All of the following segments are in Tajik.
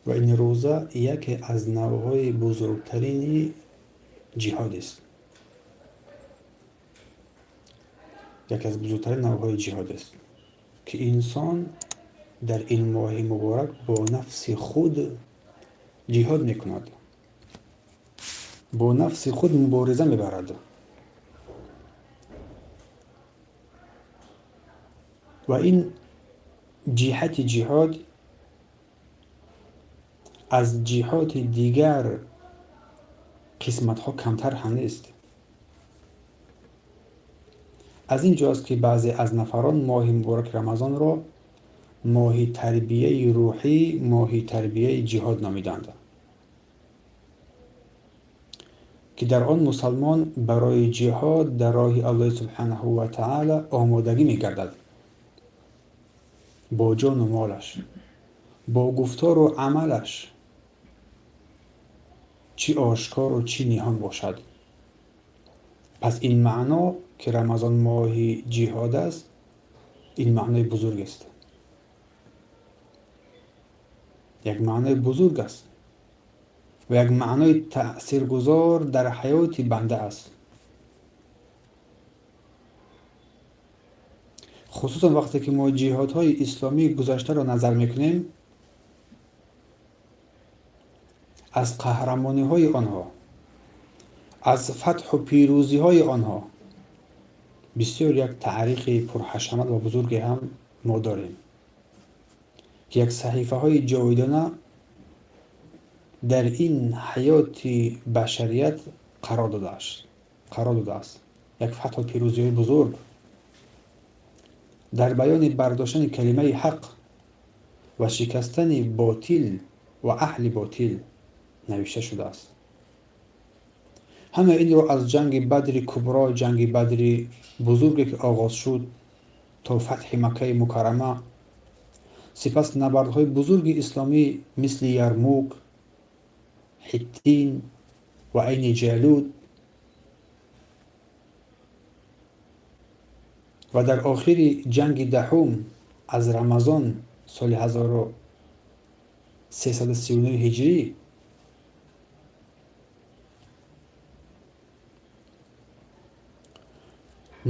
Ва ин рӯза яке аз навъҳои бузургтарини ҷиҳод аст. Яке аз бузургтарин навъҳои ҷиҳод аст, ки инсон дар ин моҳи муборак бо нафси худ ҷиҳод мекунад, бо нафси худ мубориза мебарад. Ва ин ҷиҳати ҷиҳод аз ҷиҳоти дигар қисматҳо камтар ҳам нест. Аз ин ҷост, ки баъзе аз нафарон моҳи мубораки Рамазонро моҳи тарбияи рӯҳӣ, моҳи тарбияи ҷиҳод номиданд, ки дар он мусалмон барои ҷиҳод дар роҳи Аллоҳи субҳанаҳу ва таъала омодагӣ мегардад бо ҷону молаш, бо гуфтору амалаш, чӣ ошкору чӣ ниҳон бошад. Пас ин маъно, ки Рамазон моҳи ҷиҳод аст, ин маънои бузург аст. Як маънои бузург аст ва як маънои таъсиргузор дар ҳаёти банда аст. Хусусан вақте ки мо ҷиҳодҳои исломии гузаштаро назар мекунем, аз қаҳрамониҳои онҳо, аз фатҳу пирӯзиҳои онҳо бисёр як таърихи пурҳашамат ва бузурге ҳам мо дорем, ки як саҳифаҳои ҷовидона дар ин ҳаёти башарият қарор додааст. Як фатҳу пирӯзиҳои бузург дар баёни бардоштани калимаи ҳақ ва шикастани ботил ва аҳли ботил навишта шудааст. Ҳама инро аз ҷанги Бадри Кубро, ҷанги Бадри бузурге, ки оғоз шуд, то фатҳи Маккаи Мукаррама, сипас набардҳои бузурги исломӣ мисли Ярмук, Ҳиттин ва Айни Ҷалуд ва дар охири ҷанги даҳум аз Рамазон соли 1339 ҳиҷрӣ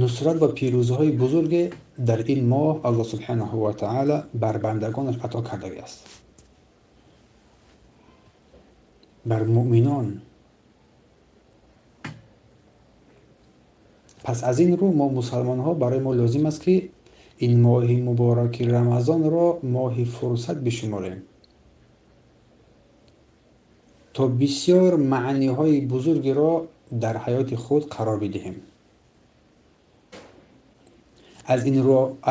нусрат ва пирӯзиҳои бузурге дар ин моҳ Аллоҳ субҳанаҳу ва таъала бар бандагонаш ато кардагиаст, бар муъминон. Пас аз ин рӯ мо мусалмонҳо барои мо лозим аст, ки ин моҳи мубораки Рамазонро моҳи фурсат бишуморем, то бисёр маъниҳои бузургеро дар ҳаёти худ қарор бидиҳем.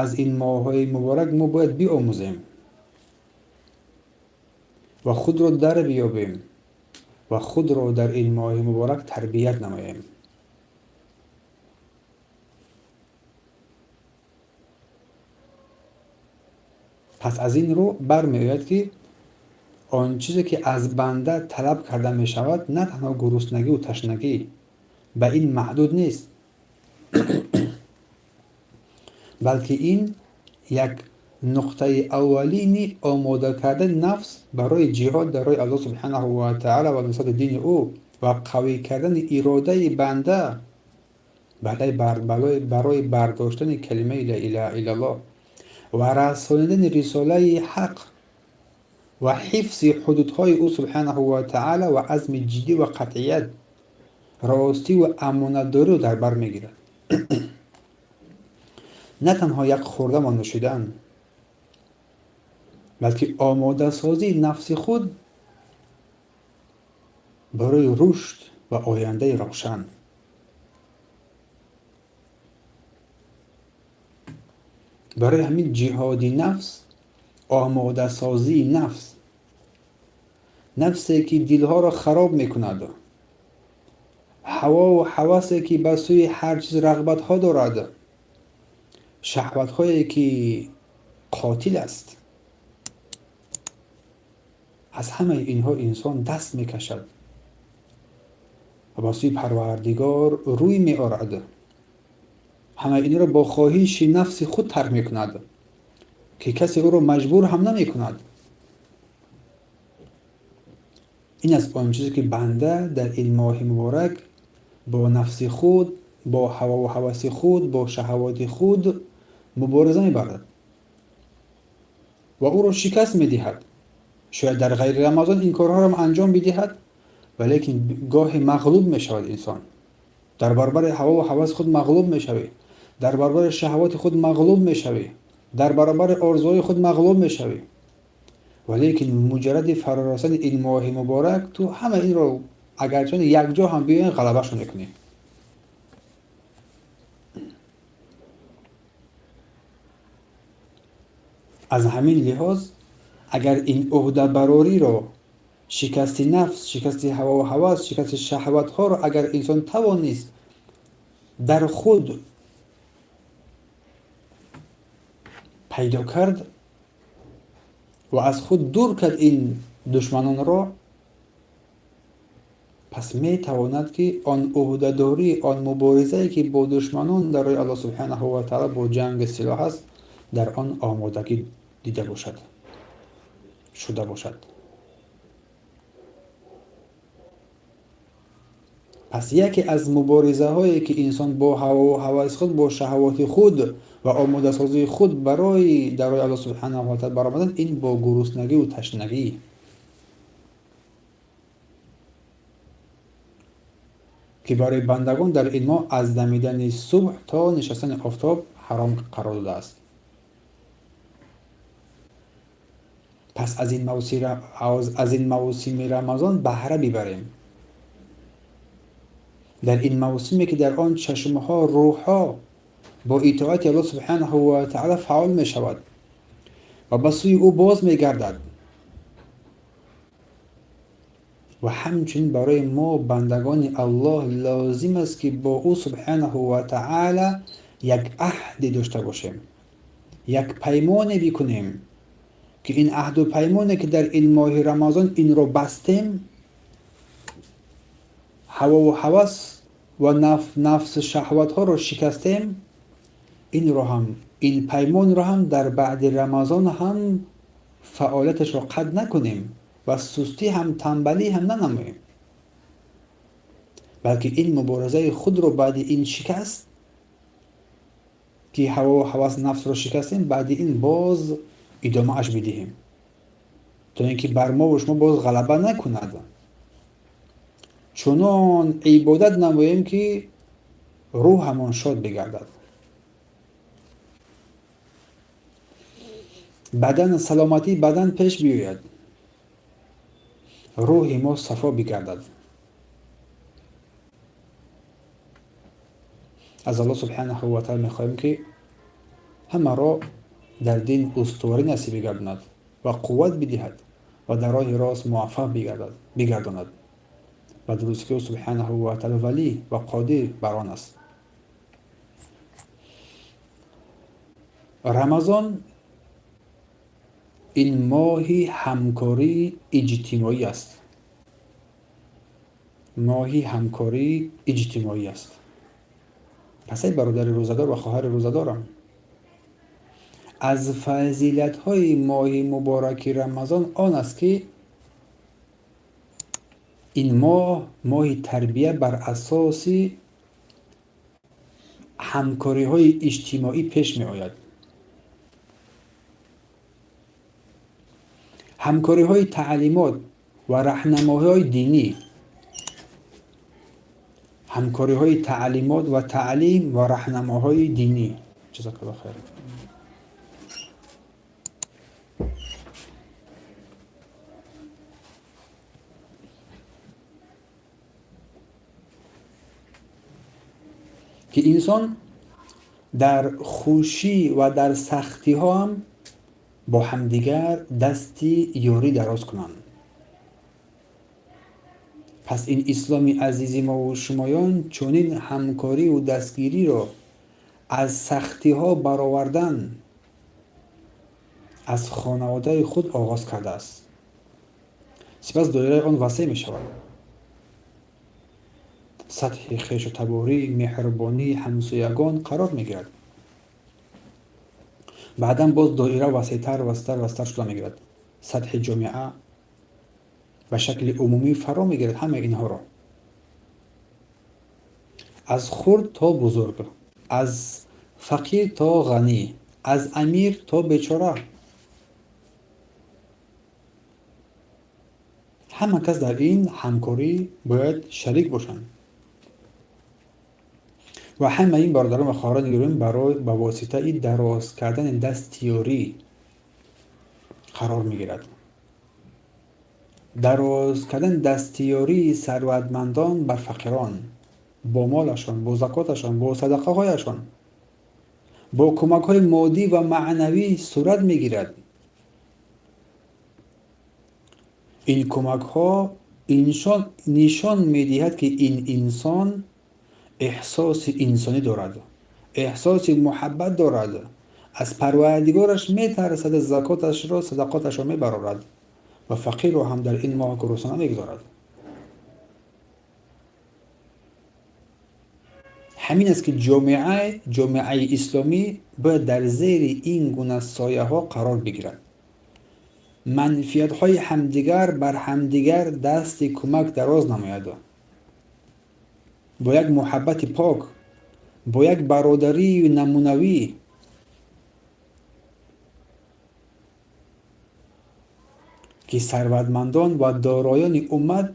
Аз ин моҳҳои муборак мо бояд биомӯзем ва худро дарбиёбем ва худро дар ин моҳи муборак тарбият намоем. Пас аз ин рӯ бармеояд, ки он чизе, ки аз банда талаб карда мешавад, на танҳо гуруснагиву ташнагӣ ба ин маҳдуд нест, балки ин як нуқтаи аввалини омода кардани нафс барои ҷиҳод дар роҳи Аллоҳ субҳанаҳу ва таъала ва нусрати дини ӯ ва қавӣ кардани иродаи банда барои бардоштани калимаи ла илаҳа иллаллоҳ ва расонидани рисолаи ҳақ ва ҳифзи ҳудудҳои ӯ субҳанаҳу ва таъала ва азми ҷиддӣ ва қатъият, ростӣ ва амонатдориро дар бар мегирад. На танҳо як хӯрдан ва нӯшидан, балки омодасозии нафси худ барои рушд ва ояндаи равшан. Барои ҳамин ҷиҳоди нафс, омодасозии нафс, нафсе ки дилҳоро хароб мекунад, ҳавову ҳавасе ки ба сӯи ҳар чиз рағбатҳо дорад, шаҳватҳое ки қотил аст, аз ҳамаи инҳо инсон даст мекашад ва ба сӯи Парвардигор рӯй меорад. Ҳамаи инро бо хоҳиши нафси худ тарк мекунад, ки касе ӯро маҷбур ҳам намекунад. Ин аст он чизе ки банда дар ин моҳи муборак бо нафси худ, бо ҳавову ҳаваси худ, бо шаҳавоти худ мубориза мебарад ва ӯро шикаст медиҳад. Шояд дар ғайри Рамазон ин корҳоро анҷом бидиҳад, валекин гоҳе мағлуб мешавад инсон. Дар баробари ҳавову ҳаваси худ мағлуб мешавӣ, дар баробари шаҳавоти худ мағлуб мешавӣ, дар баробари орзуҳои худ мағлуб мешавӣ. Валекин муҷарради фарорасани ин моҳи муборак ту ҳама инро агарчи якҷо ҳам биёянд ғалабаашон мекунӣ. Аз ҳамин лиҳоз агар ин ӯҳдабарориро, шикасти нафс, шикасти ҳавову ҳавас, шикасти шаҳватҳоро агар инсон тавонист дар худ пайдо кард ва аз худ дур кард ин душманонро, пас метавонад ки он ӯҳдадорӣ, он муборизае ки бо душманон дар роҳи Аллоҳ субҳанаҳу ва таъала бо ҷанги силоҳ аст, дар он омодагӣ дида бошад, шуда бошад. Пас яке аз муборизаҳое ки инсон бо ҳавову ҳаваси худ, бо шаҳавоти худ ва омодасозии худ барои дар роҳи Аллоҳ субҳанаҳу ва таъала баромадан, ин бо гуруснагиву ташнагӣ. Ки барои бандагон дар ин моҳ аз дамидани субҳ то нишастани офтоб ҳаром қарор додааст. Пас аз ин мавсими Рамазон баҳра бибарем. Дар ин мавсиме ки дар он чашмҳо, рӯҳҳо бо итоати Аллоҳ субҳанаҳу ва таъала фаъол мешавад ва ба сӯи ӯ боз мегардад ва ҳамчунин барои мо бандагони Аллоҳ лозим аст ки бо ӯ субҳанаҳу ва таъала як аҳде дошта бошем, як паймоне бикунем ки ин аҳду паймоне ки дар ин моҳи Рамазон инро бастем, ҳавову ҳавас ва нафси шаҳватҳоро шикастем, инро ҳам, ин паймонро ҳам дар баъди Рамазон ҳам фаъолияташро қат накунем ва сустӣ ҳам, танбалӣ ҳам нанамоем, балки ин муборизаи худро баъди ин шикаст ки ҳавову ҳавас нафсро шикастем, баъди ин боз идомааш бидиҳем, то ин ки бар мову шумо боз ғалаба накунад. Чунон ибодат намоем ки рӯҳамон шод бигардад, бадан саломатии бадан пеш биёяд, рӯҳи мо сафо бигардад. Аз Аллоҳ субҳанаҳу ва таъала мехоҳем ки ҳамаро дар дин устуворӣ насиб бигардонад ва қувват бидиҳад ва дар роҳи рост муваффақ бигардонад. Ва дуруст ки ӯ субҳанаҳу ва таъала валӣ ва қодир бар он аст. Рамазон ин моҳи ҳамкории иҷтимоӣ аст. Моҳи ҳамкории иҷтимоӣ аст. Пас эй бародари рӯзадор ва хоҳари рӯзадорам, аз фазилатҳои моҳи мубораки Рамазон он аст ки ин моҳ моҳи тарбия бар асоси ҳамкориҳои иҷтимоӣ пеш меояд. Ҳамкориҳои таълимот ва раҳнамоҳои динӣ, ҳамкориҳои таълимот ва таълим ва раҳнамоҳои динӣ. Ҷазакаллоҳ хайр. Ки инсон дар хушӣ ва дар сахтиҳо ҳам бо ҳамдигар дасти ёрӣ дароз кунанд. Пас ин исломи азизи мову шумоён чунин ҳамкориву дастгириро аз сахтиҳо баровардан аз хонаводаи худ оғоз кардааст. Сипас доираи он васеъ мешавад. Сатҳи хешу таборӣ, меҳрубонии ҳамсоягон қарор мегирад. Баъдан боз доира васеътар, васеътар, васеътар шуда мегирад. Сатҳи ҷомеа, Ба шакли умумӣ фаро мегирад ҳамаи инҳоро, аз хурд то бузург, аз фақир то ғанӣ, аз амир то бечора. Ҳама кас дар ин ҳамкорӣ бояд шарик бошанд. Ва ҳамаи ин, бародарон ва хоҳарони гиромӣ, барои ба воситаи дароз кардани дасти ёрӣ қарор мегирад. Дароз кардани дасти ёрии сарватмандон бар фақирон бо молашон, бо закоташон, бо садақаҳояшон, бо кӯмакҳои моддӣ ва маънавӣ сурат мегирад. Ин кӯмакҳо нишон медиҳад, ки ин инсон эҳсоси инсонӣ дорад, эҳсоси муҳаббат дорад, аз Парвардигораш метарсад, закоташро, садақоташро мебарорад ва фақирро ҳам дар ин моҳ гурусна намегузорад. Ҳамин аст, ки ҷомеаи исломӣ бояд дар зери ин гуна сояҳо қарор бигирад, манфиатҳои ҳамдигар бар ҳамдигар дасти кӯмак дароз намояд, бо як муҳаббати пок, бо як бародарии намунавӣ. Ки сарватмандон ва дороёни уммат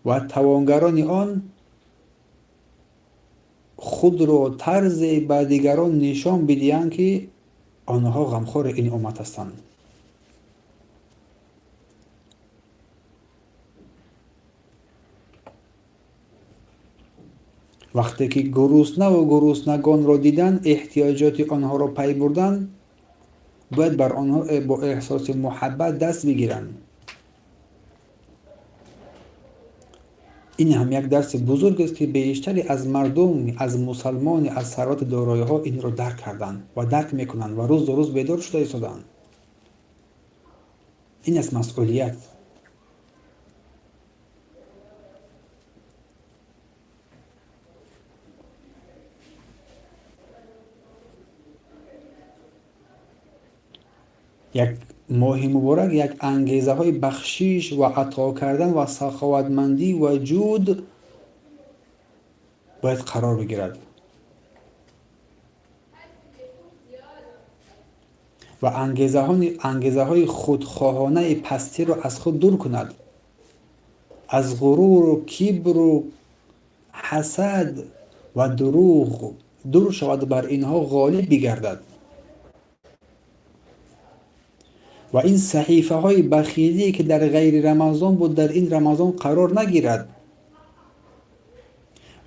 ва тавонгарони он худро тарзе ба дигарон нишон бидиҳанд, ки онҳо ғамхори ин уммат ҳастанд. Вақте ки гуруснаву гуруснагонро дидан, эҳтиёҷоти онҳоро пай бурдан, бояд бар онҳо бо эҳсоси муҳаббат даст бигиранд. Ин ҳам як дарси бузургест, ки бештаре аз мардум, аз мусалмони, аз сарвати дороиҳо инро дарк карданд ва дарк мекунанд ва рӯз рӯз бедор шуда истоданд. Ин аст масъулият. Як моҳи муборак як ангезаҳои бахшиш ва ато кардан ва саховатмандӣ ва ҷуд бояд қарор бигирад ва ангезаҳои худхоҳонаи пастиро аз худ дур кунад, аз ғуруру кибру ҳасад ва дурӯғ дур шавад, бар инҳо ғолиб бигардад ва ин саҳифаҳои бахилие, ки дар ғайри Рамазон буд, дар ин Рамазон қарор нагирад,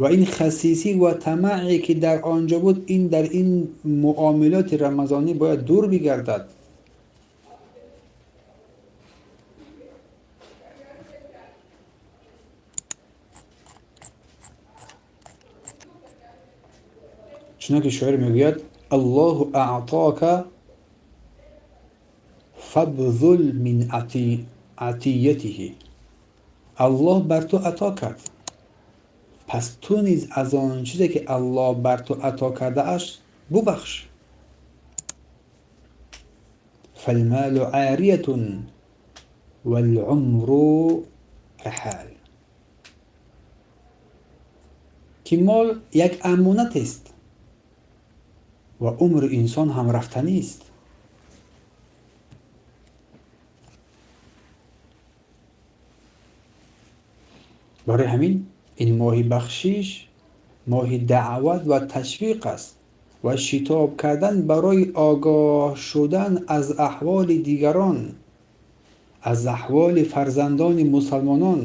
ва ин хасисӣ ва тамаъе, ки дар он ҷо буд, ин дар ин муомилоти рамазонӣ бояд дур бигардад. Чунон ки шоир мегӯяд: "Аллоҳу аътока, фабзул мин атиятиҳи". Аллоҳ бар ту ато кард, пас ту низ аз он чизе, ки Аллоҳ бар ту ато кардааст, бубахш. Фалмалу ориятун валумру раҳал. Ки мол як амонатест ва умри инсон ҳам рафтанист. Барои ҳамин ин моҳи бахшиш, моҳи даъват ва ташвиқ аст ва шитоб кардан барои огоҳ шудан аз аҳволи дигарон, аз аҳволи фарзандони мусалмонон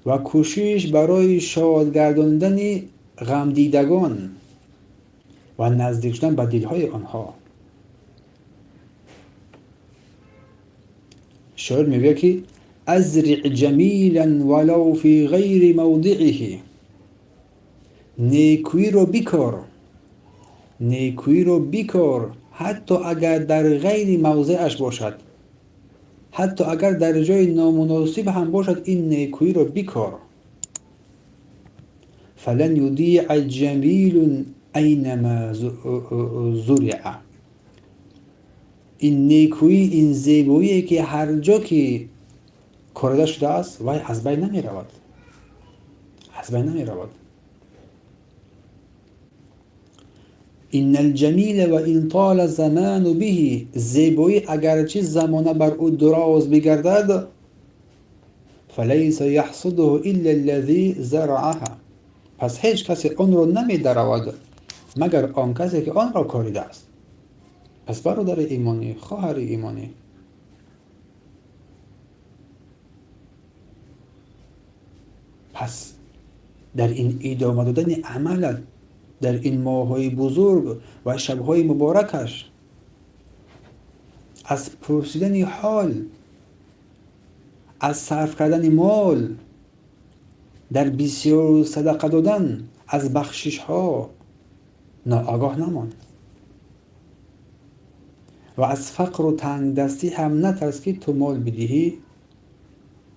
ва кӯшиш барои шод гардонидани ғамдидагон ва наздик шудан ба дилҳои онҳо. Шоир мегӯяд, ки "Азриъ ҷамилан валав фи ғайри мавдииҳи". Некӯиро бикор, некӯиро бикор, ҳатто агар дар ғайри мавзеаш бошад, ҳатто агар дар ҷои номуносиб ҳам бошад, ин некӯиро бикор. "Фалан юдиа ҷамилун айнама зуриа". Ин некӯӣ, ин зебоие, ки ҳар ҷо ки Корида шудааст, вай аз байн намеравад, аз байн намеравад. Инна алҷамила ва ин тола заману биҳи, зебоӣ агарчи замона бар ӯ дуроз бигардад, фалайса яҳсудуҳу илла аллази зараъаҳа, пас ҳеҷ касе онро намедаравад магар он касе ки онро коридааст. Пас бародари имонӣ, хоҳари имонӣ, пас дар ин идома додани амалат дар ин моҳҳои бузург ва шабҳои муборакаш, аз пурсидани ҳол, аз сарф кардани мол, дар бисёр садақа додан, аз бахшишҳо ноогоҳ намон ва аз фақру тангдастӣ ҳам натарс, ки ту мол бидиҳӣ,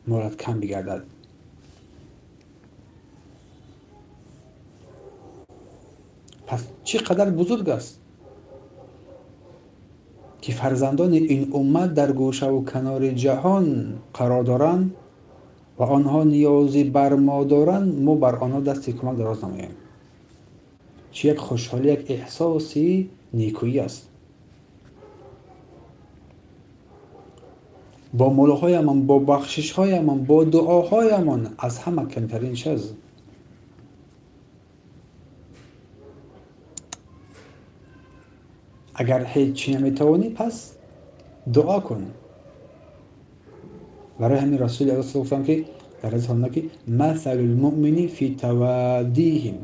молат кам бигардад. Пас чӣ қадар бузург аст, ки фарзандони ин уммат дар гӯшаву канори ҷаҳон қарор доранд ва онҳо ниёзи бар мо доранд, мо бар онҳо дасти кӯмак дароз намоем. Чӣ як хушҳолӣ, як эҳсоси некӯӣ аст. Бо молҳоямон, бо бахшишҳоямон, бо дуоҳоямон аз ҳама камтарин чиз. Агар ҳеҷ чӣ наметавонӣ, пас дуо кун. Барои ҳамин Расули Аллоҳ гуфтанд, ки дар ҳадис омада, ки масалу лмуъмини фи таваддиҳим,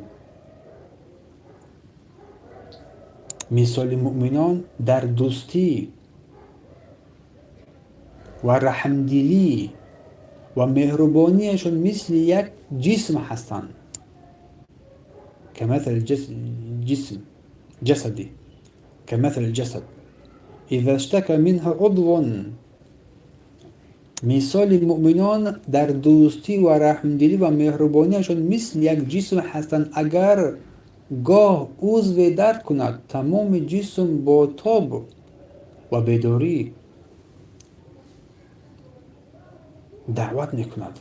мисоли муъминон дар дӯстӣ ва раҳмдилӣ ва меҳрубониашон мисли як ҷисм ҳастанд. Камасали ҷисм ҷасади كمثل الجسد إذا اشتكى منه عضو، мисоли муъминон дар дӯстӣ ва раҳмдилӣ ва меҳрубониашон мисли як ҷисм ҳастанд. Агар гоҳ узве дард кунад, тамоми ҷисм бо тоб ва бедорӣ даъват мекунад,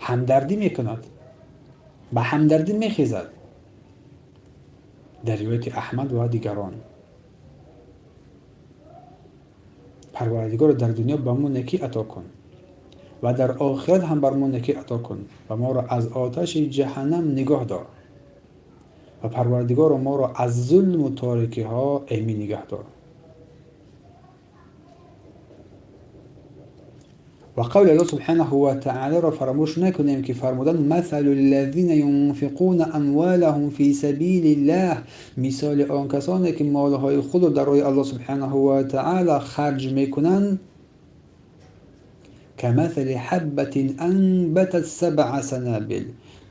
ҳамдардӣ мекунад, ба ҳамдардӣ мехезад. Дар ривояти Аҳмад ва дигарон. Парвардигоро, дар дунё ба мо некӣ ато кун ва дар охират ҳам бар мо некӣ ато кун ва моро аз оташи ҷаҳаннам нигоҳ дор ва Парвардигоро, моро аз зулму торикиҳо эмин нигаҳ дор. Ва қавли Аллоҳ субҳанаҳу ва таолоро фаромӯш накунем, ки фармуданд: масалу ллазина юнфиқуна амволаҳум фи сабилиллаҳ, мисоли он касоне ки молҳои худро дар роҳи Аллоҳ субҳанаҳу ва таоло харҷ мекунанд, камасали ҳаббатин анбатат сабъа санабил,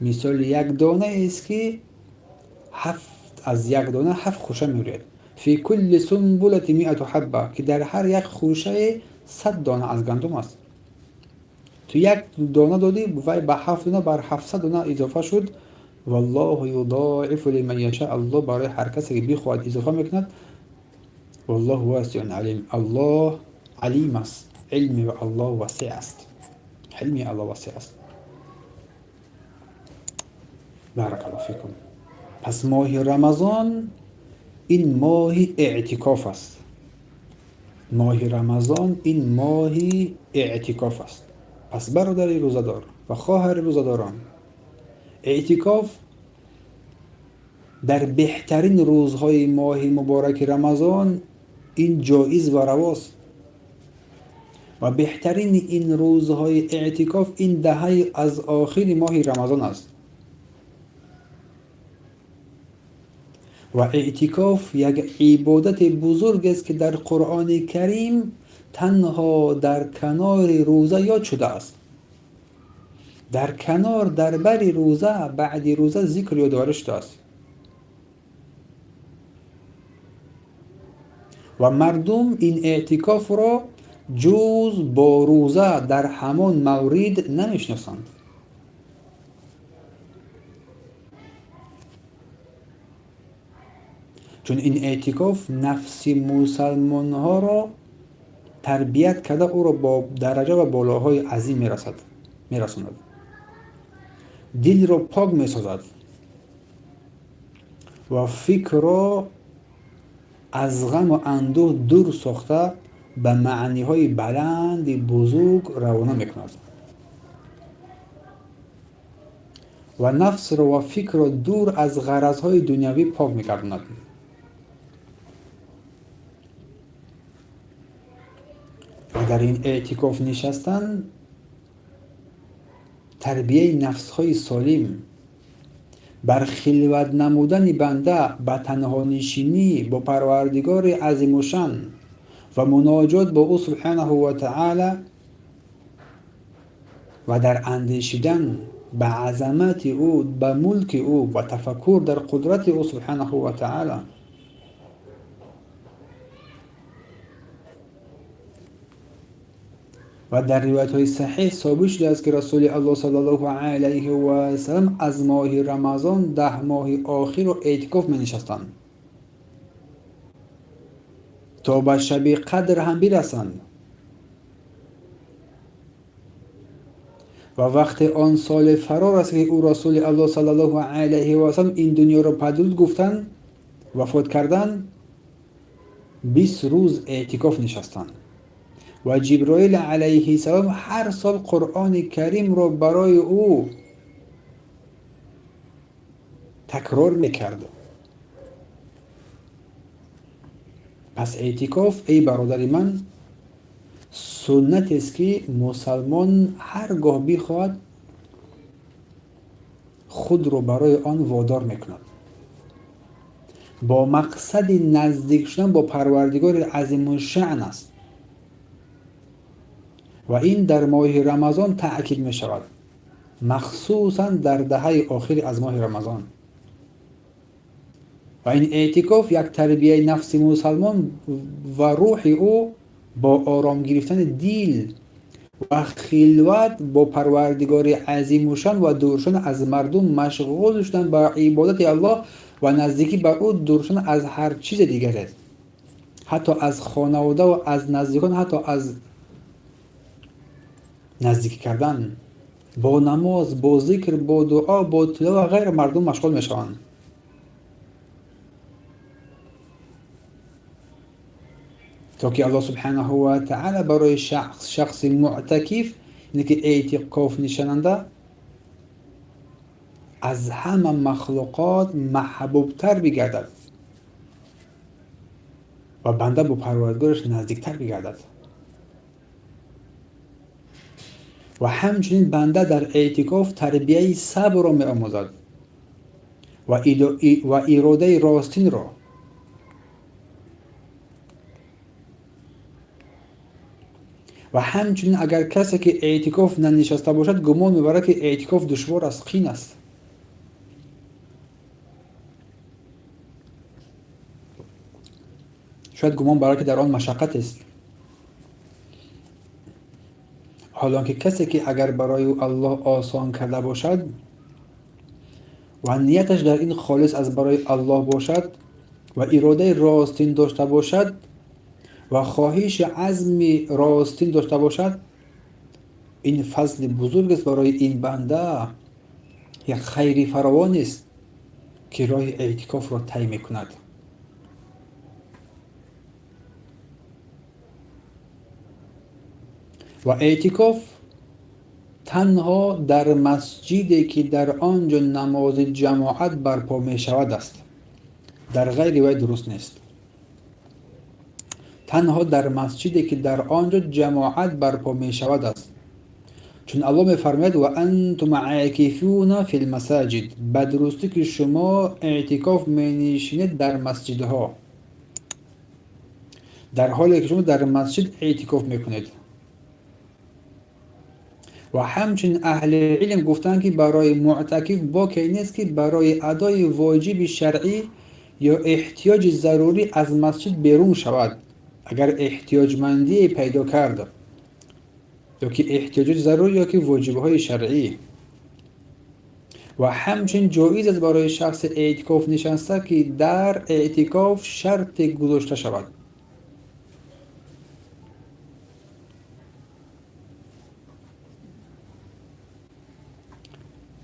мисоли як донаест, ки аз як дона ҳафт хӯша мерӯяд, фи кулли сунбулати миату ҳабба, ки дар ҳар як хӯшае 100 дона аз гандум аст. Ту як дона додӣ, вай ба ҳафт дона бар 700 дона изофа шуд. Валлоҳу юдоифу лиман яша, Аллоҳ барои ҳар касе ки бихоҳад изофа мекунад. Валлоҳу васиун алим, Аллоҳ алим аст, илми Аллоҳ васеъ аст, ҳилми Аллоҳ васеъ аст. Баракаллоҳу фикум. Пас моҳи Рамазон ин моҳи эътикоф аст. Моҳи Рамазон ин моҳи эътикоф аст. Пас бародари рӯзадор ва хоҳари рӯзадорон, эътикоф дар беҳтарин рӯзҳои моҳи мубораки Рамазон ин ҷоиз ва равост ва беҳтарини ин рӯзҳои эътикоф ин даҳаи аз охири моҳи Рамазон аст. Ва эътикоф як ибодати бузург аст, ки дар Қуръони Карим танҳо дар канори рӯза ёд шудааст. Дар канор, дар бари рӯза, баъди рӯза зикр ёдоварӣ шудааст. Ва мардум ин эътикофро ҷуз бо рӯза дар ҳамон маврид намешиносанд. Чун ин эътикоф нафси мусалмонҳоро Тарбият карда ӯро бо дараҷа ва болоҳои азим мерасонад, дилро пок месозад ва фикрро аз ғаму андӯҳ дур сохта ба маъниҳои баланди бузург равона мекунад ва нафсро ва фикрро дур аз ғаразҳои дунявӣ пок мегардонад. Ва дар ин эътикоф нишастан тарбияи нафсҳои солим бар хилват намудани банда ба танҳонишинӣ бо Парвардигори азимушан ва муноҷот бо ӯ субҳанаҳу ва таъала ва дар андешидан ба азамати ӯ, ба мулки ӯ ва тафаккур дар қудрати ӯ субҳанаҳу ва таъала. Ва дар ривоятҳои саҳеҳ собит шудааст, ки Расули Аллоҳ саллаллоҳу алайҳи васаллам аз моҳи Рамазон 10 моҳи охирро эътикоф менишастанд то ба шаби қадр ҳам бирасанд. Ва вақте он соли фаро расид, ки ӯ Расули Аллоҳ саллаллоҳу алайҳи васаллам ин дунёро падруд гуфтанд, вафот карданд, 20 рӯз эътикоф нишастанд. Ва Ҷиброил алайҳиссалом ҳар сол Қуръони Каримро барои ӯ такрор мекард. Пас эътикоф, эй бародари ман, суннатест, ки мусалмон ҳар гоҳ бихоҳад худро барои он водор мекунад бо мақсади наздик шудан бо Парвардигори азимушшаън аст. Ва ин дар моҳи Рамазон таъкид мешавад, махсусан дар даҳаи охири аз моҳи Рамазон. Ва ин эътикоф як тарбияи нафси мусалмон ва рӯҳи ӯ бо ором гирифтани дил ва хилват бо Парвардигори азимушан ва дур шудан аз мардум, машғул шудан ба ибодати Аллоҳ ва наздикӣ ба ӯ, дур шудан аз ҳар чизи дигаре, ҳатто аз хонавода ва аз наздикон, ҳатто аз наздикӣ кардан бо намоз, бо зикр, бо дуо, бо тилова ва ғайра мардум машғул мешаванд. То ки Аллоҳ субҳанаҳу ва таъала барои шахси муътакиф, яъне ки эътикоф нишананда, аз ҳама махлуқот маҳбубтар бигардад ва банда бо Парвардигораш наздиктар бигардад. Ва ҳамчунин банда дар эътикоф тарбияи сабрро меомӯзад ва иродаи ростинро. Ва ҳамчунин агар касе ки эътикоф нанишаста бошад, гумон мебарад, ки эътикоф душвор аст, қин аст. Шояд гумон барад, ки дар он машаққатест. Ҳолон ки касе ки агар барои ӯ Аллоҳ осон карда бошад ва нияташ дар ин холис аз барои Аллоҳ бошад ва иродаи ростин дошта бошад ва хоҳиши азми ростин дошта бошад, ин фазли бузург аст барои ин банда, як хайри фаровонест, ки роҳи эътикофро тай мекунад. Ва эътикоф танҳо дар масҷиде, ки дар он ҷо намози ҷамоат барпо мешавад аст, дар ғайри вай дуруст нест. Танҳо дар масҷиде, ки дар он ҷо ҷамоат барпо мешавад аст. Чун Аллоҳ мефармояд: ва антум аакифуна фил масаҷид, ба дурустӣ ки шумо эътикоф менишинед дар масҷидҳо, дар ҳоле ки шумо дар масҷид эътикоф мекунед. Ва ҳамчунин аҳли илм гуфтанд, ки барои муътакиф боке нест, ки барои адои воҷиби шаръӣ ё эҳтиёҷи зарурӣ аз масҷид берун шавад, агар эҳтиёҷмандие пайдо кард, ё ки эҳтиёҷоти зарурӣ ё ки воҷибҳои шаръӣ. Ва ҳамчунин ҷоиз аст барои шахси эътикоф нишаста, ки дар эътикоф шарте гузошта шавад.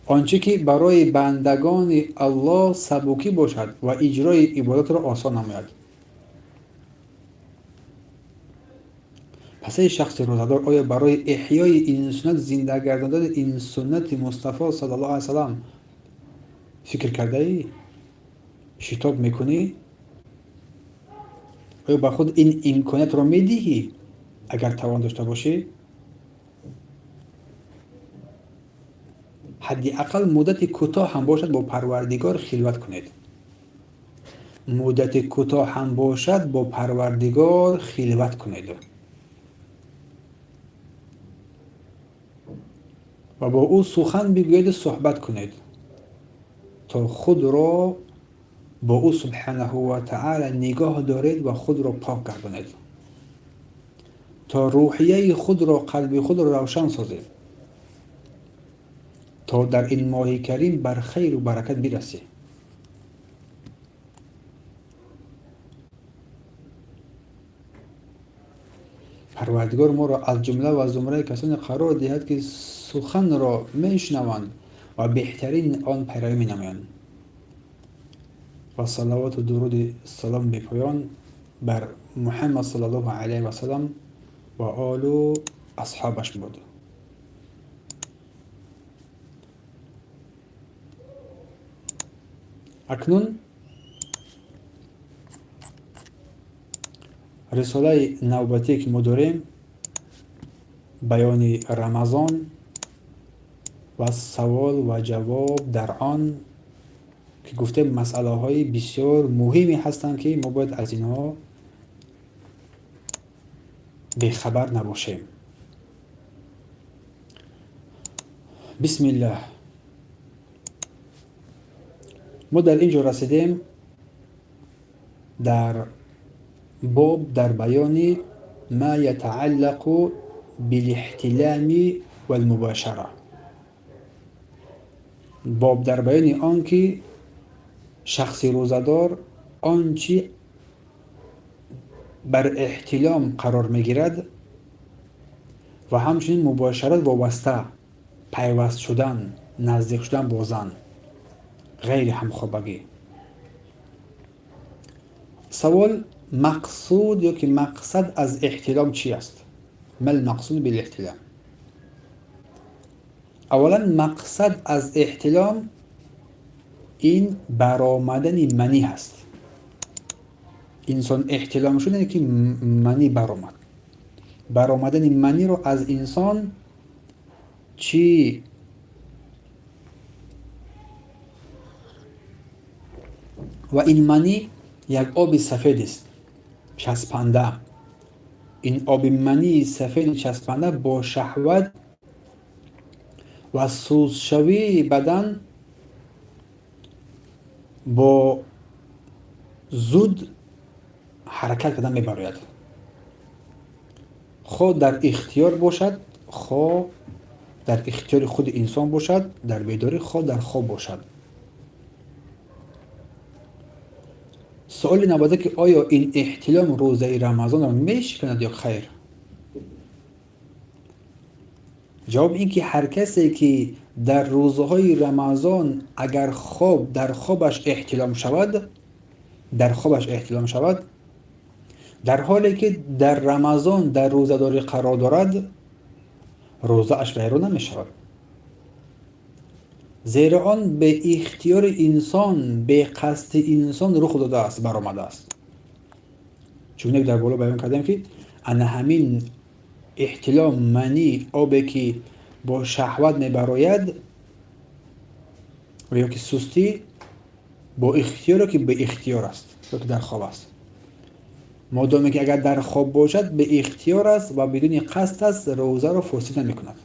Он чӣ ки барои бандагони Аллоҳ сабукӣ бошад ва иҷрои ибодатро осон намояд. Пас эй шахси рӯзадор, оё барои эҳёи ин суннат, зинда гардондани ин суннати Мустафо саллаллоҳу алайҳи васаллам фикр кардаӣ? Шитоб мекунӣ? Оё ба худ ин имкониятро медиҳӣ, агар тавон дошта бошӣ? Ҳадди ақал муддати кӯтоҳ ҳам бошад бо Парвардигор хилват кунед. Муддати кӯтоҳ ҳам бошад бо Парвардигор хилват кунед ва бо ӯ сухан бигӯеду суҳбат кунед, то худро бо ӯ субҳанаҳу ва таъала нигоҳ доред ва худро пок гардонед, то рӯҳияи худро, қалби худро равшан созед, то дар ин моҳи карим бар хайру баракат бирасӣ. Парвардигор моро аз ҷумла ва зумраи касоне қарор диҳад, ки суханро мешунаванд ва беҳтарини он пайравӣ менамоянд. Ва салавоту дуруди салом бепоён бар Муҳаммад саллаллоҳу алайҳи васаллам ва олу асҳобаш буд. Акнун рисолаи навбатие ки мо дорем, баёни Рамазон ва савол ва ҷавоб дар он, ки гуфтем масъалаҳои бисёр муҳиме ҳастанд, ки мо бояд аз инҳо бехабар набошем. Бисмиллаҳ. Мо дар ин ҷо расидем дар боб дар баёни ма ятааллақу билиҳтилами валмубошара. Боб дар баёни он ки шахси рӯзадор он чӣ бар эҳтилом қарор мегирад ва ҳамчунин мубошарат вобаста пайваст шудан, наздик шудан бо зан, ғайри ҳамхобагӣ. Савол: мақсуд ё ки мақсад аз эҳтилом чи аст? Мал мақсуд билэҳтилом? Аввалан, мақсад аз эҳтилом ин баромадани манӣ ҳаст. Инсон эҳтилом шуд, яъне ки манӣ баромад. Баромадани маниро аз инсон чӣ ва ин манӣ як оби сафед аст, часпанда. Ин оби мании сафеди часпанда бо шаҳват ва сӯзшавии бадан бо зуд ҳаракат кардан мебарояд, хо дар ихтиёр бошад, хо дар ихтиёри худи инсон бошад, дар бедорӣ, хо дар хоб бошад. Суоли навбатӣ, ки оё ин эҳтилом рӯзаи Рамазонро мешиканад ё хайр? Ҷавоб ин ки ҳар касе ки дар рӯзҳои Рамазон агар хоб дар хобаш эҳтилом шавад, дар хобаш эҳтилом шавад, дар ҳоле ки дар Рамазон дар рӯзадорӣ қарор дорад, рӯзааш вайрон намешавад, зеро он бе ихтиёри инсон, бе қасди инсон рух додааст, баромадааст. Чунек дар боло баён кардем, ки ана ҳамин эҳтилом, манӣ, обе ки бо шаҳват мебарояд ё ки сустӣ бо ихтиёре ки беихтиёр аст ё ки дар хоб аст. Модоме ки агар дар хоб бошад, беихтиёр аст ва бидуни қасд аст, рӯзаро фосид намекунад.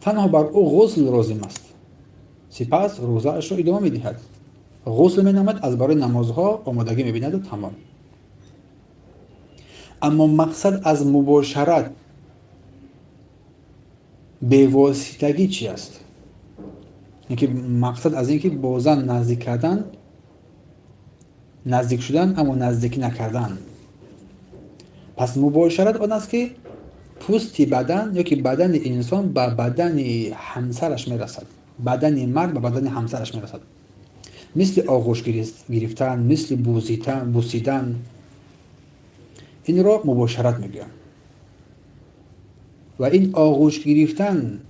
Танҳо бар ӯ ғусл лозим аст, сипас рӯзаашро идома медиҳад, ғусл менамояд, аз барои намозҳо омодагӣ мебинаду тамом. Аммо мақсад аз мубошарат бевоситагӣ чи аст? Ки мақсад аз ин ки бо зан наздик кардан, наздик шудан, аммо наздикӣ накардан. Пас мубошарат он аст, ки Пӯсти бадан ё ки бадани инсон ба бадани ҳамсараш мерасад, бадани мард ба бадани ҳамсараш мерасад, мисли оғӯш гирифтан, мисли бусидан, инро мубошарат мегӯянд. Ва ин оғӯш гирифтан,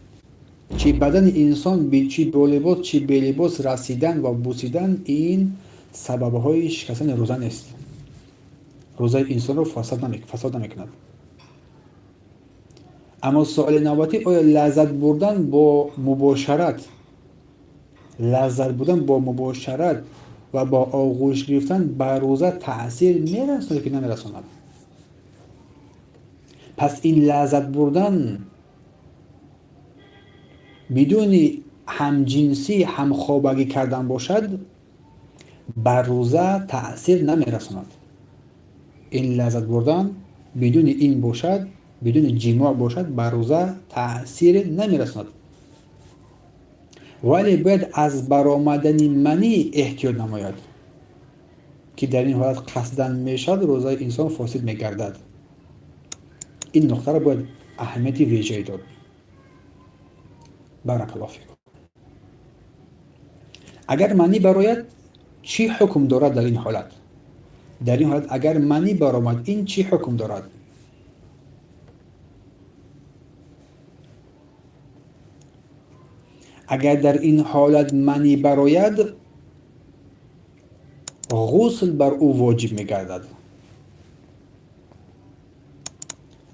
чи бадани инсон чи бо либос, чи белибос расидан ва бусидан, ин сабабҳои шикастани рӯза нест. Рӯзаи инсонро фасод намекунад. Аммо суоли навбатӣ: оё лаззат бурдан бо мубошарат, лаззат бурдан бо мубошарат ва бо оғӯш гирифтан ба рӯза таъсир мерасонад ки намерасонад? Пас ин лаззат бурдан бидуни ҳамҷинсӣ, ҳамхобагӣ кардан бошад, ба рӯза таъсир намерасонад. Ин лаззат бурдан бидуни ин бошад, бидуни ҷимоъ бошад, ба рӯза таъсир намерасонад. Вале бояд аз баромадани манӣ эҳтиёт намояд, ки дар ин ҳолат қасдан мешавад, рӯзаи инсон фосид мегардад. Ин нуқтаро бояд аҳамияти вежае дод. Баракаллоҳу фикум. Агар манӣ барояд, чӣ ҳукм дорад дар ин ҳолат? Дар ин ҳолат агар манӣ баромад, ин чӣ ҳукм дорад? Агар дар ин ҳолат манӣ барояд, ғусл бар ӯ воҷиб мегардад.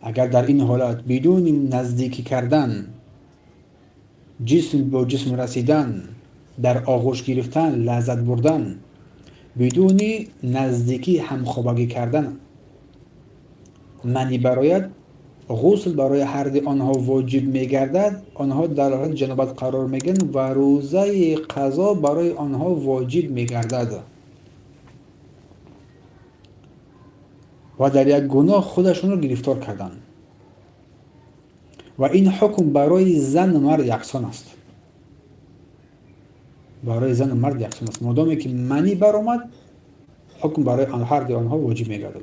Агар дар ин ҳолат бидуни наздикӣ кардан, ҷисм бо ҷисм расидан, дар оғӯш гирифтан, лаззат бурдан, бидуни наздикӣ ҳамхобагӣ кардан манӣ барояд, ғусл барои ҳарди онҳо воҷиб мегардад. Онҳо дар ҳолати ҷанобат қарор мегиранд ва рӯзаи қазо барои онҳо воҷиб мегардад ва дар як гуноҳ худашонро гирифтор карданд. Ва ин ҳукм барои зану мард яксон аст. Барои зану мард яксон аст. Модоме ки манӣ баромад, ҳукм барои ҳарди онҳо воҷиб мегардад.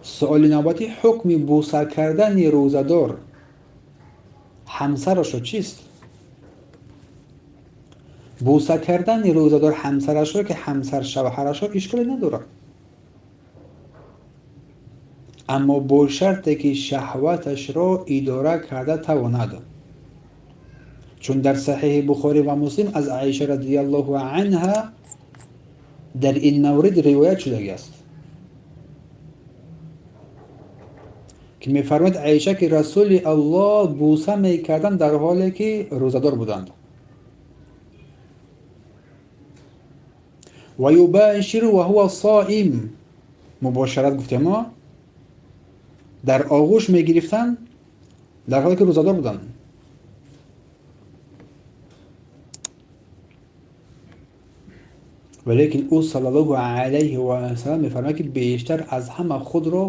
Суоли навбатӣ: ҳукми буса кардани рӯзадор ҳамсарашро чист? Буса кардани рӯзадор ҳамсарашро, ки ҳамсар шавҳарашро, ишколе надорад, аммо бо шарте ки шаҳваташро идора карда тавонад. Чун дар Саҳеҳи Бухорӣ ва Муслим аз Аиша радиаллоҳу анҳа дар ин маврид ривоят шудагиаст, ки мефармояд Аиша, ки Расули Аллоҳ буса мекарданд дар ҳоле ки рӯзадор буданд. Ва юбаширу ва ҳува соим, мубошарат гуфтем мо, дар оғӯш мегирифтанд дар ҳоле ки рӯзадор буданд. Валекин ӯ саллаллоҳу алайҳи васаллам мефармояд, ки бештар аз ҳама худро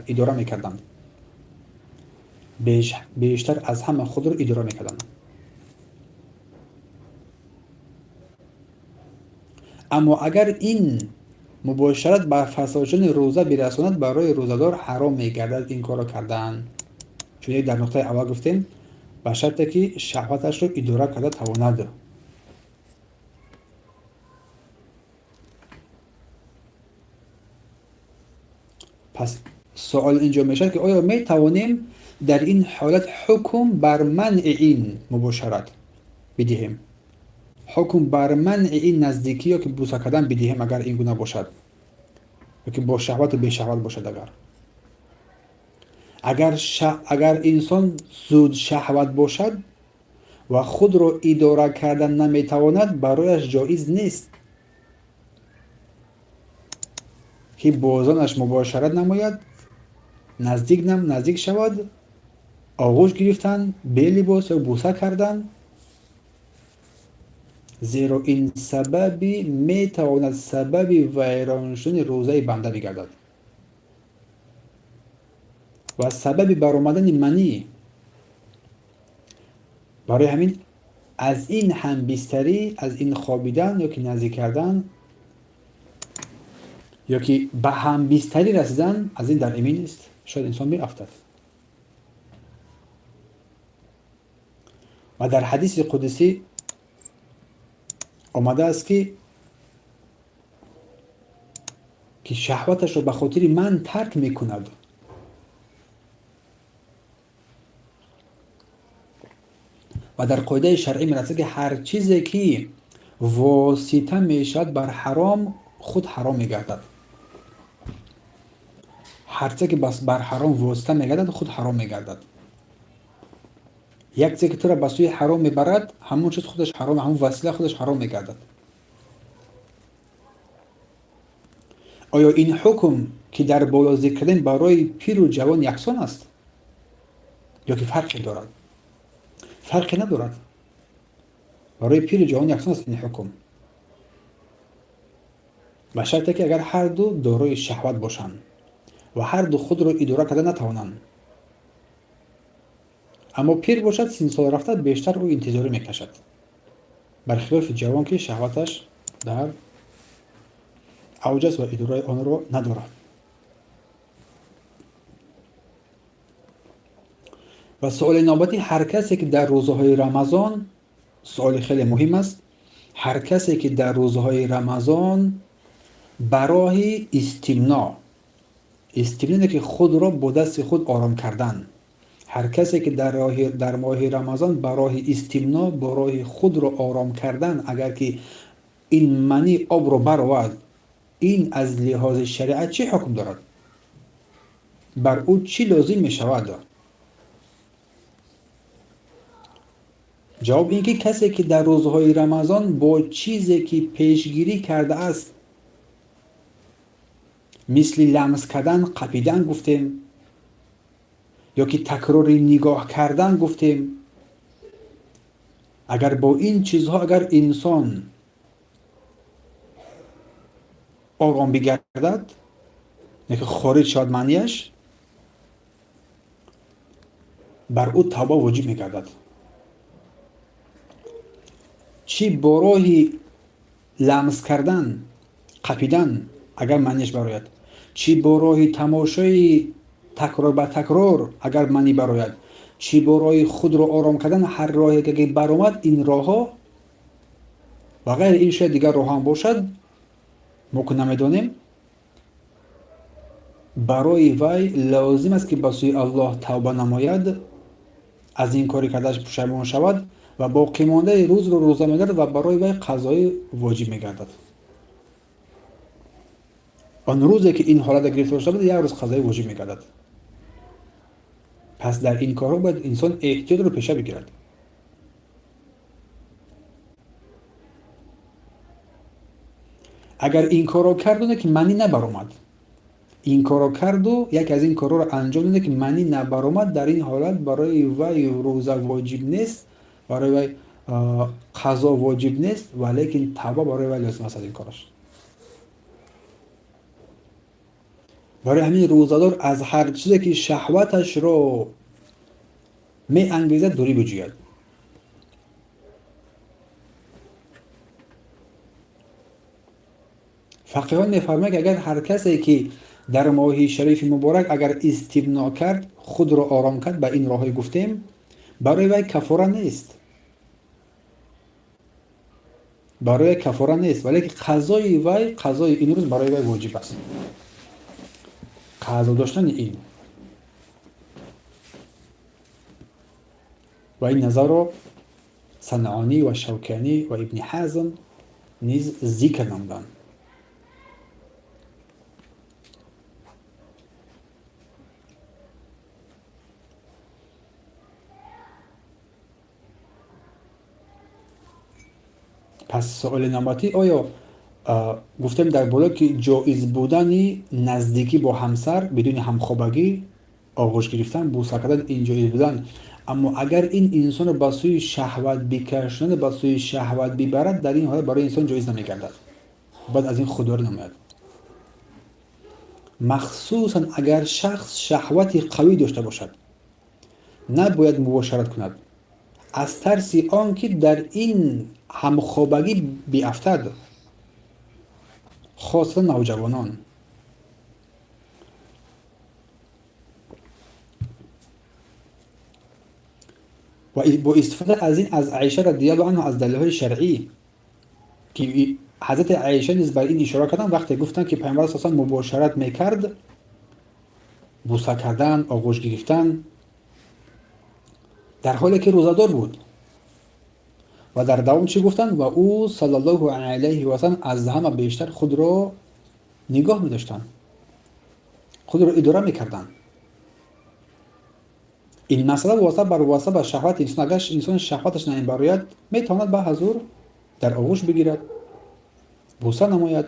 идора мекарданд. Бештар аз ҳама худро идора мекарданд. Аммо агар ин мубошарат ба фасод шудани рӯза бирасонад, барои рӯзадор ҳаром мегардад ин корро кардан. Чун дар нуқтаи аввал гуфтем, ба шарте ки шаҳваташро идора карда тавонад. Пас суол инҷо мешавад, ки оё метавонем дар ин ҳолат ҳукм бар манъи ин мубошарат бидиҳем, ҳукм бар манъи ин наздикӣ ё ки буса кардан бидиҳем, агар ин гуна бошад, ё ки бо шаҳвату бешаҳват бошад? Агар инсон зуд шаҳват бошад ва худро идора кардан наметавонад, барояш ҷоиз нест ки бо занаш мубошарат намояд, наздик шавад, оғӯш гирифтан, белибос ё буса кардан, зеро ин сабаби метавонад сабаби вайрон шудани рӯзаи банда бигардад ва сабаби баромадани манӣ. Барои ҳамин аз ин ҳамбистарӣ, аз ин хобидан ё ки наздик кардан ё ки ба ҳамбистарӣ расидан, аз ин дар эмин нест, шояд инсон меафтад. Ва дар ҳадиси қудсӣ омадааст, ки шаҳваташро ба хотири ман тарк мекунад. Ва дар қоидаи шаръӣ мерасад, ки ҳар чизе ки восита мешавад бар ҳаром, худ ҳаром мегардад. Ҳар чизе ки бар ҳаром восита мегардад, худ ҳаром мегардад. Як чизе ки туро ба сӯи ҳаром мебарад, ҳамон чиз худаш ҳаром, ҳамон васила худаш ҳаром мегардад. Оё ин ҳукм, ки дар боло зикр кардем, барои пиру ҷавон яксон аст ё ки фарқе дорад? Фарқе надорад. Барои пиру ҷавон яксон аст ин ҳукм, ба шарте ки агар ҳар ду дорои шаҳват бошанд ва ҳар ду худро идора карда натавонанд. Аммо пир бошад, синсол рафта, бештар ӯ интизорӣ мекашад, бархилофи ҷавон, ки шаҳваташ дар авҷ аст ва идораи онро надорад. Ва суоли навбатӣ: ҳар касе ки дар рӯзаҳои Рамазон, суоли хеле муҳим аст, ҳар касе ки дар рӯзҳои Рамазон ба роҳи истимно, истимно ки худро бо дасти худ ором кардан, ҳар касе ки дар моҳи Рамазон ба роҳи истимно, бо роҳи худро ором кардан, агар ки ин манӣ обро баровард, ин аз лиҳози шариат чӣ ҳукм дорад? Бар ӯ чӣ лозим мешавад? Ҷавоб ин ки касе ки дар рӯзҳои Рамазон бо чизе ки пешгирӣ кардааст, мисли ламс кардан, қапидан гуфтем, ё ки такрори нигоҳ кардан гуфтем, агар бо ин чизҳо агар инсон ором бигардад, яке хориҷ шавад маънияш, бар ӯ тавба воҷиб мегардад. Чӣ бо роҳи ламс кардан, қапидан агар маънияш барояд, чӣ бо роҳи тамошои такрор ба такрор агар маънӣ барояд, чӣ бо роҳи худро ором кардан, ҳар роҳе ки баромад, ин роҳҳо ва ғайри ин шояд дигар роҳ ҳам бошад, мо ки намедонем, барои вай лозим аст ки ба сӯи Аллоҳ тавба намояд, аз ин кори кардааш пушаймон шавад ва боқимондаи рӯзро рӯза медорад ва барои вай қазои воҷиб мегардад. Он рӯзе ки ин ҳолата гирифтор шуда, як рӯз қазои воҷиб мегардад. Пас дар ин корҳо бояд инсон эҳтиётро пеша бигирад. Агар ин корро кардоне ки маънӣ набаромад, ин корро карду яке аз ин корҳоро анҷом доде ки маънӣ набаромад, дар ин ҳолат барои вай рӯза воҷиб нест, барои вай қазо воҷиб нест, валекин тавба барои вай лозим аст аз ин кораш. Барои ҳамин рӯзадор аз ҳар чизе ки шаҳваташро меангезад дурӣ биҷӯяд. Фақиҳон мефармоянд, ки агар ҳар касе ки дар моҳи шарифи муборак агар истибно кард, худро ором кард, ба ин роҳҳое гуфтем, барои вай кафора нест, барои кафора нест, валекин қазои вай, қазои ин рӯз барои вай воҷиб аст, қазо доштани ин. Ва ин назарро Санъонӣ ва Шавканӣ ва Ибни Ҳазм низ зикр намуданд. Пас суоли навбатӣ: оё гуфтем дар боло ки ҷоиз будани наздикӣ бо ҳамсар бидуни ҳамхобагӣ, оғӯш гирифтан, бӯса кардан, ин ҷоиз будан, аммо агар ин инсонро ба сӯи шаҳват бикашонад, ба сӯи шаҳват бибарад, дар ин ҳолат барои инсон ҷоиз намегардад, бояд аз ин худдорӣ намояд. Махсусан агар шахс шаҳвати қавӣ дошта бошад, набояд мубошарат кунад аз тарси он ки дар ин ҳамхобагӣ биафтад, хосата навҷавонон. Ва бо истифода аз ин аз Аиша радиаллоҳу анҳу аз далелҳои шаръӣ, ки ҳазрати Аиша низ бар ин ишора карданд, вақте гуфтанд, ки Пайғамбар саллаллоҳу алайҳи васаллам мубошарат мекард, буса кардан, оғӯш гирифтан, дар ҳоле ки рӯзадор буд. Ва дар давом чӣ гуфтанд? Ва ӯ саллаллоҳу алайҳи васаллам аз ҳама бештар худро нигоҳ медоштанд, худро идора мекарданд. Ин масъала вобаста ба шаҳвати инсон. Агар инсон шаҳваташ намебарояд, метавонад ба ҳазур дар оғӯш бигирад, буса намояд.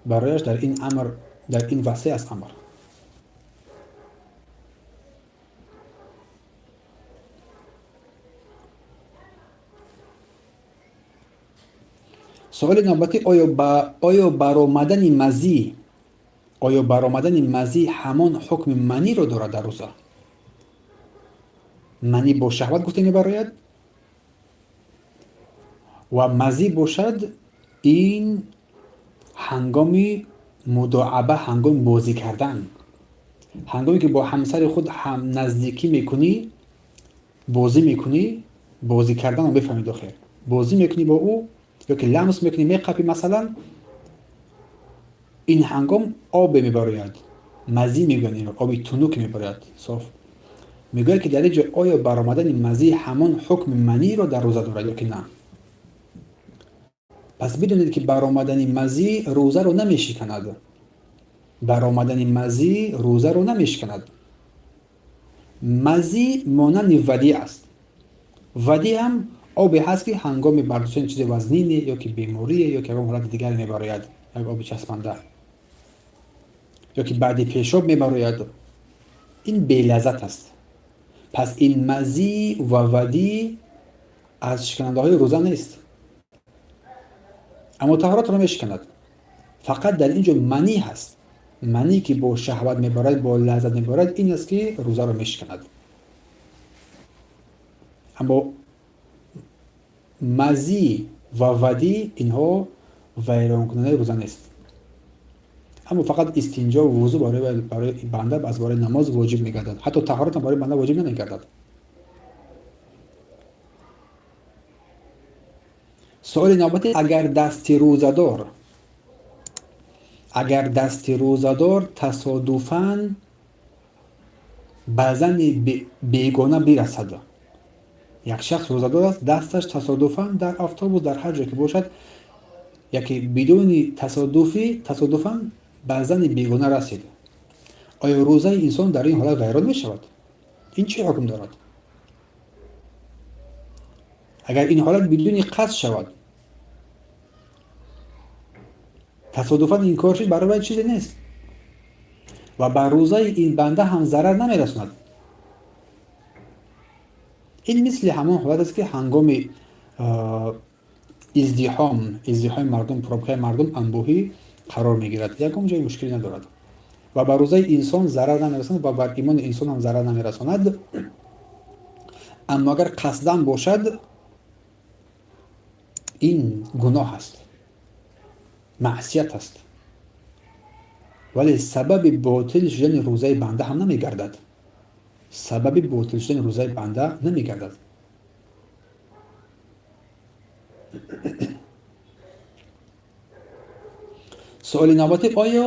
Барояш дар ин амр, дар ин васеъ аст амр. Суоли навбатӣ: оё баромадани мазӣ, оё баромадани мазӣ ҳамон ҳукми маниро дорад дар рӯза? Манӣ бо шаҳват гуфта мебарояд ва мазӣ бошад ин ҳангоми мудоаба, ҳангоми бозӣ кардан, ҳангоме ки бо ҳамсари худ ҳам наздикӣ мекунӣ, бозӣ мекунӣ, бозӣ карданро бифаҳмид охир, бозӣ мекунӣ бо ӯ ё ки ламс мекунӣ, меқапӣ масалан, ин ҳангом обе мебарояд, мазӣ мегӯянд инро, оби тунук мебарояд, соф. Мегӯяд, ки дар ин ҷо оё баромадани мазӣ ҳамон ҳукми маниро дар рӯза дорад ё ки на? Пас бидонед, ки баромадани мазӣ рӯзаро намешиканад. Баромадани мазӣ рӯзаро намешиканад. Мазӣ монанди вадӣ аст. Вадӣ ҳам обе ҳаст, ки ҳангоми бардоштани чизи вазнине ё ки беморие ё ки ягон ҳолати дигаре мебарояд, як оби часпанда, ё ки баъди пешоб мебарояд. Ин белаззат аст. Пас ин мазӣ ва вадӣ аз шиканандаҳои рӯза нест, аммо таҳоратро мешиканад. Фақат дар ин ҷо манӣ ҳаст. Манӣ, ки бо шаҳват мебарад, бо лаззат мебарад, ин аст, ки рӯзаро мешиканад. Аммо мазӣ ва вадӣ инҳо вайронкунандаи рӯза нест. Аммо фақат истинҷо ва вузӯ барои банда аз бораи намоз воҷиб мегардад. Ҳатто таҳорат ҳам барои банда воҷиб намегардад. Суоли навбатӣ: агар дасти рӯзадор тасодуфан ба зани бегона бирасад, як шахс рӯзадор аст, дасташ тасодуфан дар автобус, дар ҳар ҷое ки бошад, яке бидуни тасодуфӣ тасодуфан ба зани бегона расид, оё рӯзаи инсон дар ин ҳолат вайрон мешавад? Ин чӣ ҳукм дорад? Агар ин ҳолат бидуни қасд шавад, тасодуфан ин кор шуд, барои вай чизе нест ва ба рӯзаи ин банда ҳам зарар намерасонад. Ин мисли ҳамон ҳолат аст, ки ҳангоми издиҳоми мардум, пробкаи мардум анбӯҳӣ қарор мегирад, ягон ҷои мушкилӣ надорад ва ба рӯзаи инсон зарар намерасонад ва бар имони инсон ҳам зарар намерасонад. Аммо агар қасдан бошад, ин гуноҳ аст, маъсият аст, вале сабаби ботил шудани рӯзаи банда ҳам намегардад. Сабаби ботил шудани рӯзаи банда намегардад. Суоли навбатӣ: оё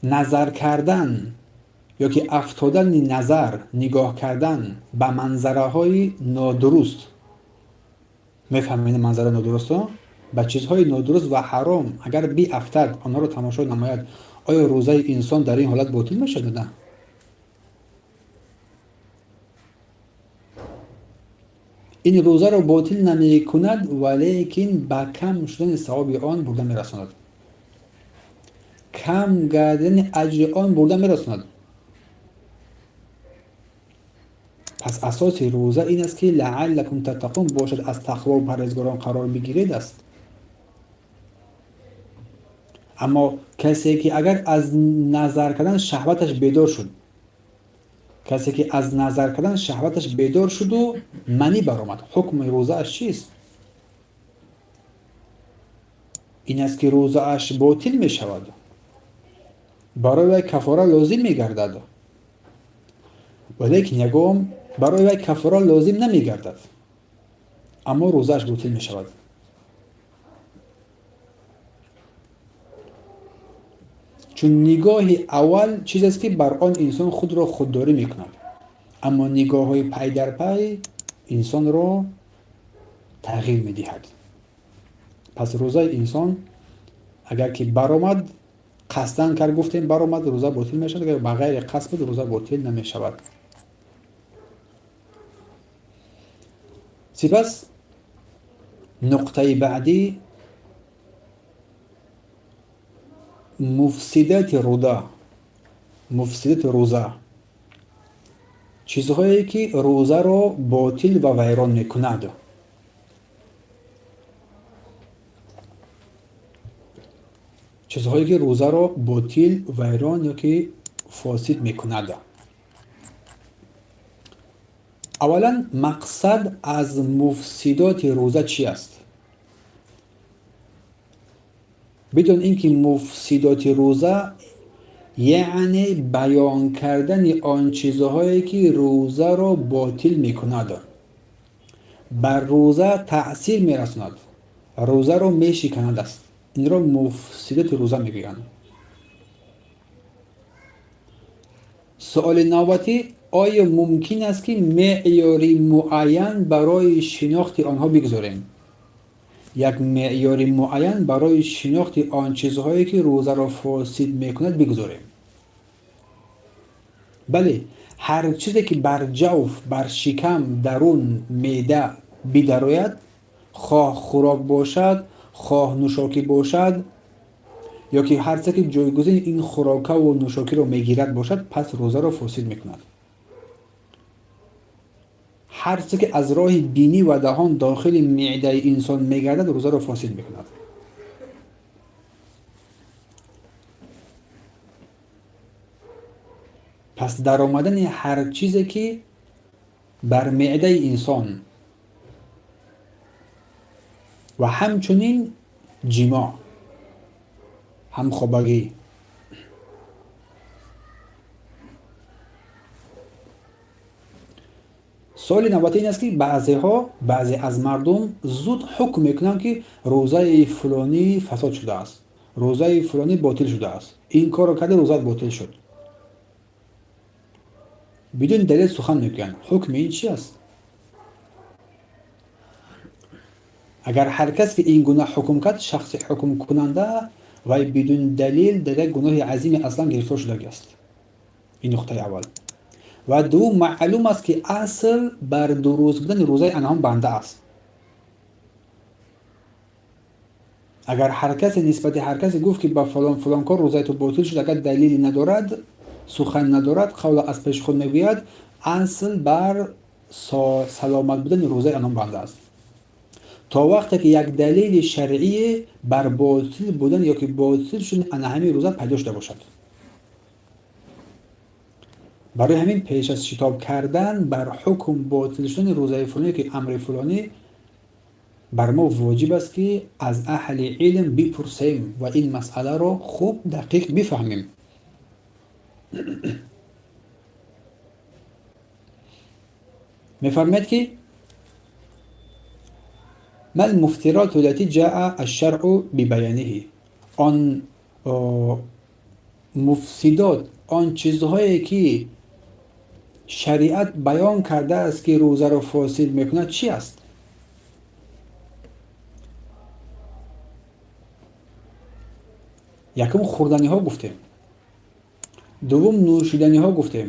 назар кардан ё ки афтодани назар, нигоҳ кардан ба манзараҳои нодуруст, мефаҳмед манзараи нодурустро, ба чизҳои нодуруст ва ҳаром агар биафтад, онҳоро тамошо намояд, оё рӯзаи инсон дар ин ҳолат ботил мешавад? На. Ин рӯзаро ботил намекунад, валекин ба кам шудани савоби он бурда мерасонад, кам гардидани аҷри он бурда мерасонад. Пас асоси рӯза ин аст, ки лааллакум таттақун бошад, аз тақвову парҳезгорон қарор бигиред аст. Аммо касе ки агар аз назар кардан шаҳваташ бедор шуд, касе ки аз назар кардан шаҳваташ бедор шуду манӣ баромад, ҳукми рӯзааш чист? Ин аст, ки рӯзааш ботил мешавад, барои вай кафора лозим мегардад. Валекин ягон барои вай каффора лозим намегардад, аммо рӯзааш ботил мешавад. Чун нигоҳи аввал чизест ки бар он инсон худро худдорӣ мекунад, аммо нигоҳҳои пай дар пай инсонро тағйир медиҳад. Пас рӯзаи инсон агар ки баромад, қасдан кард, гуфтем баромад, рӯза ботил мешавад, агар ба ғайри қасд буд, рӯза ботил намешавад. Сипас нуқтаи баъдӣ муфсидати руда, муфсидати рӯза, чизҳое ки рӯзаро ботил ва вайрон мекунад. Чизҳое ки рӯзаро ботил, вайрон ё ки фосид мекунад. Аввалан, мақсад аз муфсидоти рӯза чи аст? Бидон ин ки муфсидоти рӯза яъне баён кардани он чизҳое ки рӯзаро ботил мекунад, бар рӯза таъсир мерасонад, рӯзаро мешиканад аст. Инро муфсидоти рӯза мегӯянд. Суоли навбатӣ: оё мумкин аст ки меъёри муайян барои шинохти онҳо бигузорем? Як меъёри муайян барои шинохти он чизҳое ки рӯзаро фосид мекунад бигузорем? Бале, ҳар чизе ки бар ҷавф, бар шикам, дарун, меъда бидарояд, хоҳ хӯрок бошад, хоҳ нӯшокӣ бошад, ё ки ҳар чизе ки ҷойгузини ин хӯрокаву нӯшокиро мегирад бошад, пас рӯзаро фосид мекунад. Ҳар чизе ки аз роҳи бинӣ ва даҳон дохили меъдаи инсон мегардад, рӯзаро фосид мекунад. Пас даромадани ҳар чизе ки бар меъдаи инсон ва ҳамчунин ҷимоъ, ҳамхобагӣ, суоли навбатӣ ин аст ки баъзе аз мардум зуд ҳукм мекунанд ки рӯзаи фулонӣ фасод шудааст, рӯзаи фулонӣ ботил шудааст, ин корро карда рӯзаат ботил шуд. Бидуни далел сухан мегӯянд. Ҳукми ин чи аст? Агар ҳар кас ки ин гуна ҳукм кард, шахси ҳукмкунанда вай бидуни далел дар як гуноҳи азими аслан гирифтор шудагиаст. Ин нуқтаи аввал. Ва дуввум, маълум аст ки асл бар дуруст будани рӯзаи анҳом банда аст. Агар ҳар касе нисбати ҳар касе гуфт ки ба фалон фалон кор рӯзаи ту ботил шуд, агар далеле надорад, сухан надорад, қавла аз пеши худ мегӯяд, асл бар саломат будани рӯзаи анҳом банда аст. То вақте ки як далели шаръие бар ботил будан ё ки ботил шудани ана ҳамин рӯза пайдо шуда бошад. Барои ҳамин пеш аз шитоб кардан бар ҳукм ботил шудани рӯзаи фулонӣ ки амри фулонӣ, бар мо воҷиб аст ки аз аҳли илм бипурсем ва ин масъаларо хуб дақиқ бифаҳмем. Мефармояд ки ма алмуфтироту аллати ҷаа ашшаръу бибаёниҳи, он муфсидот, он чизҳое ки шариат баён кардааст ки рӯзаро фосид мекунад чи аст? Якум хӯрданиҳо гуфтем, дуввум нӯшиданиҳо гуфтем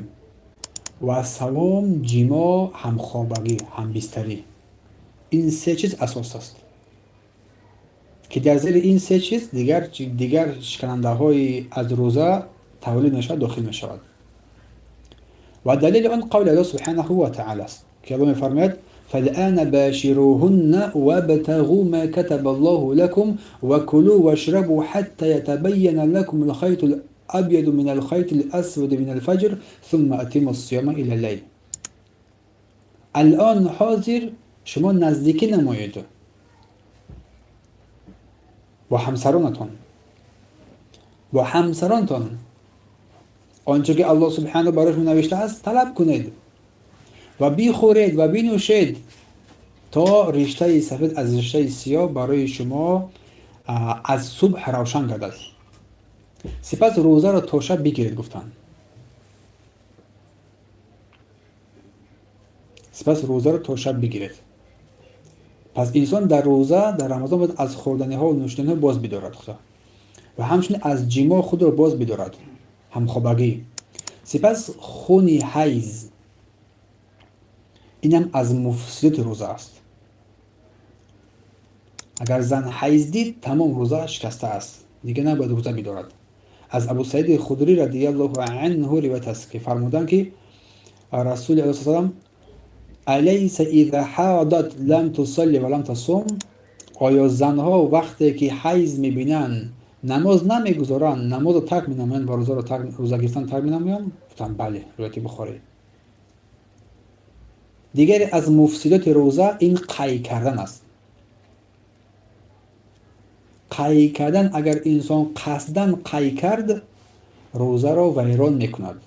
ва саввум ҷимоъ, ҳамхобагӣ, ҳамбистарӣ. Ин се чиз асос аст ки дар зери ин се чиз дигар шиканандаҳои аз рӯза тавлид мешавад, дохил мешавад. Ва далели он қавли Аллоҳ субҳанаҳу ва таъала аст ки Аллоҳ мефармояд: فالآن باشروهن وابتغوا ما كتب الله لكم وكلوا واشربوا حتى يتبين لكم الخيط الأبيض من الخيط الأسود من الفجر ثم أتموا الصيام إلى الليل. الآن حاضر شما نزدیکی نمایید با همسرانتان، با همسرانتان Он чӣ ки Аллоҳ субҳанаҳу барои шумо навиштааст, талаб кунед ва бихӯред ва бинӯшед, то риштаи сафед аз риштаи сиёҳ барои шумо аз субҳ равшан гардад. Сипас рӯзаро то шаб бигиред, гуфтанд. Сипас рӯзаро то шаб бигиред. Пас инсон дар рӯза, дар Рамазон, бояд аз хӯрданиҳо ва нӯшиданиҳо боз бидорад худо ва ҳамчунин аз ҷимоъ худро боз бидорад, ҳамхобагӣ. Сипас хуни ҳайз, инам аз муфсидоти рӯза аст. Агар зан ҳайз дид, тамом, рӯза шикаста аст, дигар набояд рӯза бидорад. Аз Абу Саиди Худрӣ радиаллоҳу анҳу ривоят аст, ки фармуданд, ки Расули Аллоҳ салам: «Алайса иза ҳадат лам тусалли ва лам тасум?» Оё занҳо вақте ки ҳайз мебинанд, намоз намегузоранд, намозро тарк менамоянд ва рӯзаро рӯза гирифтан тарк менамоянд? Гуфтанд: «Бале». Ривояти Бухорӣ. Дигаре аз муфсидоти рӯза ин қай кардан аст. Қай кардан, агар инсон қасдан қай кард, рӯзаро вайрон мекунад.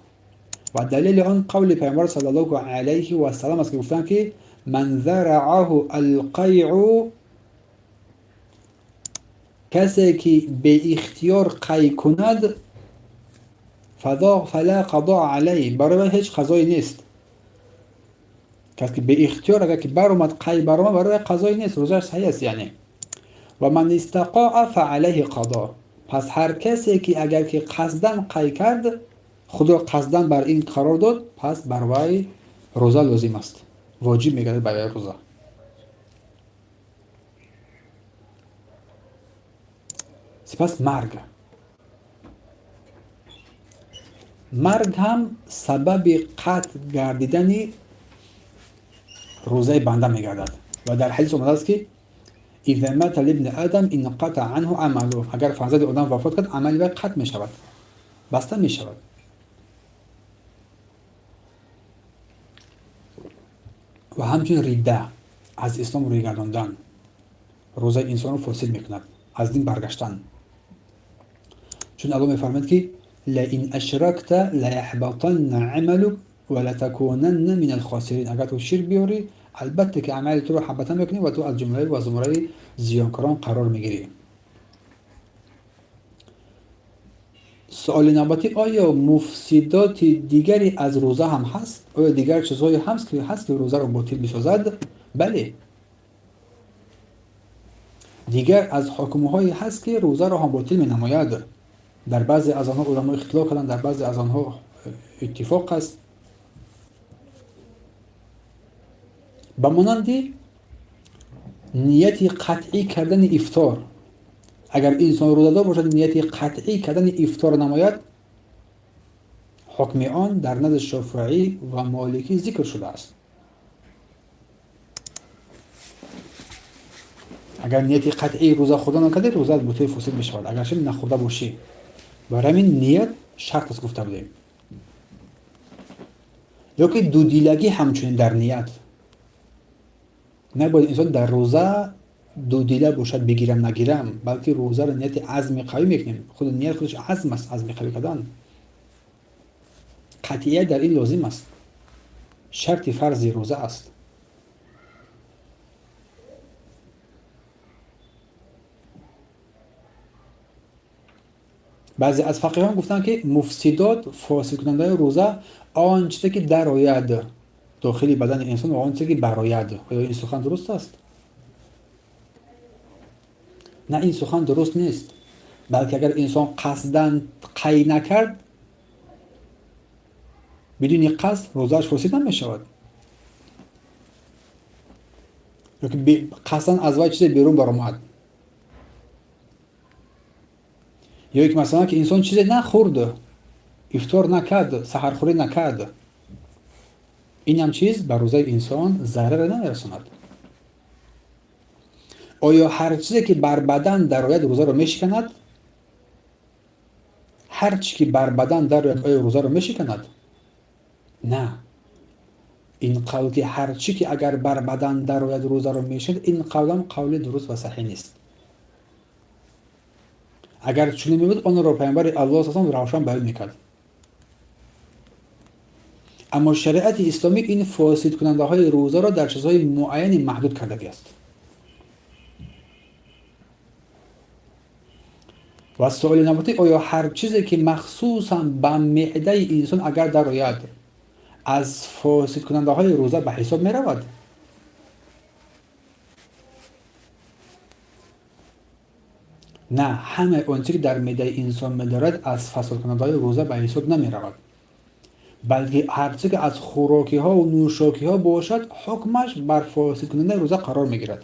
Ва далели он қавли Пайғамбар саллаллоҳу алайҳи васалам аст, ки гуфтанд, ки «Ман зараъаҳу алқайъу», касе ки беихтиёр қай кунад, фала қазоа алайҳ, барои вай ҳеҷ қазое нест. Кас ки беихтиёр агар ки баромад, қай баромад, барои вай қазое нест, рӯзааш саҳеҳ аст, яъне. «Ва ман истақоа фаалайҳи қазо». Пас ҳар касе ки агар ки қасдан қай кард, худро қасдан бар ин қарор дод, пас бар вай рӯза лозим аст, воҷиб мегардад бар вай рӯза. Сипас марг. Марг ҳам сабаби қатъ гардидани рӯзаи банда мегардад. Ва дар ҳадис омадааст, ки «Иза мата либни адам инқатаа анҳу амалу». Агар фарзанди одам вафот кард, амали вай қатъ мешавад, баста мешавад. Ва ҳамчунин ридда, аз ислом рӯй гардондан, рӯзаи инсонро фосид мекунад, аз дин баргаштан. Чун Аллоҳ мефармояд, ки «Лаин ашракта лаяҳбатанна амалук ва латакунанна мин алхосирин». Агар ту ширк биёрӣ, албатта ки амали туро ҳабата мекунӣ ва ту аз ҷумлаи ва зумраи зиёнкорон қарор мегирӣ. Суоли навбатӣ: оё муфсидоти дигаре аз рӯза ҳам ҳаст? Оё дигар чизҳое ҳаст, ки рӯзаро ботил бисозад? Бале, дигар аз ҳукмҳое ҳаст, ки рӯзаро ҳам ботил менамояд. Дар баъзе аз онҳо уламо ихтилоф карданд, дар баъзе аз онҳо иттифоқ аст. Ба монанди нияти қатъӣ кардани ифтор. Агар инсон рӯзадор бошад, нияти қатъӣ кардани ифтор намояд, ҳукми он дар назди Шофиӣ ва Моликӣ зикр шудааст. Агар нияти қатъии рӯза хӯрдан накардӣ, рӯзаат ботил, фосид мешавад, агарчи нахӯрда бошӣ. Барои ҳамин ният шарт аст, гуфта будем. Ё ки дудилагӣ ҳамчунин дар ният. Набояд инсон дар рӯза дудила бошад, бигирам, нагирам, балки рӯзаро нияти азми қавӣ мекунем. Худ ният худаш азм аст, азми қавӣ кардан. Қатъият дар ин лозим аст, шарти фарзи рӯза аст. Баъзе аз фақиҳон гуфтанд, ки муфсидот, фосидкунандаи рӯза, он чизе ки дарояд дохили бадани инсон ва он чизе ки барояд. Оё ин сухан дуруст аст? На, ин сухан дуруст нест, балки агар инсон қасдан қай накард, бидуни қасд, рӯзааш фосид намешавад. Ёки қасдан аз вай чизе берун баромад, ё ки масалан ки инсон чизе нахӯрд, ифтор накард, саҳархӯрӣ накард, инам чиз ба рӯзаи инсон зараре намерасонад. Оё ҳар чизе ки бар бадан дарояд, рӯзаро мешиканад? Ҳар чи ки бар бадан дарояд, оё рӯзаро мешиканад? На, ин қавл ки ҳар чӣ ки агар бар бадан дарояд, рӯзаро мешиканад, ин қавлам қавли дуруст ва саҳеҳ нест. Агар чунин мебуд, онро Пайғамбари Аллоҳ салам равшан баён мекард. Аммо шариати исломӣ ин фосидкунандаҳои рӯзаро дар чизҳои муайяне маҳдуд кардагиаст. Ва суоли навбатӣ: оё ҳар чизе ки махсусан ба меъдаи инсон агар дарояд, аз фосидкунандаҳои рӯза ба ҳисоб меравад? На, ҳамаи он чизе ки дар меъдаи инсон медорад, аз фасодкунандаҳои рӯза ба ҳисоб намеравад, балки ҳар чизе ки аз хӯрокиҳову нӯшокиҳо бошад, ҳукмаш бар фосидкунандаи рӯза қарор мегирад.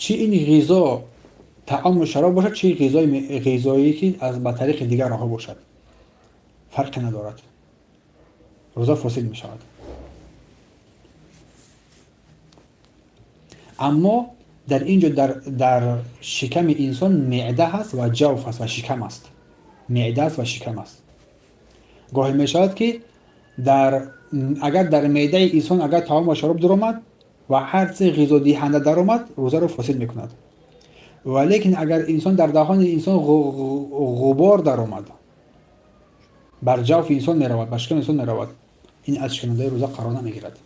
Чӣ ин ғизо таому шароб бошад, чӣ ғизое ки аз ба тариқи дигар роҳҳо бошад, фарқе надорад, рӯза фосид мешавад. Аммо дар ин ҷо дар шиками инсон меъда ҳаст ва ҷавф ҳаст ва шикам аст, меъда аст ва шикам аст. Гоҳе мешавад ки агар дар меъдаи инсон агар таом ва шароб даромад ва ҳар чизе ғизодиҳанда даромад, рӯзаро фосид мекунад. Валекин агар инсон дар даҳони инсон ғубор даромад, бар ҷавфи инсон меравад, бар шиками инсон меравад, ин аз шиканандаи рӯза қарор намегирад.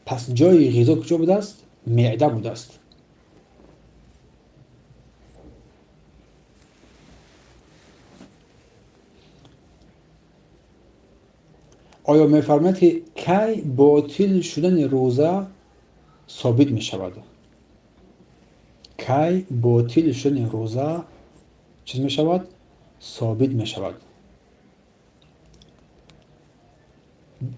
Пас ҷои ғизо куҷо будааст? Меъда будааст. Оё мефармояд ки кай ботил шудани рӯза собит мешавад? Кай ботил шудани рӯза чиз мешавад? Собит мешавад.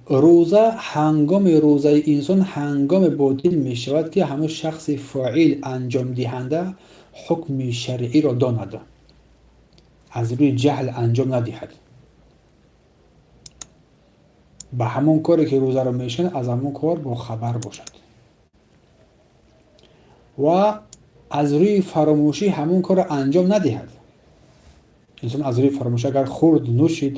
Рӯза ҳангоми рӯзаи инсон ҳангоме ботил мешавад, ки ҳамон шахси фоил, анҷомдиҳанда, ҳукми шаръиро донад, аз рӯи ҷаҳл анҷом надиҳад. Ба ҳамон коре ки рӯзаро мешиканад, аз ҳамон кор бохабар бошад ва аз рӯи фаромӯшӣ ҳамон корро анҷом надиҳад. Инсон аз рӯи фаромӯшӣ агар хӯрд, нӯшид,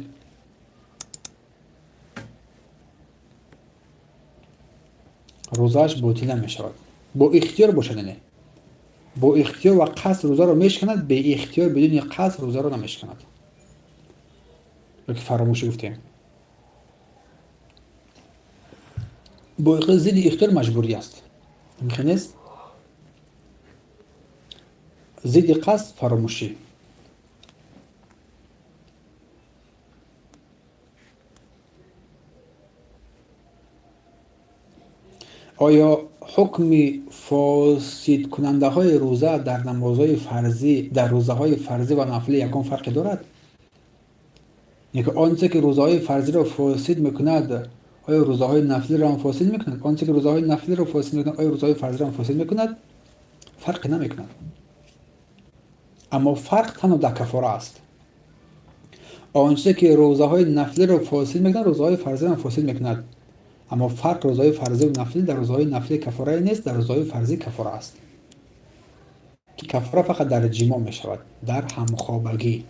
рӯзааш ботил намешавад. Бо ихтиёр бошад, яъне бо ихтиёр ва қасд рӯзаро мешиканад, беихтиёр бидуни қасд рӯзаро намешиканад. Ёки фаромӯшӣ гуфтем. Бо зидди ихтиёр маҷбурӣ аст. Мумкин нест? Зидди қасд фаромӯшӣ. Оё ҳукми фосидкунандаҳои рӯза дар намозҳои фарзӣ, дар рӯзаҳои фарзӣ ва нафлӣ ягон фарқе дорад? Яке он чизе ки рӯзаҳои фарзиро фосид мекунад, оё рӯзаҳои нафлиро ҳам фосид мекунад? Он чизе ки рӯзаҳои нафлиро фосид мекунад, оё рӯзаҳои фарзиро ҳам фосид мекунад? Фарқе намекунад. Аммо фарқ танҳо дар кафора аст. Он чизе ки рӯзаҳои нафлиро фосид мекунад, рӯзаҳои фарзиро ҳам фосид мекунад. Аммо фарқ рӯзаҳои фарзиву нафлӣ: дар рӯзаҳои нафлӣ кафорае нест, дар рӯзаҳои фарзӣ кафора аст. Кафора фақат дар ҷимоъ мешавад, дар ҳамхобагӣ.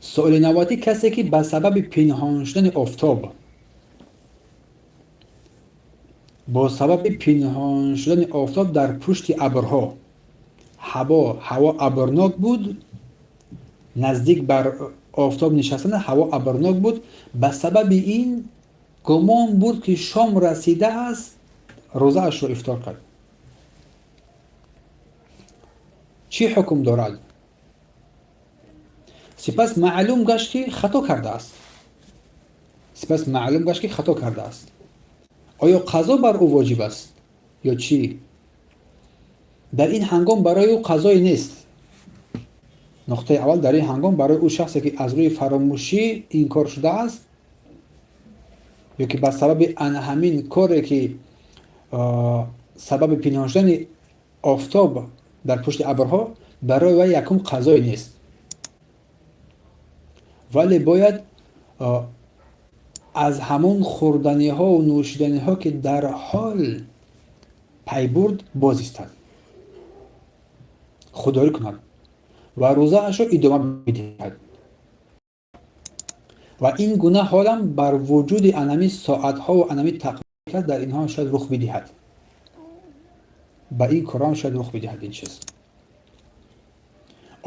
Суоли навбатӣ: касе ки ба сабаби пинҳон шудани офтоб, бо сабаби пинҳон шудани офтоб дар пушти абрҳо, ҳаво абрнок буд, наздик бар офтоб нишастан ҳаво абрнок буд, ба сабаби ин гумон бурд ки шом расидааст, рӯзаашро ифтор кард. Чӣ ҳукм дорад? Сипас маълум гашт ки хато кардааст. Сипас маълум гашт ки хато кардааст. Оё қазо бар ӯ воҷиб аст ё чӣ? Дар ин ҳангом барои ӯ қазое нест. Нуқтаи аввал: дар ин ҳангом барои ӯ шахсе ки аз рӯи фаромӯшӣ ин кор шудааст ё ки ба сабаби ана ҳамин коре ки сабаби пинҳон шудани офтоб дар пушти абрҳо, барои вай якум қазое нест, вале бояд аз ҳамон хӯрданиҳову нӯшиданиҳо ки дар ҳол пай бурд, боз истад. Худдорӣ кунад ва рӯзаашро идома бидиҳад. Ва ин гуна ҳолам бар вуҷуди анами соатҳову анами тақвим дар инҳо шояд рух бидиҳад. Ба ин корҳоам шояд рух бидиҳад ин чиз.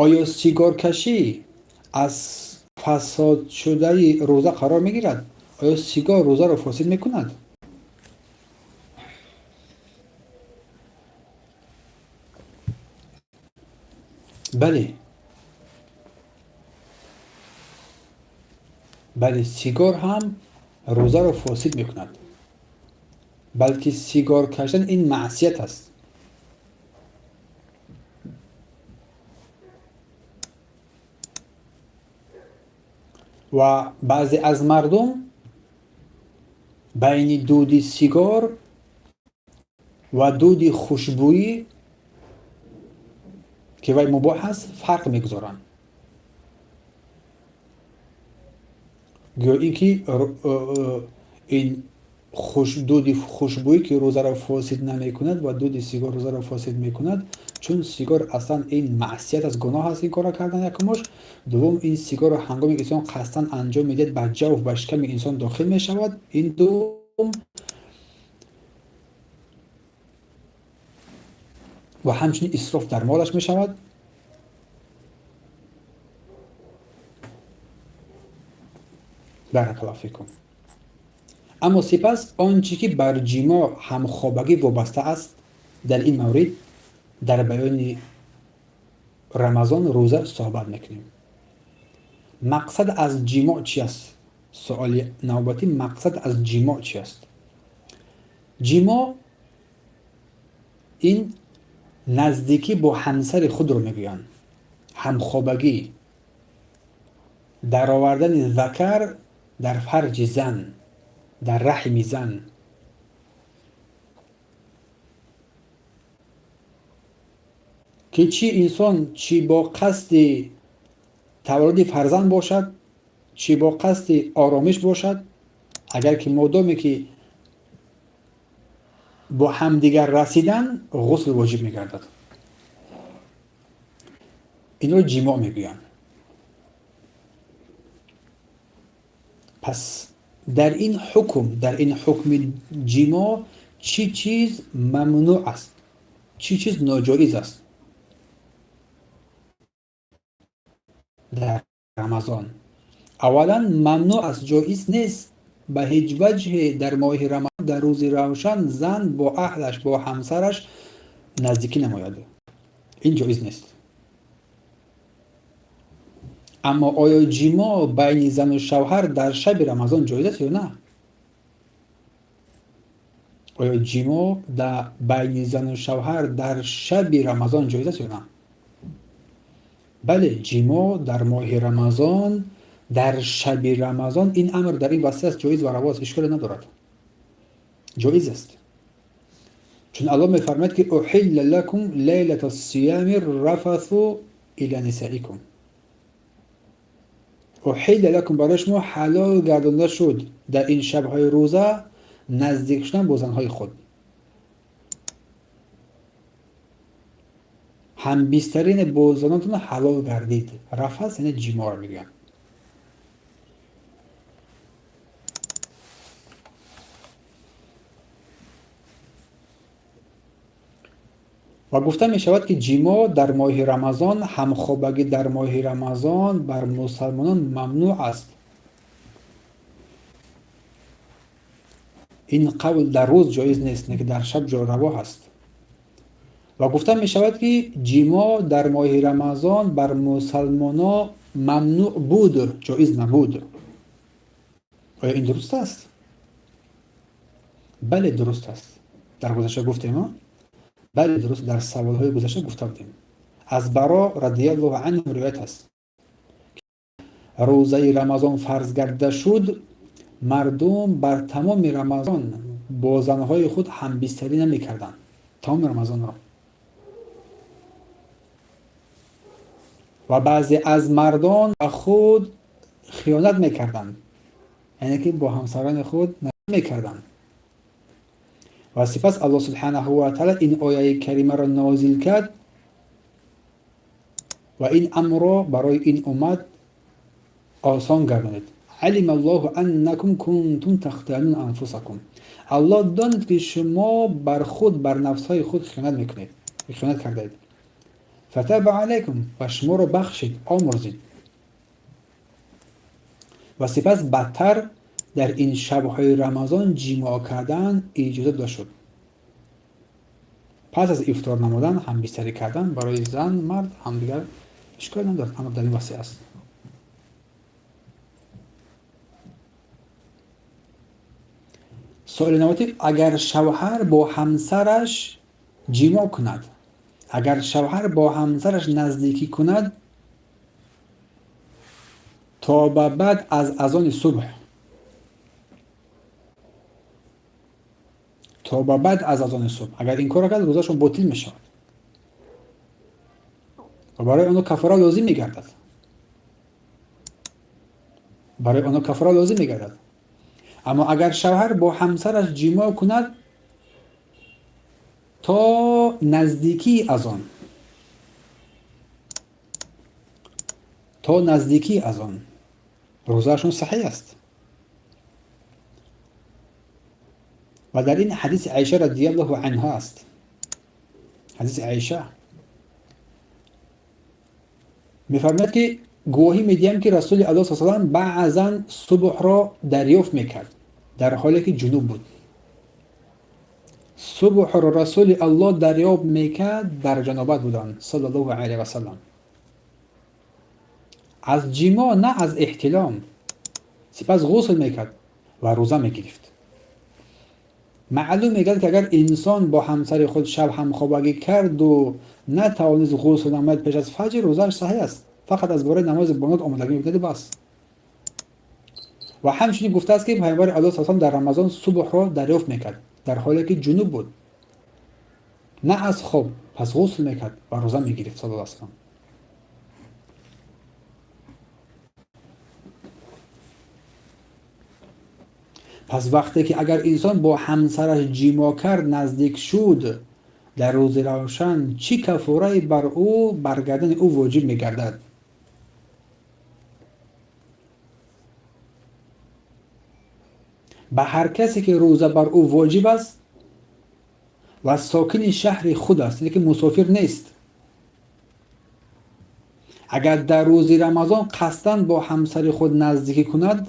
Оё сигоркашӣ аз фасодшудаи рӯза қарор мегирад? Оё сигор рӯзаро фосид мекунад? Бале. Бале, сигор ҳам рӯзаро фосид мекунад. Балки сигор кашидан ин маъсият аст. Ва баъзе аз мардум байни дуди сигор ва дуди хушбӯӣ, ки вай мубоҳ аст, фарқ мегузоранд. Гӯё ин ки ин дуди хушбӯӣ, ки рӯзаро фосид намекунад, ва дуди сигор рӯзаро фосид мекунад, чун сигор аслан ин маъсият аст, гуноҳ аст ин корро кардан якумош. Дуввум, ин сигорро ҳангоме инсон қасдан анҷом медиҳад, ба ҷавф, ба шиками инсон дохил мешавад. Ин дуввум. Ва ҳамчунин исроф дар молаш мешавад. Баракаллоҳу фикум. Аммо сипас он чӣ ки бар ҷимоъ ҳамхобагӣ вобаста аст, дар ин маврид дар баёни Рамазон рӯза суҳбат мекунем. Мақсад аз ҷимоъ чи аст? Суоли навбатӣ: мақсад аз ҷимоъ чи аст? Ҷимоъ ин наздикӣ бо ҳамсари худро мегӯянд, ҳамхобагӣ, даровардани закар дар фарҷи зан, дар раҳми зан. Ки чӣ инсон чӣ бо қасди таваллуди фарзанд бошад, чӣ бо қасди оромиш бошад, агар ки модоме ки бо ҳамдигар расидан, ғусл воҷиб мегардад. Инро ҷимоъ мегӯянд. Пас дар ин ҳукм, дар ин ҳукми ҷимоъ чӣ чиз мамнӯъ аст, чӣ чиз ноҷоиз аст дар Рамазон? Аввалан, мамнӯъ аст, ҷоиз нест ба ҳеҷ ваҷҳе дар моҳи Рамазон дар рӯзи равшан зан бо аҳлаш, бо ҳамсараш наздикӣ намояд. Ин ҷоиз нест. Аммо оё ҷимоъ байни зану шавҳар дар шаби Рамазон ҷоиз аст ё на? Оё ҷимоъ байни зану шавҳар дар шаби Рамазон ҷоиз аст ё на? Бале, ҷимоъ дар моҳи Рамазон, дар шаби Рамазон ин амр дар ин васил аст, ҷоиз ва раво аст, ишколе надорад, ҷоиз аст. Чун Аллоҳ мефармояд, ки уҳилла лакум лайлата сиями рафасу ила нисаикум. Уҳилла лакум, барои шумо ҳалол гардонда шуд дар ин шабҳои рӯза наздик шудан бо занҳои худ. Ҳамбистарин бо занонтон ҳалол гардид. Рафас яъне ҷимоъро мегӯянд. Ва гуфта мешавад, ки ҷимоъ дар моҳи Рамазон, ҳамхобагӣ дар моҳи Рамазон бар мусалмонон мамнӯъ аст. Ин қавл дар рӯз ҷоиз нест, не ки дар шаб раво ҳаст. Ва гуфта мешавад, ки ҷимоъ дар моҳи Рамазон бар мусалмоно мамнӯъ буд, ҷоиз набуд. Оё ин дуруст аст? Бале, дуруст аст. Дар гузашта гуфтем, бале, дуруст, дар саволҳои гузашта гуфта будем. Аз Баро радиаллоҳу анҳу ривоят аст: рӯзаи Рамазон фарз гардида шуд, мардум бар тамоми Рамазон бо занҳои худ ҳамбистарӣ намекарданд, тамоми Рамазонро. Ва баъзе аз мардон ба худ хиёнат мекарданд, яъне ки бо ҳамсарони худ мекарданд. Ва сипас Аллоҳ субҳанаҳу ва таъала ин ояи каримаро нозил кард. Ва ин амрро барои ин уммат осон гардонид. Алима Аллоҳу аннакум кунтум тахтанун анфусакум. Аллоҳ донид, ки шумо бар худ, бар нафсҳои худ хиёнат мекунед, хиёнат кардаед. Фатаба алайкум, ва шуморо бахшид, омӯрзид. Ва сипас бадтар дар ин шабҳои Рамазон ҷимоъ кардан иҷоза дода шуд. Пас аз ифтор намудан ҳамбистарӣ кардан барои зан, мард ҳамдигар ишкол надорад, амр дар ин васеъ аст. Суоли навбатӣ: агар шавҳар бо ҳамсараш ҷимоъ кунад, агар шавҳар бо ҳамсараш наздикӣ кунад то ба баъд аз азони субҳ, то ба баъд аз азони субҳ агар ин корро кард, рӯзашон ботил мешавад ва барои онҳо кафора лозим мегардад, барои онҳо кафора лозим мегардад. Аммо агар шавҳар бо ҳамсараш ҷимоъ кунад то наздикии азон, то наздикии азон, рӯзаашон саҳеҳ аст. Ва дар ин ҳадиси Айша радиаллоҳу анҳо аст. Ҳадиси Айша мефармояд, ки гувоҳӣ медиҳам, ки Расули Аллоҳ с салам баъзан субҳро дарёфт мекард, дар ҳоле ки ҷунуб буд. Субҳро Расули Аллоҳ дарёфт мекард, дар ҷанобат буданд, саллаллоҳу алайҳи васаллам, аз ҷимоъ, на аз эҳтилом. Сипас ғусл мекард ва рӯза мегирифт. Маълум мегардад, ки агар инсон бо ҳамсари худ шаб ҳамхобагӣ карду натавонист ғусл намояд пеш аз фаҷр, рӯзааш саҳеҳ аст, фақат аз бораи намози бомдод омодагӣ мекунад, бас. Ва ҳамчунин гуфтааст, ки Пайғамбари Аллоҳ с дар Рамазон субҳро дарёфт мекард, дар ҳоле ки ҷунуб буд, на аз хоб, пас ғусл мекард ва рӯза мегирифт, саллаллоҳу алайҳи васаллам. Пас вақте ки агар инсон бо ҳамсараш ҷимоъ кард, наздик шуд дар рӯзи равшан, чӣ кафорае бар ӯ, бар гардани ӯ воҷиб мегардад? Ба ҳар касе ки рӯза бар ӯ воҷиб аст ва сокини шаҳри худ аст, яъне ки мусофир нест, агар дар рӯзи Рамазон қасдан бо ҳамсари худ наздикӣ кунад,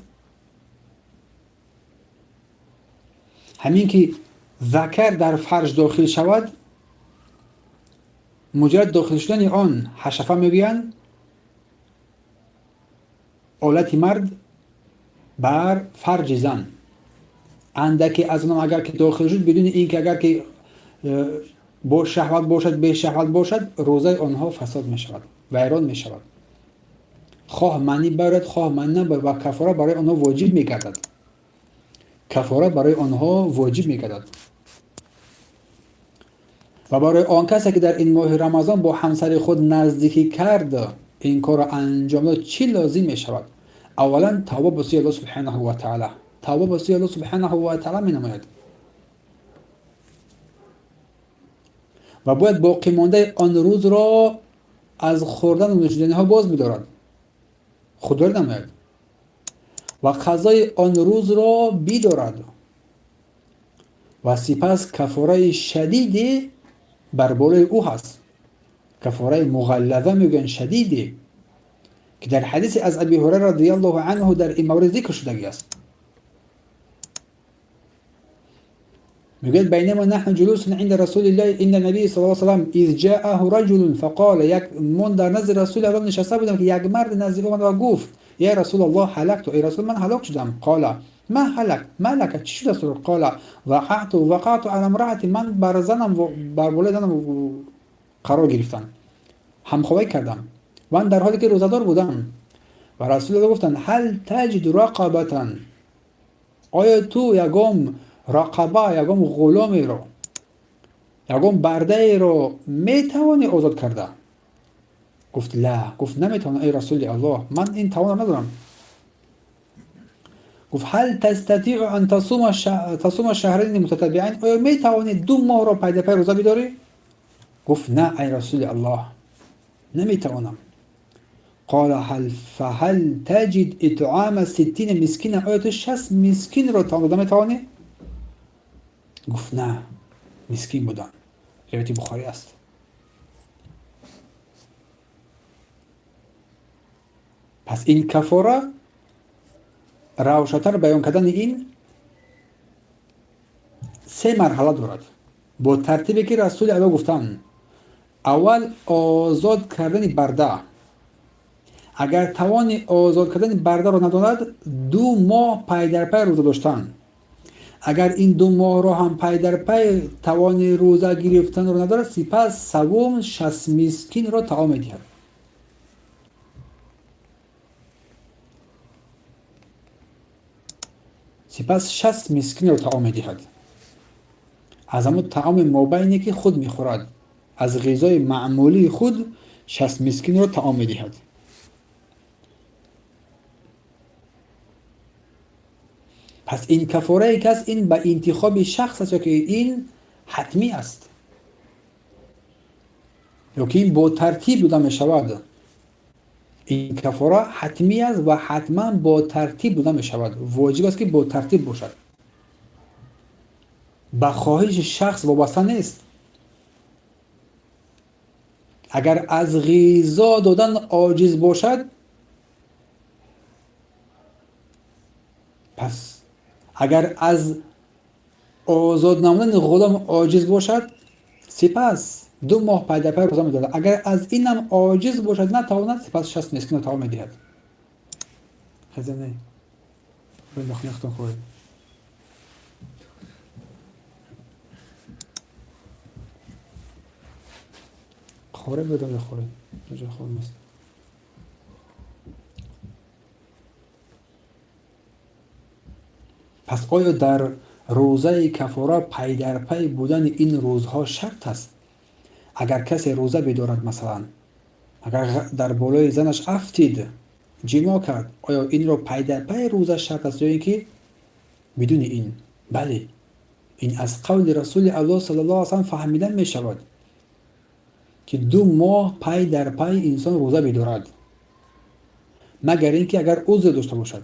ҳамин ки закар дар фарҷ дохил шавад, муҷаррад дохил шудани он, ҳашафа мегӯянд, олати мард бар фарҷи зан, андаке аз он агар ки дохил шуд, бидуни ин ки агар ки бо шаҳват бошад, бешаҳват бошад, рӯзаи онҳо фасод мешавад, вайрон мешавад, хоҳ манӣ барояд, хоҳ манӣ набарояд, ва кафора барои онҳо воҷиб мегардад, кафора барои онҳо воҷиб мегардад. Ва барои он касе ки дар ин моҳи Рамазон бо ҳамсари худ наздикӣ кард, ин корро анҷом дод, чӣ лозим мешавад? Аввалан, тавба ба сӯи Аллоҳ субҳанаҳу ва таъала, тавба ба сӯи Аллоҳ субҳанаҳу ва таъала менамояд ва бояд боқимондаи он рӯзро аз хӯрдану нӯшиданиҳо боз бидорад, худдорӣ намояд ва қазои он рӯзро бидорад. Ва сипас кафораи шадиде бар болои ӯ ҳаст, кафораи муғаллаза мегӯянд, шадиде, ки дар ҳадисе аз Аби Ҳурайра радиаллоҳу анҳу дар ин маврид зикр шудагӣ аст. Мегӯяд: بينما نحن جلوس عند رسول الله عند النبي صلى الله عليه وسلم إذ جاءه رجل فقال. як мон дар назди Расули Аллоҳ нишаста будем, ки як мард назди омад ва гуфт: يا رسول الله، هلكت, эй Расул, ман ҳалок шудам. قال: ما هلكت؟ ما لك? Чӣ шудааст? قال: وقعت على امرأتي, ман бар занам, бар болои занам қарор гирифтам, ҳамхобагӣ кардам, ман дар ҳоле ки рӯзадор будам. Ва Расулаллоҳ гуфтанд: هل تجد رقبة? Оё ту ягон рақаба, ягон ғуломеро, ягон бардаеро метавонӣ озод карда? Гуфт: لا. Гуфт: наметавонам, эй Расули Аллоҳ, ман ин тавонро надорам. Гуфт: هل تستطيع أن تصوم شهرين متتابعين? Оё метавонӣ 2 моҳро пайдапай рӯза бидорӣ? Гуфт: на, ай Расули Аллоҳ, наметавонам. قال فهل تجد اطعام 60 مسکینا، آیا تو 60 مسکین را طعام داده میتوانی؟ گفت نه، مسکین بودن. روایت بخاری است. پس این کفاره روشن‌تر بیان کردن این سه مرحله دارد با ترتیبی که رسول الله گفتند. اول آزاد کردن برده. اگر توان آزاد کردن برده را ندارد، 2 ماه پی در پی روزه داشتن. اگر این 2 ماه را هم پی در پی توان روزه گرفتن را ندارد، سپس سوم 60 مسکین را طعام می‌دهد. سپس 60 مسکین را طعام می‌دهد. از همون طعام مابینی که خود می‌خورد، از غذای معمولی خود 60 مسکین را طعام می‌دهد. پس این کفاره که است، این به انتخاب شخص است یا که این حتمی است یا که این با ترتیب داده می شود. این کفاره حتمی است و حتما با ترتیب داده می شود. واجب است که با ترتیب باشد، به خواهش شخص وابسته نیست. اگر از غذا دادن عاجز باشد، پس اگر از آزاد نمودن غلام عاجز باشد، سپس 2 ماه پی در پی روزه می‌دهد. اگر از اینم عاجز باشد، نتواند، سپس 60 مسکین را طعام می‌دهد. خزانه بنداخت خورد. خوره بدم یا خوره؟ اینجا خوره نیست. پس آیا در روزه کفاره پی در پی بودن این روزها شرط است؟ اگر کسی روزه بدارد، مثلا اگر در بالای زنش افتید، جما کرد، آیا این را پی در پی روزه شرط است یا اینکه بدون این؟ بله، این از قول رسول الله صلی الله علیه و سلم فهمیدن می شود که 2 ماه پی در پی انسان روزه بدارد، مگر اینکه اگر عذر داشته باشد،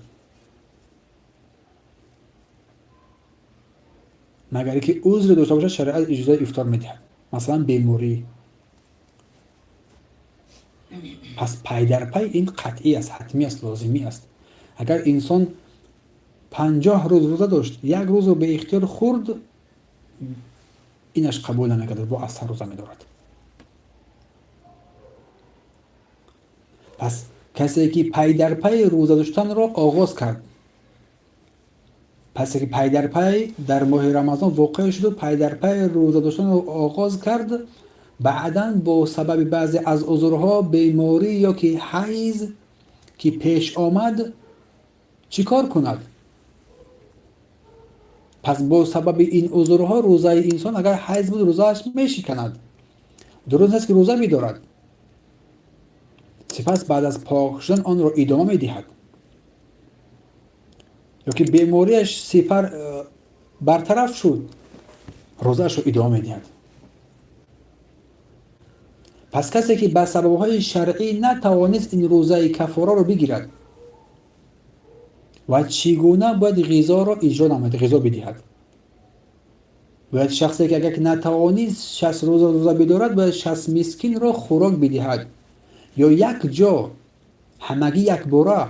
مگر اینکه عذر داشته باشد شریعت اجازه افطار میدهد، مثلا بیماری. پس پی در پی این قطعی است، حتمی است، لازمی است. اگر انسان 50 روز روزه داشت، 1 روز رو به اختیار خورد، اینش قبول نمیکرد، با اثر روزه میدارد. پس کسی که پی در پی روزه داشتن را آغاز کرد، پس که پی در پی در ماه رمضان واقع شد و پی در پی روزه داشتن را آغاز کرد، بعداً با سبب بعضی از عذرها، بیماری یا که حیض که پیش آمد، چیکار کند؟ پس با سبب این عذرها روزه انسان اگر حیض بود روزه‌اش میشکند، درست است که روزه می‌دارد، سپس بعد از پاک شدن آن را ادامه می‌دهد، یا که بیماریش سپر برطرف شد، روزه‌اش را ادامه می‌دهد. پس کسی که به سبب‌های شرعی نتوانست این روزه کفاره را بگیرد و چگونه باید غذا را اجرا نماید، غذا بدهد، باید شخصی که اگر نتوانست 60 روز روزه بدارد، باید 60 مسکین را خوراک بدهد، یا یک جا همگی یک باره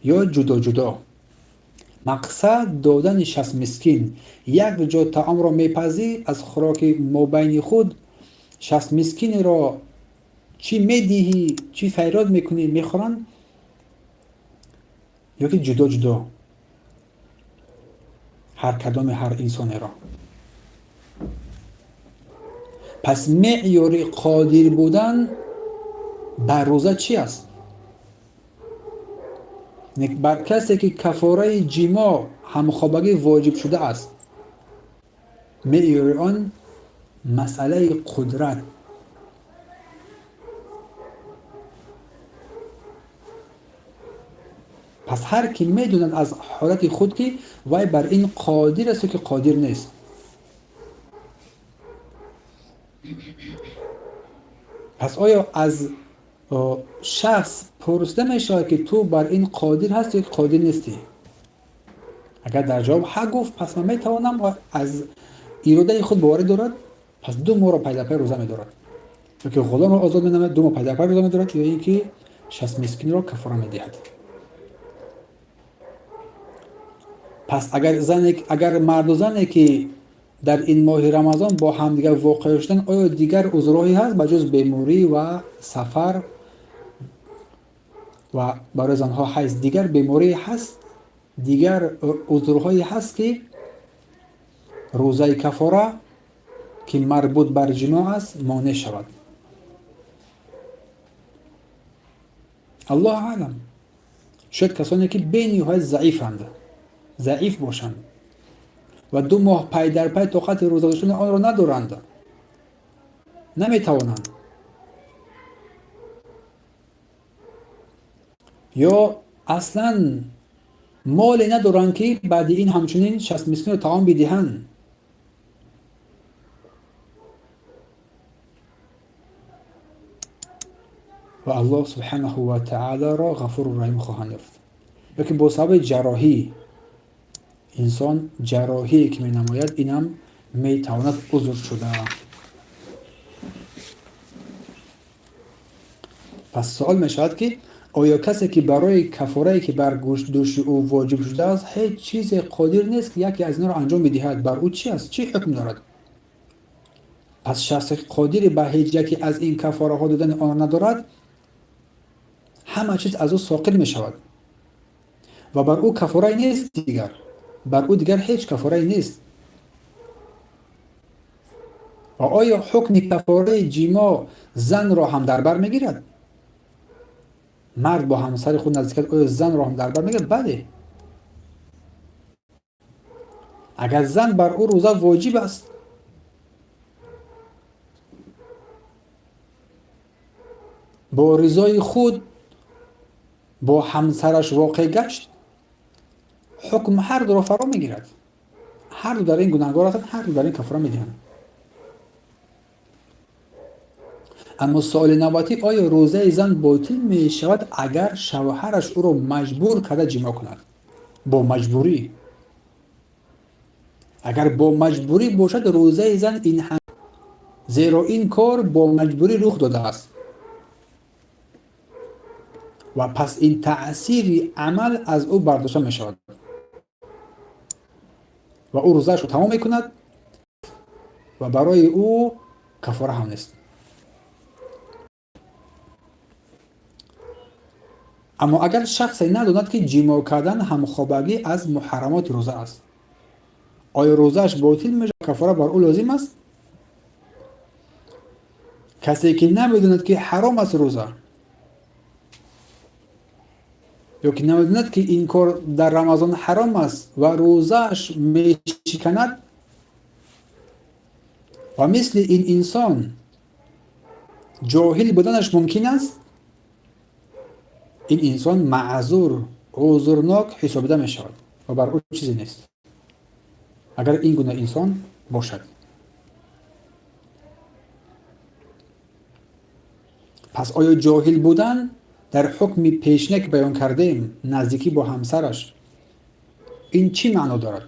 یا جدا جدا. مقصد دادن 60 مسکین، یک جا طعام را میپزی، از خوراک مابین خود 60 مسکین را چی میدهی، چی فریاد میکنی، میخورن، یا که جدا جدا هر کدام هر انسانی را. پس معیار قادر بودن بر روزه چی است؟ بر کسی که کفاره جما همخوابگی واجب شده است، معیار آن مسئله قدرت. پس هر کی میدوند از حالت خود که وی بر این قادر است که قادر نیست. پس آیا از Шахс пурсида мешавад, ки ту бар ин қодир ҳастӣ ё қодир нестӣ. Агар дар ҷавоб ҳа гуфт, пас ман метавонам ва аз иродаи худ боварӣ дорад, пас 2 моҳро пайдарпай рӯза медорад. Ё ки ғуломро озод менамояд, 2 моҳ пайдарпай рӯза медорад, ё ин ки 60 мискинро кафора медиҳад. Пас агар марду зане ки дар ин моҳи Рамазон бо ҳамдигар воқеъ шуданд, оё дигар узрҳое ҳаст ба ҷуз беморӣ ва сафар ва барои занҳо ҳайз? Дигар беморӣ ҳаст, дигар узрҳое ҳаст, ки рӯзаи кафора ки марбут бар ҷимоъ аст монеъ шавад. Аллоҳ аълам. Шояд касоне ки бениҳоят заифанд, заиф бошанд ва 2 моҳ пай дар пай тоқати рӯза доштани онро надоранд, наметавонанд, ё аслан моле надоранд, ки баъди ин ҳамчунин 60 мискинро таом бидиҳанд. Ва Аллоҳ субҳанаҳу ва таолоро ғафуру раҳим хоҳанд ёфт. Ё ки бо сабаби ҷарроҳӣ, инсон ҷарроҳие ки менамояд, инам метавонад узр шуда. Пас суол мешавад, ки оё касе ки барои кафорае ки бар дӯши ӯ воҷиб шудааст ҳеҷ чизе қодир нест, ки яке аз инҳоро анҷом бидиҳад, бар ӯ чи аст? Чӣ ҳукм дорад? Пас шахсе ки қодири ба ҳеҷ яке аз ин кафораҳо додани онро надорад, ҳама чиз аз ӯ соқит мешавад ва бар ӯ кафорае нест дигар. Бар ӯ дигар ҳеҷ кафорае нест. Ва оё ҳукми кафораи ҷимоъ занро ҳам дар бар мегирад? Мард бо ҳамсари худ наздик кард, оё занро ҳам дар бар мегирад? Бале. Агар зан бар ӯ рӯза воҷиб аст, бо ризои худ бо ҳамсараш воқеъ гашт, ҳукм ҳар дуро фаро мегирад. Ҳар ду дар ин гунаҳгор ҳастанд, ҳар ду дар ин кафора медиҳанд. Аммо суоли навбатӣ: оё рӯзаи зан ботил мешавад, агар шавҳараш ӯро маҷбур карда ҷимоъ кунад? Бо маҷбурӣ. Агар бо маҷбурӣ бошад, рӯзаи зан ин ҳам, зеро ин кор бо маҷбурӣ рух додааст ва пас ин таъсири амал аз ӯ бардошта мешавад ва ӯ рӯзаашро тамом мекунад ва барои ӯ кафора ҳам нест. Аммо агар шахсе надонад, ки ҷимоъ кардан ҳамхобагӣ аз муҳаррамоти рӯза аст, оё рӯзааш ботил мешавад, кафора бар ӯ лозим аст? Касе ки намедонад, ки ҳаром аст рӯза, ё ки намедонад, ки ин кор дар Рамазон ҳаром аст ва рӯзааш мешиканад, ва мисли ин инсон ҷоҳил буданаш мумкин аст, ин инсон маъзур, узрнок ҳисобида мешавад ва бар ӯ чизе нест, агар ин гуна инсон бошад. Пас оё ҷоҳил будан дар ҳукми пешина ки баён кардем, наздикӣ бо ҳамсараш, ин чӣ маъно дорад?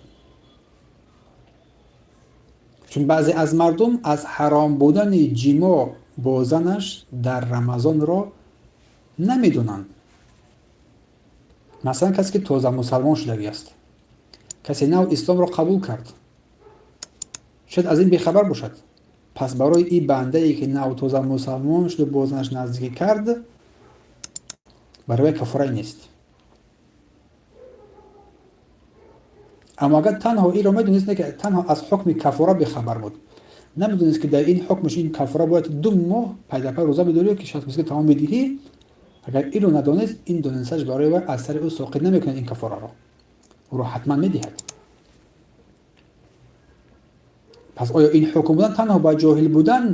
Чун баъзе аз мардум аз ҳаром будани ҷимоъ бо занаш дар Рамазонро намедонанд. Масалан, касе ки тоза мусалмон шудагӣ аст, касе нав исломро қабул кард, шояд аз ин бехабар бошад. Пас барои ин бандае ки нав тоза мусалмон шуду бо занаш наздикӣ кард, барои кафорае нест. Аммо агар танҳо инро медонист, не ки танҳо аз ҳукми кафора бехабар буд, намедонист, ки дар ин ҳукмаш ин кафора бояд 2 моҳ пайдарпай рӯза бидорӣ, ки шаст мискин таом бидиҳӣ, агар инро надонист, ин донисташ барои вай аз сари ӯ соқит намекунад, ин кафораро ӯро ҳатман медиҳад. Пас оё ин ҳукм будан танҳо ба ҷоҳил будан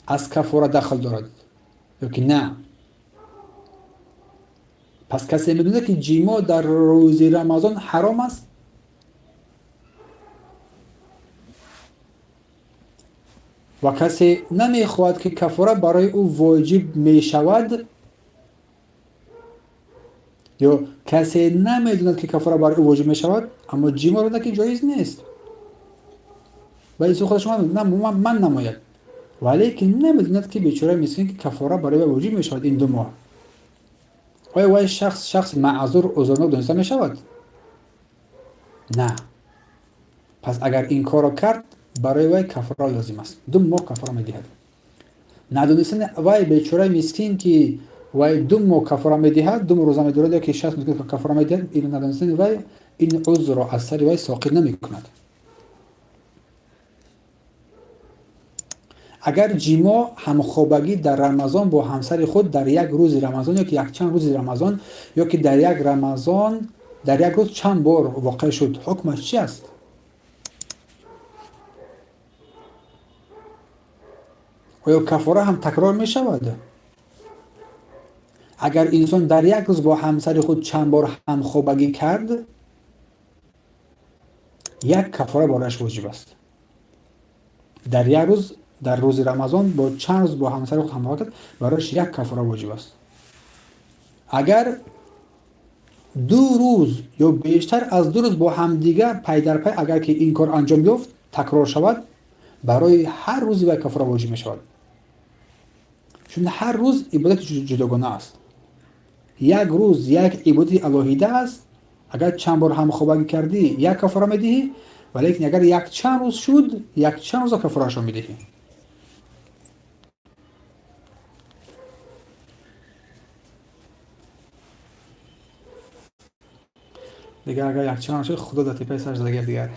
аз кафора дахл дорад ё ки на? Пас касе медонад, ки ҷимоъ дар рӯзи Рамазон ҳаром аст, Ва касе намехоҳад, ки кафора барои ӯ воҷиб мешавад, ё касе намедонад, ки кафора барои ӯ воҷиб мешавад, аммо ҷимоъро ки ҷоиз нест. Ва инсон худаш ман намояд, валекин намедонад, ки бечораи мискин, ки кафора барои вай воҷиб мешавад ин 2 моҳ. Оё вай шахс шахси маъзур, узрнок дониста мешавад? На. Пас агар ин корро кард, барои вай кафора лозим аст, 2 моҳ кафора медиҳад. Надонистани вай бечораи мискин, ки вай 2 моҳ кафора медиҳад, 2 моҳ рӯза медорад ё ки 60 мискин кафора медиҳад, ин надонистани вай ин узрро аз сари вай соқит намекунад. Агар ҷимоъ, ҳамхобагӣ дар Рамазон бо ҳамсари худ дар як рӯзи Рамазон ё ки якчанд рӯзи Рамазон ё ки дар як Рамазон дар як рӯз чанд бор воқеъ шуд, ҳукмаш чи аст? Оё кафора ҳам такрор мешавад? Агар инсон дар як рӯз бо ҳамсари худ чанд бор ҳамхобагӣ кард, як кафора барояш воҷиб аст. Дар як рӯз, дар рӯзи Рамазон бо чанд рӯз бо ҳамсари худ ҳамхобагӣ кард, барояш як кафора воҷиб аст. Агар 2 рӯз ё бештар аз 2 рӯз бо ҳамдигар пай дар пай агар ки ин кор анҷом ёфт, такрор шавад, барои ҳар рӯзи вай кафора воҷиб мешавад, чун ҳар рӯз ибодати ҷудогона аст. Як рӯз як ибодати алоҳида аст. Агар чанд бор ҳамхобагӣ кардӣ, як кафора медиҳӣ, валекин агар якчанд рӯз шуд, якчанд рӯза кафораашро медиҳӣ. Дигар агар якчанд шуд, худо дар тепаи сарш задагиаст дигар.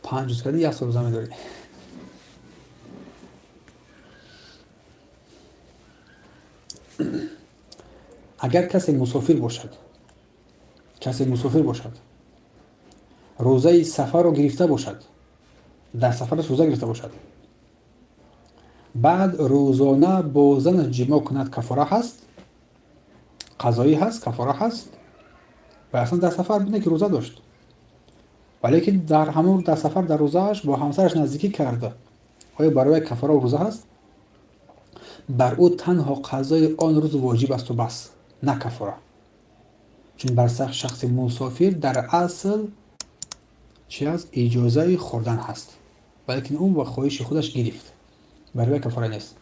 5 рӯз кардӣ, як сол рӯза медорӣ. Агар касе мусофир бошад, касе мусофир бошад, рӯзаи сафарро гирифта бошад, дар сафараш рӯза гирифта бошад, баъд рӯзона бо занаш ҷимоъ кунад, кафора ҳаст? Қазоӣ ҳаст, кафора ҳаст? Ва аслан дар сафар буде, ки рӯза дошт, валекин дар ҳамон дар сафар дар рӯзааш бо ҳамсараш наздикӣ карда, оё барои вай кафора рӯза ҳаст? Бар ӯ танҳо қазои он рӯз воҷиб асту бас, на кафора, чун бар шахси мусофир дар асл чи аст? Иҷозаи хӯрдан ҳаст, валекин ӯ ба хоҳиши худаш гирифт, барои вай кафора нест.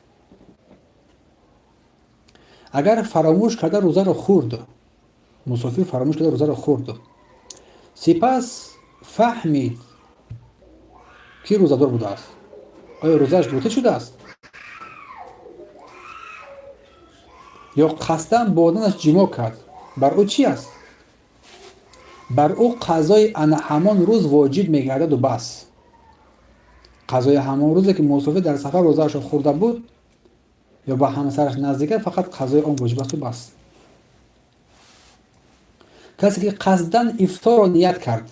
Агар фаромӯш карда рӯзаро хӯрд, мусофир фаромӯш карда рӯзаро хӯрд, сипас фаҳмид, ки рӯзадор будааст, оё рӯзааш ботил шудааст? Ё қасдан бо занаш ҷимоъ кард, бар ӯ чӣ аст? Бар ӯ қазои ана ҳамон рӯз воҷиб мегардаду бас. Қазои ҳамон рӯзе, ки мусофир дар сафар рӯзаашро хӯрда буд ё ба ҳамсараш наздик кард, фақат қазои он воҷиб асту бас. Касе ки қасдан ифторро ният кард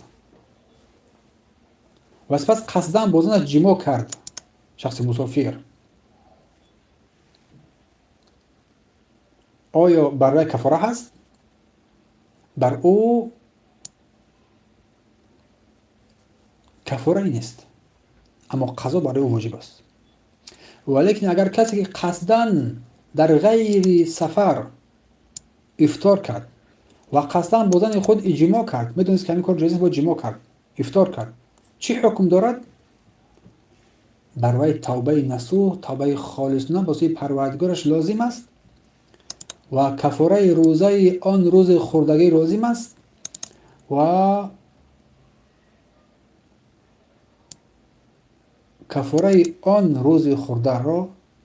ва сипас қасдан бо занаш ҷимоъ кард, шахси мусофир, оё бар вай кафора ҳаст? Бар ӯ кафорае нест, аммо қазо барои ӯ воҷиб аст. Валекин агар касе ки қасдан дар ғайри сафар ифтор кард ва қасдан бо зани худ ҷимоъ кард, медонист, ки ҳамин кор ҷоиз, бо ҷимоъ кард, ифтор кард, чӣ ҳукм дорад? Бар вай тавбаи насӯҳ, тавбаи холисона ба сӯи Парвардигораш лозим аст ва кафораи рӯзаи он рӯзи хӯрдагӣ лозим аст ва кафораи он рӯзи хӯрдаро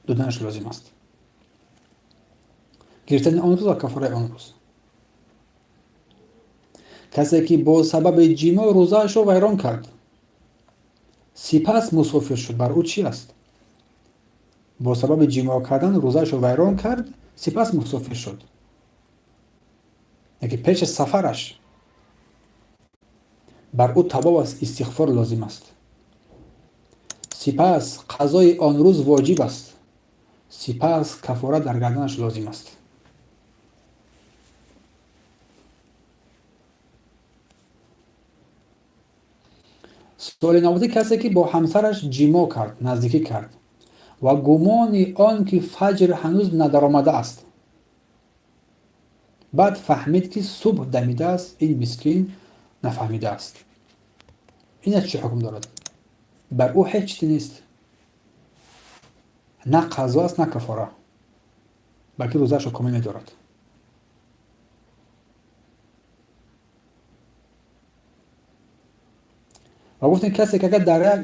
доданаш лозим аст, гирифтани он рӯз ва кафораи он рӯз. Касе ки бо сабаби ҷимоъ рӯзаашро вайрон кард, сипас мусофир шуд, бар ӯ чӣ аст? Бо сабаби ҷимоъ кардан рӯзаашро вайрон кард, сипас мусофир шуд, яки пеш аз сафараш, бар ӯ тавба ва истиғфор лозим аст, сипас қазои он рӯз воҷиб аст, сипас кафора дар гарданаш лозим аст. Суоли навбатӣ: касе ки бо ҳамсараш ҷимоъ кард, наздикӣ кард ва гумони он ки фаҷр ҳанӯз надаромадааст, баъд фаҳмид ки субҳ дамидааст, ин мискин нафаҳмидааст, инаш чӣ ҳукм дорад? Бар ӯ ҳеҷ чизе нест, на қазо аст, на кафора, балки рӯзаашро комил медорад. Ва гуфтем, касе ки агар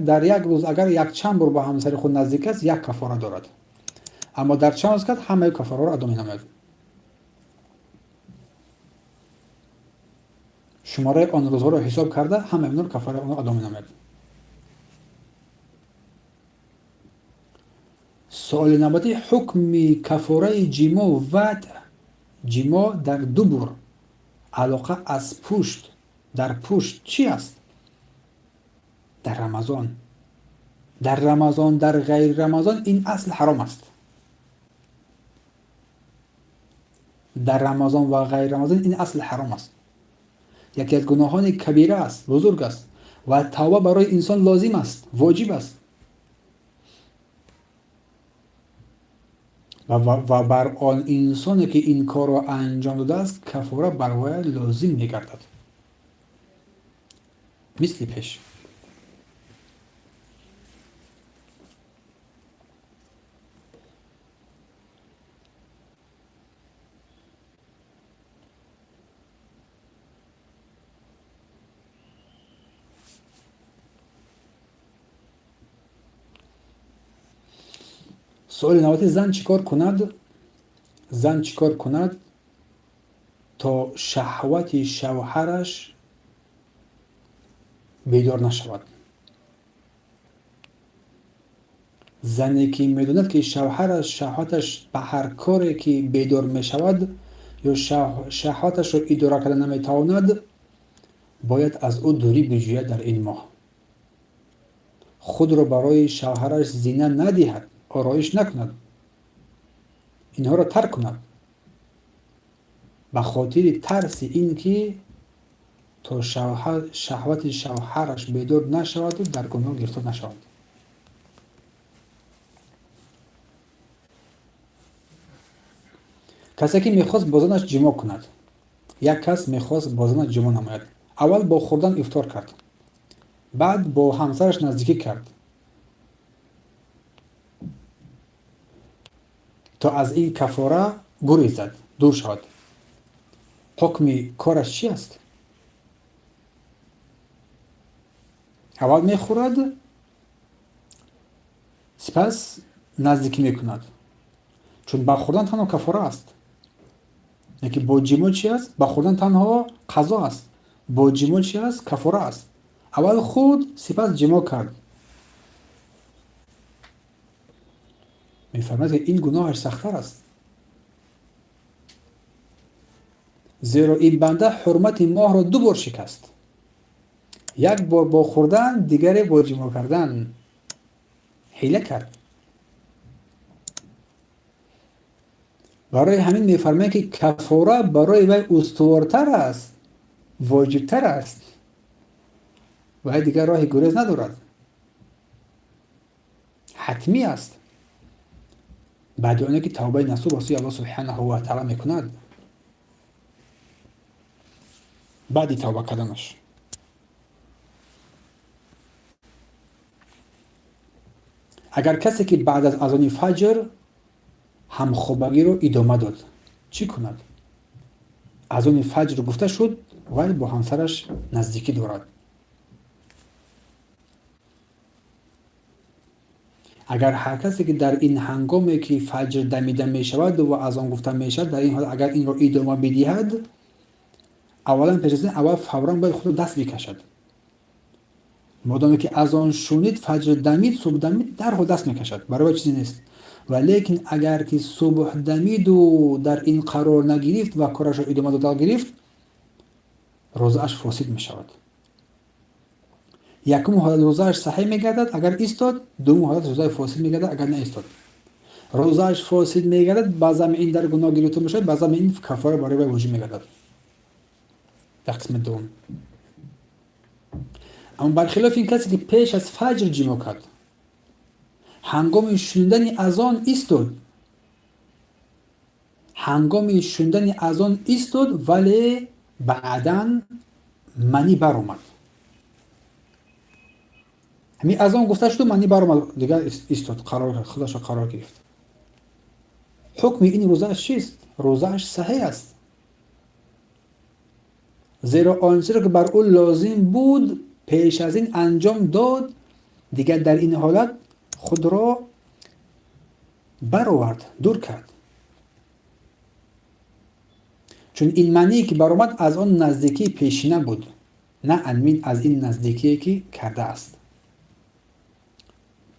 дар як рӯз агар якчанд бор бо ҳамсари худ наздик аст, як кафора дорад, аммо дар чанд рӯз кард, ҳамаи кафораро адо менамояд. Шумораи он рӯзҳоро ҳисоб карда, ҳамаи онро кафораи онро адо менамояд. Суоли навбатӣ: ҳукми кафораи ҷимоъ ватъ, ҷимоъ дар дубур, алоқа аз пушт, дар пушт чӣ аст? Дар Рамазон, дар Рамазон, дар ғайри Рамазон ин асл ҳаром аст. Дар Рамазон ва ғайри Рамазон ин асл ҳаром аст, яке аз гуноҳони кабира аст, бузург аст ва тавба барои инсон лозим аст, воҷиб аст. Ва бар он инсоне ки ин корро анҷом додааст, кафора бар вай лозим мегардад, мисли пеш. Суоли навбатӣ: зан чӣ кор кунад, зан чӣ кор кунад то шаҳвати шавҳараш бедор нашавад? Зане ки медонад, ки шавҳараш шаҳваташ ба ҳар коре ки бедор мешавад ё шаҳваташро идора карда наметавонад, бояд аз ӯ дурӣ биҷӯяд. Дар ин моҳ худро барои шавҳараш зина надиҳад, ороиш накунад, инҳоро тарк кунад ба хотири тарси ин ки то шаҳвати шавҳараш бедор нашаваду дар гуноҳ гирифтор нашавад. Касе ки мехост бо занаш ҷимоъ кунад, як кас мехост бо занаш ҷимоъ намояд, аввал бо хӯрдан ифтор кард, баъд бо ҳамсараш наздикӣ кард то аз ин кафора гурезад, дур шавад. Ҳукми кораш чӣ аст? Аввал мехӯрад, сипас наздикӣ мекунад, чун ба хӯрдан танҳо кафора аст, лекин бо ҷимоъ чи аст? Ба хӯрдан танҳо қазо аст, бо ҷимоъ чи аст? Кафора аст. Аввал хӯрд, сипас ҷимоъ кард. Мефармояд, ки ин гуноҳаш сахттар аст, зеро ин банда ҳурмати моҳро ду бор шикаст: як бор бо хӯрдан, дигаре бо ҷимоъ кардан, ҳила кард. Барои ҳамин мефармояд, ки кафора барои вай устувортар аст, воҷибтар аст, вай дигар роҳи гурез надорад, ҳатмӣ аст, баъди оне ки тавбаи насӯҳ ба сӯи Аллоҳ субҳанаҳу ва таъала мекунад. Баъди тавба карданаш агар касе ки баъд аз азони фаҷр ҳамхобагиро идома дод, чӣ кунад? Азони фаҷр гуфта шуд, вай бо ҳамсараш наздикӣ дорад. Агар ҳар касе ки дар ин ҳангоме ки фаҷр дамида мешавад ва азон гуфта мешавад, дар ин ҳол агар инро идома бидиҳад, аввалан пеш аз ин аввал фавран бояд худро даст бикашад. Модоме ки азон шунид, фаҷр дамид, субҳ дамид, дарҳол даст мекашад, барои вай чизе нест. Ва лекин агар ки субҳ дамиду дар ин қарор нагирифт ва корашро идома дода гирифт, рӯзааш фосид мешавад. Якум ҳолат рӯзааш саҳеҳ мегардад, агар истод, дуюм ҳолат рӯзаи фосид мегардад, агар наистод. Рӯзааш фосид мегардад, ба зами ин дар гуноҳ гирифта мешавад, ба зами ин кафора барои вай воҷиб мегардад дар қисмати дуввум. Аммо бархилофи ин касе ки пеш аз фаҷр ҷимоъ кард, ҳангоми шунидани азон истод, ҳангоми шунидани азон истод, вале баъдан манӣ баромад. Ҳамин азон гуфта шуду манӣ баромад, дигар истод, қарор худашро қарор гирифт. Ҳукми ин рӯзааш чист? Рӯзааш саҳеҳ аст, зеро он чизеро ки бар ӯ лозим буд пеш аз ин анҷом дод, дигар дар ин ҳолат худро баровард, дур кард. Чун ин маъние ки баромад аз он наздикии пешина буд, на аз ин наздикие ки кардааст.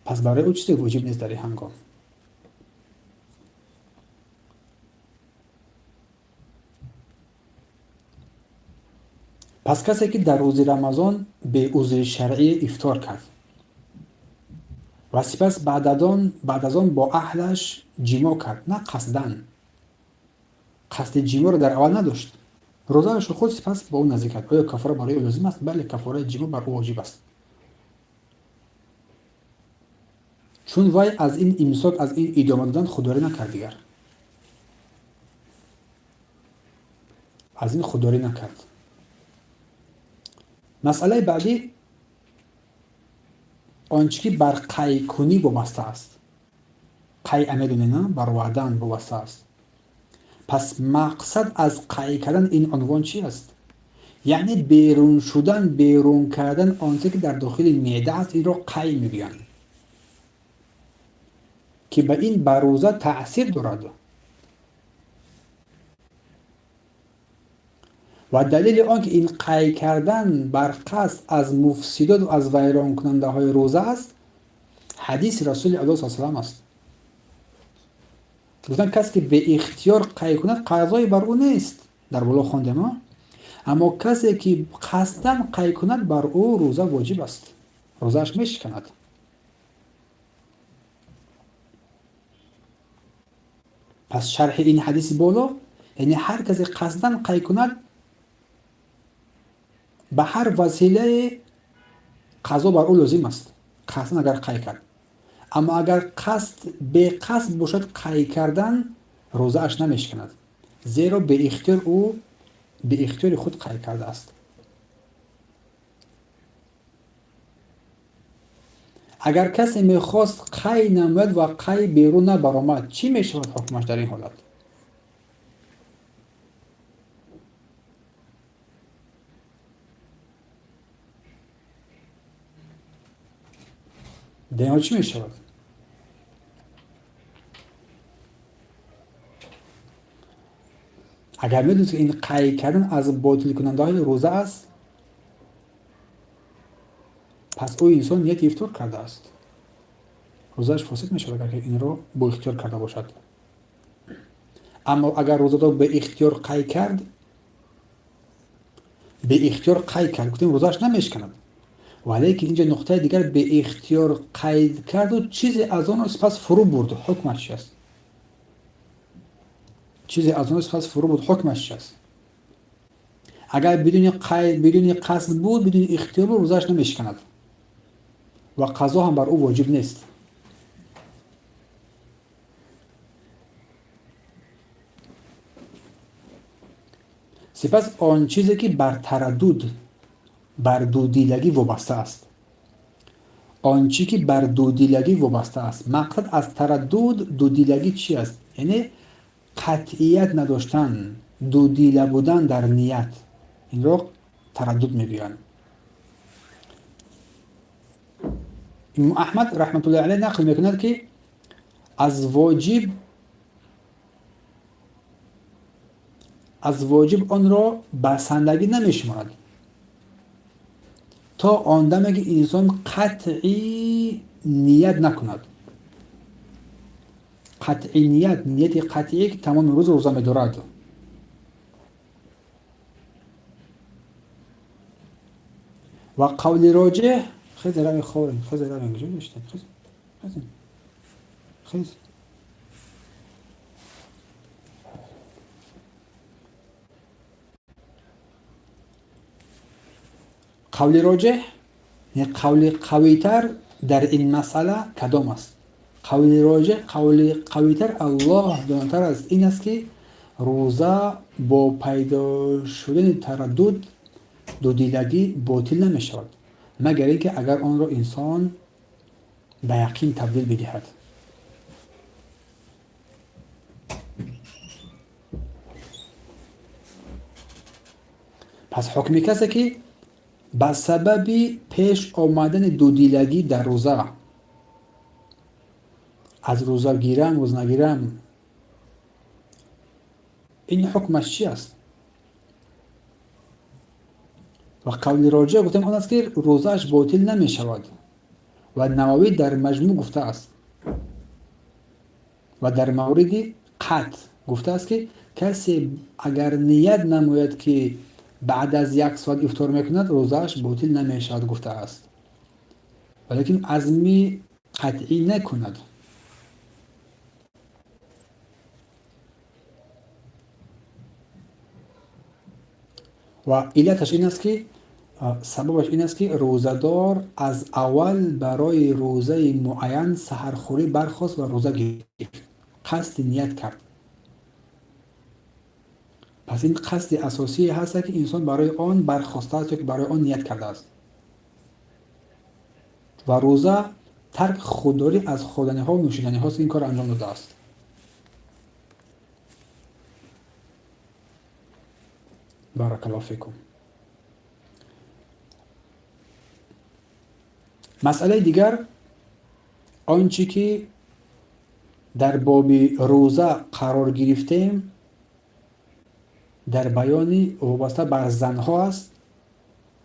Пас барои ӯ чизе воҷиб нест дар ин ҳангом. Пас касе ки дар рӯзи Рамазон беузри шаръӣ ифтор кард ва сипас баъд аз он бо аҳлаш ҷимоъ кард, на қасдан, қасди ҷимоъро дар аввал надошт, рӯзаашро худ сипас ба ӯ наздик кард, оё каффора барои ӯ лозим аст? Бале, каффораи ҷимоъ бар ӯ воҷиб аст, чун вай аз ин имсок, аз ин идома додан худдорӣ накард, дигар аз ин худдорӣ накард. Масъалаи баъдӣ он чӣ ки бар қайкунӣ вобаста аст. Қайъа медонед, на? Баровардан вобаста аст. Пас мақсад аз қай кардан ин унвон чи аст? Яъне берун шудан, берун кардан он чизе ки дар дохили меъда аст, инро қай мегӯянд, ки ба ин ба рӯза таъсир дорад. Ва далели он ки ин қай кардан бар қасд аз муфсидот ва аз вайронкунандаҳои рӯза аст, ҳадиси Расули Аллоҳ саллаллоҳу алайҳи васаллам аст. Гуфтанд касе ки беихтиёр қай кунад, қазое бар ӯ нест. Дар боло хондем, аммо касе ки қасдан қай кунад, бар ӯ рӯза воҷиб аст, рӯзааш мешиканад. Пас шарҳи ин ҳадиси боло, яъне ҳар касе қасдан қай кунад, ба ҳар василае қазо бар ӯ лозим аст, қасдан агар қай кард. Аммо агар қасд беқасд бошад, қай кардан рӯзааш намешиканад, зеро беихтиёр ӯ беихтиёри худ қай кардааст. Агар касе мехост қай намояд ва қай берун набаромад, чӣ мешавад ҳукмаш дар ин ҳолат? Дар ин ҳолат чӣ мешавад? Агар медонист ки ин қай кардан аз ботилкунандаҳои рӯза аст, пас ӯ инсон нияти ифтор кардааст, рӯзааш фосид мешавад агар инро бо ихтиёр карда бошад. Аммо агар рӯзадор беихтиёр қай кард, беихтиёр қай кард, гуфтем рӯзааш намешиканад, валекин инҷа нуқтаи дигар, беихтиёр қайд карду чизе аз онро сипас фурӯ бурд, ҳукмаш чи аст? Чизе аз онро сипас фурӯ бурд, ҳукмаш чи аст? Агар бидуни қайд, бидуни қасд буд, бидуни ихтиёр буд, рӯзааш намешиканад ва қазо ҳам бар ӯ воҷиб нест. Сипас он чизе ки бар тараддуд, бар дудилагӣ вобаста аст, он чӣ ки бар дудилагӣ вобаста аст. Мақсад аз тараддуд, дудилагӣ чи аст? Яъне қатъият надоштан, дудила будан дар ният, инро тараддуд мегӯянд. Имом Аҳмад раҳматуллоҳи алайҳ нақл мекунад, ки аз воҷиб онро басандагӣ намешуморад то он даме ки инсон қатъӣ ният накунад. Қатъӣ ният, нияти қатъие ки тамоми рӯз рӯза медорад. Ва қавли роҷеҳ, хез рави хорем, хез рави куҷо гаштем, хез, хез, хез. Қавли роҷеҳ Қавли қавитар дар ин масъала кадом аст? Қавли роҷеҳ, қавли қавитар Аллоҳ донотар аст, ин аст ки рӯза бо пайдо шудани тараддуд, дудилагӣ ботил намешавад, магар ин ки агар онро инсон ба яқин табдил бидиҳад. Пас ҳукми касе ки ба сабаби пеш омадани дудилагӣ дар рӯза, аз рӯза гирам, рӯза нагирам, ин ҳукмаш чи аст? Ва қавли роҷеҳ гуфтем он аст ки рӯзааш ботил намешавад ва Нававӣ дар Маҷмӯъ гуфтааст ва дар мавриди қатъ гуфтааст ки касе агар ният намояд ки баъд аз як соат ифтор мекунад, рӯзааш ботил намешавад гуфтааст, валекин азми қатъӣ накунад. Ва иллаташ ин аст ки сабабаш ин аст ки рӯзадор аз аввал барои рӯзаи муайян саҳархӯрӣ бархост ва рӯза гирифт, қасди ният кард. Пас ин қасди асосие ҳаст ки инсон барои он бархостааст ё ки барои он ният кардааст. Ва рӯза тарк худдорӣ аз хӯрданиҳо ва нӯшиданиҳост ки ин корро анҷом додааст. Баракаллоҳу фикум. Масъалаи дигар он чи ки дар боби рӯза қарор гирифтем дар баёни вобаста бар занҳо аст,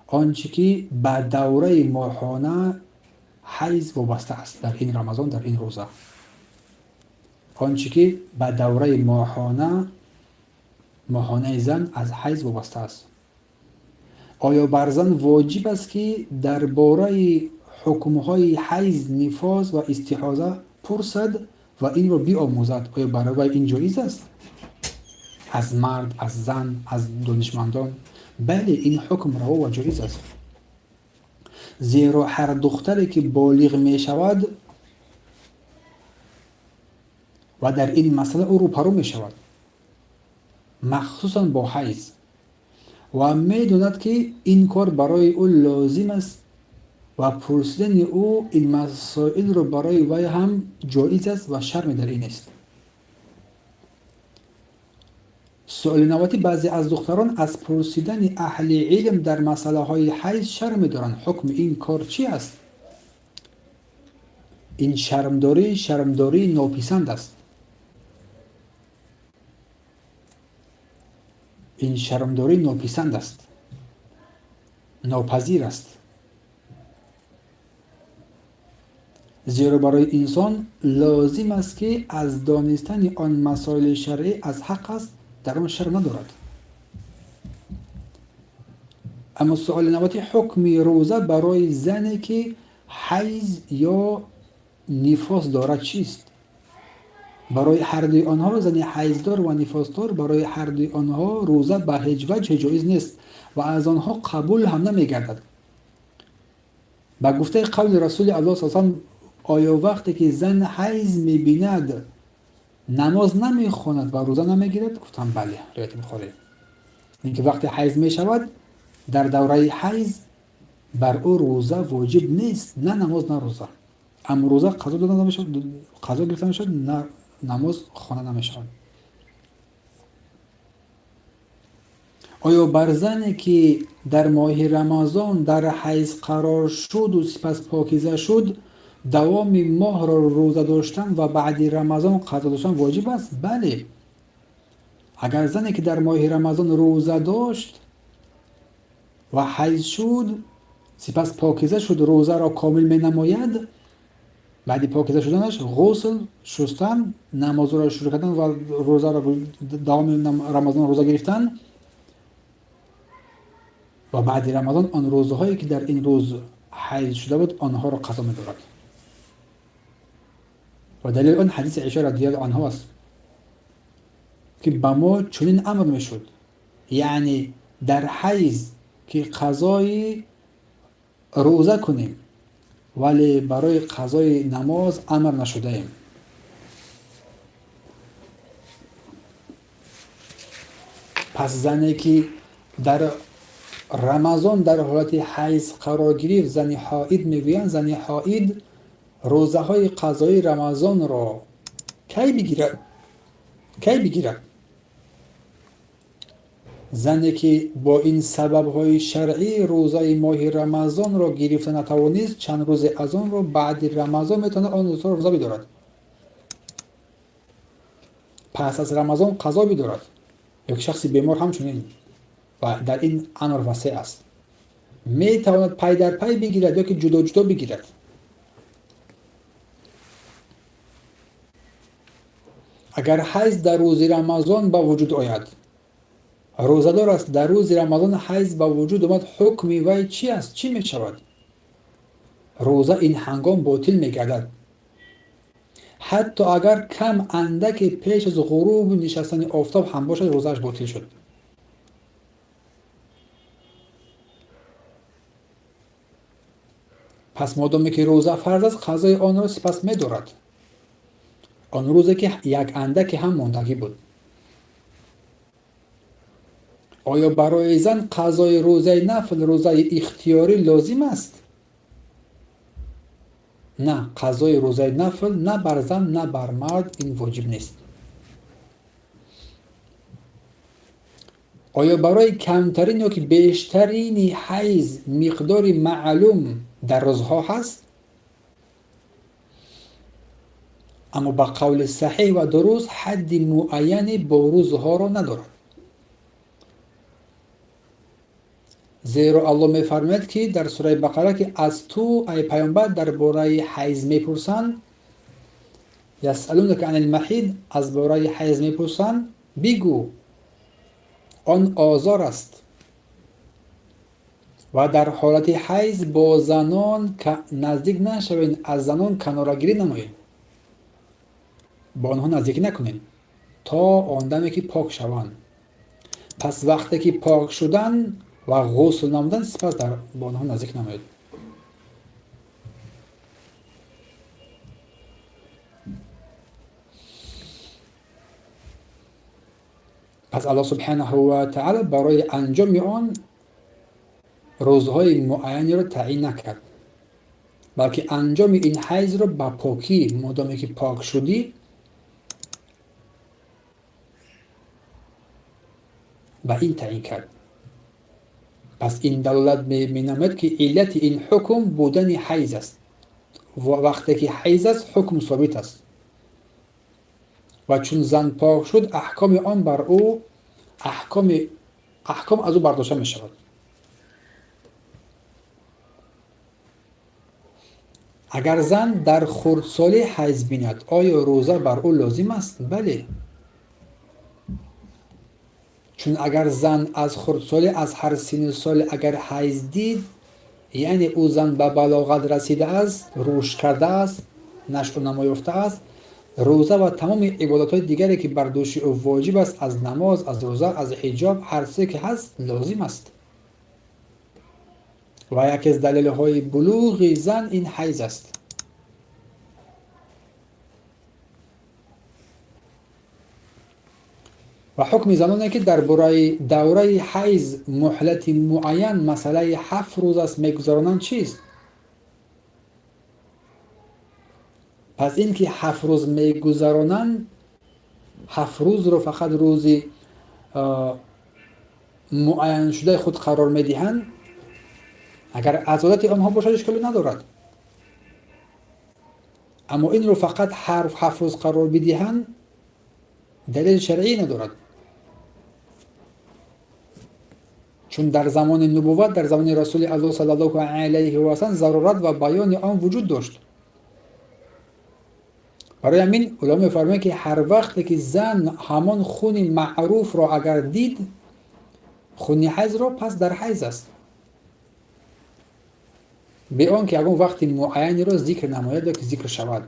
он чи ки ба давраи моҳона ҳайз вобаста аст дар ин Рамазон, дар ин рӯза. Он чи ки ба давраи моҳонаи зан аз ҳайз вобаста аст. Оё бар зан воҷиб аст ки дар бораи ҳукмҳои ҳайз, нифос ва истиҳоза пурсад ва инро биомӯзад? Оё барои вай ин ҷоиз аст? Аз мард, аз зан, аз донишмандон? Бале, ин ҳукм раво ва ҷоиз аст. Зеро ҳар духтаре ки болиғ мешавад ва дар ин масъала ӯ рӯпарӯ мешавад, махсусан бо ҳайз, ва медонад ки ин кор барои ӯ лозим аст ва пурсидани ӯ ин масоилро барои вай ҳам ҷоиз аст ва шарме дар ин нест. Суоли навбатӣ: баъзе аз духтарон аз пурсидани аҳли илм дар масъалаҳои ҳайз шарм медоранд. Ҳукми ин кор чи аст? Ин шармдорӣ шармдории нописанд аст. Ин шармдорӣ нописанд аст, нопазир аст. Зеро барои инсон лозим аст ки аз донистани он масоили шаръӣ аз ҳақ аст, дар он шарм надорад. Аммо суоли навбатӣ: ҳукми рӯза барои зане ки ҳайз ё нифос дорад чист? Барои ҳардуи онҳо, зани ҳайздор ва нифосдор, барои ҳардуи онҳо рӯза ба ҳеҷ ваҷҳе ҷоиз нест ва аз онҳо қабул ҳам намегардад. Ба гуфтаи қавли Расули Аллоҳ саллаллоҳу алайҳи васаллам, оё вақте ки зан ҳайз мебинад намоз намехонад ва рӯза намегирад? Гуфтам бале, ривояти Бухорӣ. Ин ки вақте ҳайз мешавад, дар давраи ҳайз бар ӯ рӯза воҷиб нест, на намоз, на рӯза. Аммо рӯза қазо дода намешавад, қазо гирифта намешавад, на намоз хонда намешавад. Оё бар зане ки дар моҳи Рамазон дар ҳайз қарор шуду сипас покиза шуд, давоми моҳро рӯза доштан ва баъди Рамазон қазо доштан воҷиб аст? Бале. Агар зане ки дар моҳи Рамазон рӯза дошт ва ҳайз шуд, сипас покиза шуд, рӯзаро комил менамояд, баъди покиза шуданаш ғусл шустан, намозро шурӯъ кардан ва рӯзаро давоми Рамазон рӯза гирифтан ва баъди Рамазон он рӯзҳое ки дар ин рӯз ҳайз шуда буд, онҳоро қазо медорад. Ва далели он ҳадиси Оиша радиаллоҳу анҳо аст ки ба мо чунин амр мешуд, яъне дар ҳайз ки қазои Рӯза кунем, вале барои қазои намоз амр нашудаем. Пас зане ки дар Рамазон дар ҳолати ҳайз қарор гирифт, зани ҳоид мегӯянд, зани ҳоид рӯзаҳои қазои Рамазонро кай бигирад? Кай бигирад? Зане ки бо ин сабабҳои шаръӣ рӯзаи моҳи Рамазонро гирифта натавонист, чанд рӯзе аз онро баъди Рамазон метавонад он рӯзҳоро рӯза бидорад. Пас аз Рамазон қазо бидорад. Ё ки шахси бемор ҳамчунин, ва дар ин амр васеъ аст. Метавонад пай дар пай бигирад ё ки ҷудо ҷудо бигирад. Агар ҳайз дар рӯзи Рамазон ба вуҷуд ояд, рӯзадор аст, дар рӯзи Рамазон ҳайз ба вуҷуд омад, ҳукми вай чӣ аст? Чӣ мешавад? Рӯза ин ҳангом ботил мегардад. Ҳатто агар кам андаке пеш аз ғуруби нишастани офтоб ҳам бошад, рӯзааш ботил шуд. Пас модоме ки рӯза фарз аст, қазои онро сипас медорад. Он рӯзе ки як андаке ҳам мондагӣ буд. Оё барои зан қазои рӯзаи нафл, рӯзаи ихтиёрӣ лозим аст? На, қазои рӯзаи нафл на бар зан, на бар мард ин воҷиб нест. Оё барои камтарин ё ки бештарини ҳайз миқдори маълум дар рӯзҳо ҳаст? Аммо ба қавли саҳеҳ ва дуруст ҳадди муайяне бо рӯзҳоро надорад. Зеро Аллоҳ мефармояд, ки дар сураи Бақара, ки аз ту, ай паёмбар, дар бораи ҳайз мепурсанд, ясалунака анил маҳид, аз бораи ҳайз мепурсанд, бигӯ он озор аст ва дар ҳолати ҳайз бо занон наздик нашавед, аз занон канорагирӣ намоед, бо онҳо наздикӣ накунед то он даме ки пок шаванд. Пас вақте ки пок шуданд ва ғусл намуданд, сипас бо онҳо наздик намоед. Пас Аллоҳ субҳанаҳу ва таъала барои анҷоми он рӯзҳои муайянеро таъйин накард, балки анҷоми ин ҳайзро ба покӣ, модоме ки пок шудӣ, ба ин таъйин кард. Пас ин далолат менамояд, ки иллати ин ҳукм будани ҳайз аст. Ва вақте ки ҳайз аст, ҳукм собит аст. Ва чун зан пок шуд, аҳкоми он бар ӯ, аҳком аз ӯ бардошта мешавад. Агар зан дар хурдсолӣ ҳайз бинад, оё рӯза бар ӯ лозим аст? Бале. Чун агар зан аз хурдсолӣ, аз ҳар синну соле агар ҳайз дид, яъне ӯ зан ба балоғат расидааст, рушд кардааст, нашъу намо ёфтааст, рӯза ва тамоми ибодатҳои дигаре ки бар дӯши ӯ воҷиб аст, аз намоз, аз рӯза, аз ҳиҷоб, ҳар чизе ки ҳаст, лозим аст. Ва яке аз далелҳои булуғи зан ин ҳайз аст. Ва ҳукми заноне ки дар бораи давраи ҳайз муҳлати муайян, масъалаи 7 рӯз аст, мегузаронанд чист? Пас ин ки 7 рӯз мегузаронанд, 7 рӯзро фақат рӯзи муайяншудаи худ қарор медиҳанд, агар аз одати онҳо бошад, ишколе надорад. Аммо инро фақат ҳар 7 рӯз қарор бидиҳанд, далели шаръӣ надорад. Чун дар замони нубувват, дар замони Расули Аллоҳ саллаллоҳу алайҳи васаллам зарурат ва баёни он вуҷуд дошт. Барои ҳамин уламо мефармоянд, ки ҳар вақте ки зан ҳамон хуни маъруфро агар дид, хуни ҳайзро, пас дар ҳайз аст, бе он ки ягон вақти муайянеро зикр намояд ё ки зикр шавад.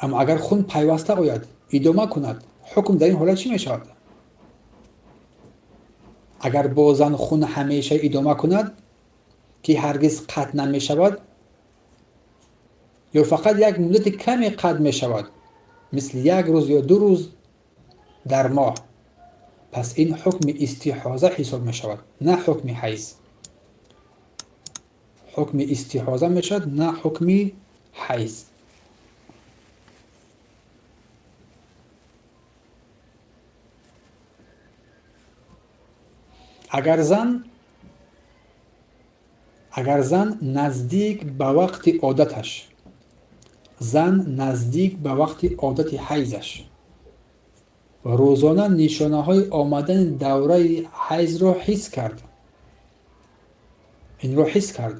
Аммо агар хун пайваста ояд, идома кунад, ҳукм дар ин ҳолат чӣ мешавад? Агар бо зан хун ҳамеша идома кунад, ки ҳаргиз қатъ намешавад, ё фақат як муддати каме қатъ мешавад, мисли як рӯз ё 2 рӯз дар моҳ, пас ин ҳукми истиҳоза ҳисоб мешавад, на ҳукми ҳайз. Ҳукми истиҳоза мешавад, на ҳукми ҳайз. Агар зан наздик ба вақти одаташ, зан наздик ба вақти одати ҳайзаш ва рӯзона нишонаҳои омадани давраи ҳайзро ҳис кард, инро ҳис кард,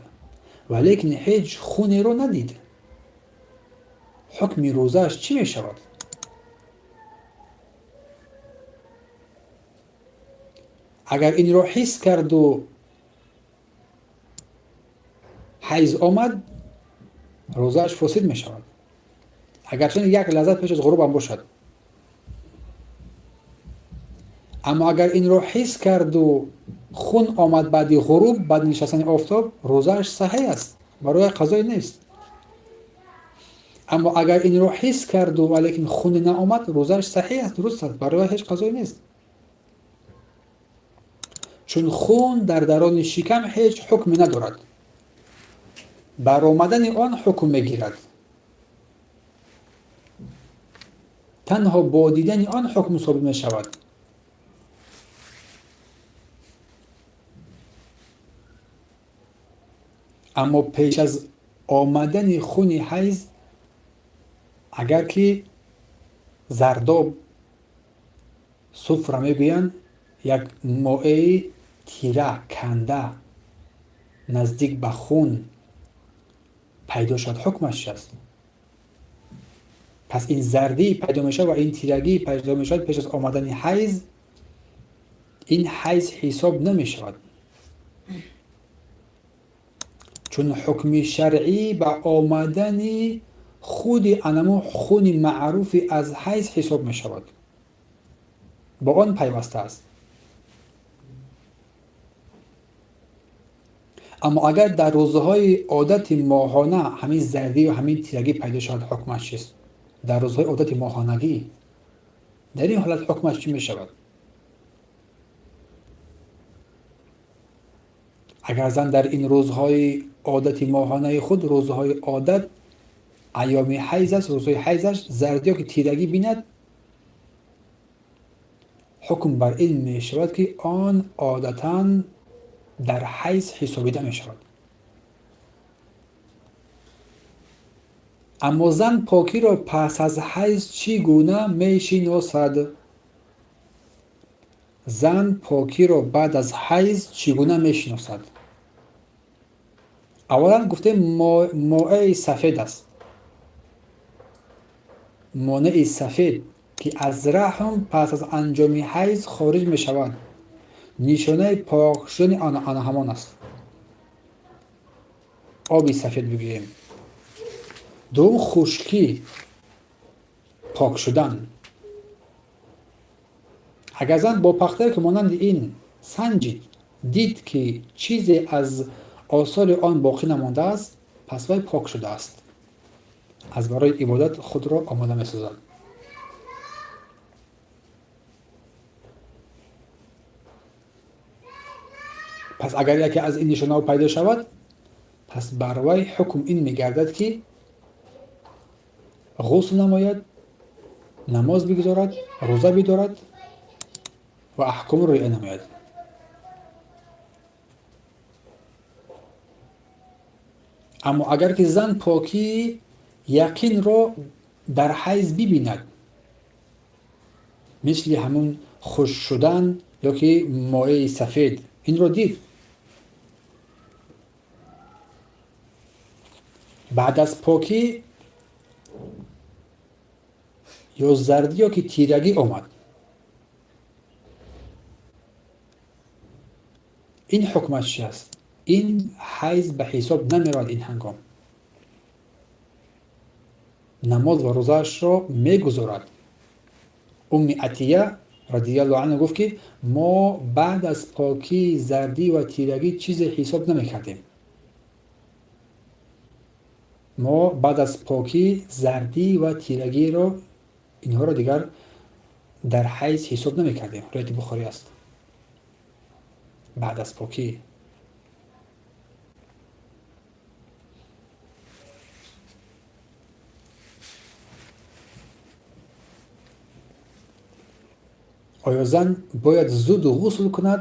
валекин ҳеҷ хунеро надид, ҳукми рӯзааш чӣ мешавад? Агар инро ҳис карду ҳайз омад, рӯзааш фосид мешавад, агарчи як лаҳза пеш аз ғуруб ҳам бошад. Аммо агар инро ҳис карду хун омад баъди ғуруб, баъди нишастани офтоб, рӯзааш саҳеҳ аст, барои қазое нест. Аммо агар инро ҳис карду валекин хуне наомад, рӯзааш саҳеҳ аст, дуруст аст, барои ҳеҷ қазое нест. Чун хун дар дарони шикам ҳеҷ ҳукме надорад, баромадани он ҳукм мегирад. Танҳо бо дидани он ҳукм собит мешавад. Аммо пеш аз омадани хуни ҳайз, агар ки зардоб, суфра мегӯянд, як моеи тира, канда, наздик ба хун пайдо шавад, ҳукмаш чи аст? Пас ин зардӣ пайдо мешавад ва ин тирагӣ пайдо мешавад пеш аз омадани ҳайз, ин ҳайз ҳисоб намешавад. Чун ҳукми шаръӣ ба омадани худи анамо хуни маъруфи аз ҳайз ҳисоб мешавад, бо он пайваста аст. Аммо агар дар рӯзҳои одати моҳона ҳамин зардӣ ва ҳамин тирагӣ пайдо шавад, ҳукмаш чист? Дар рӯзҳои одати моҳонагӣ дар ин ҳолат ҳукмаш чӣ мешавад? Агар зан дар ин рӯзҳои одати моҳонаи худ, рӯзҳои одат, айёми ҳайз аст, рӯзҳои ҳайзаш зардӣ ё ки тирагӣ бинад, ҳукм бар ин мешавад, ки он одатан дар ҳайз ҳисобида мешавад. Аммо зан покиро пас аз ҳайз чӣ гуна мешиносад? Зан покиро баъд аз ҳайз чӣ гуна мешиносад? Аввалан гуфтем моеи сафед аст. Монеи сафед, ки аз раҳм пас аз анҷоми ҳайз хориҷ мешавад, нишонаи пок шудани ана ҳамон аст. Оби сафед бигӯем. Дуввум, хушкӣ, пок шудан. Агар зан бо пахтае ки монанди ин санҷид, дид, ки чизе аз осори он боқӣ намондааст, пас вай пок шудааст, аз барои ибодат худро омода месозад. Пас агар яке аз ин нишонаҳо пайдо шавад, пас бар вай ҳукм ин мегардад, ки ғусл намояд, намоз бигузорад, рӯза бидорад ва аҳкомро риоя намояд. Аммо агар ки зан покии яқинро дар ҳайз бибинад, мисли ҳамун хушк шудан ё ки моеи сафед, инро дид, баъд аз покӣ ё зардӣ ё ки тирагӣ омад, ин ҳукмаш чи аст? Ин ҳайз ба ҳисоб намеравад. Ин ҳангом намоз ва рӯзаашро мегузорад. Умми Атия Радиаллоҳу анҳу гуфт, ки мо баъд аз покӣ, зардӣ ва тирагӣ чизе ҳисоб намекардем. Мо баъд аз покӣ, зардӣ ва тирагиро инҳоро дигар дар ҳайз ҳисоб намекардем. Ривояти Бухорӣ аст. Баъд аз покӣ. Оё зан бояд зуд ғусл кунад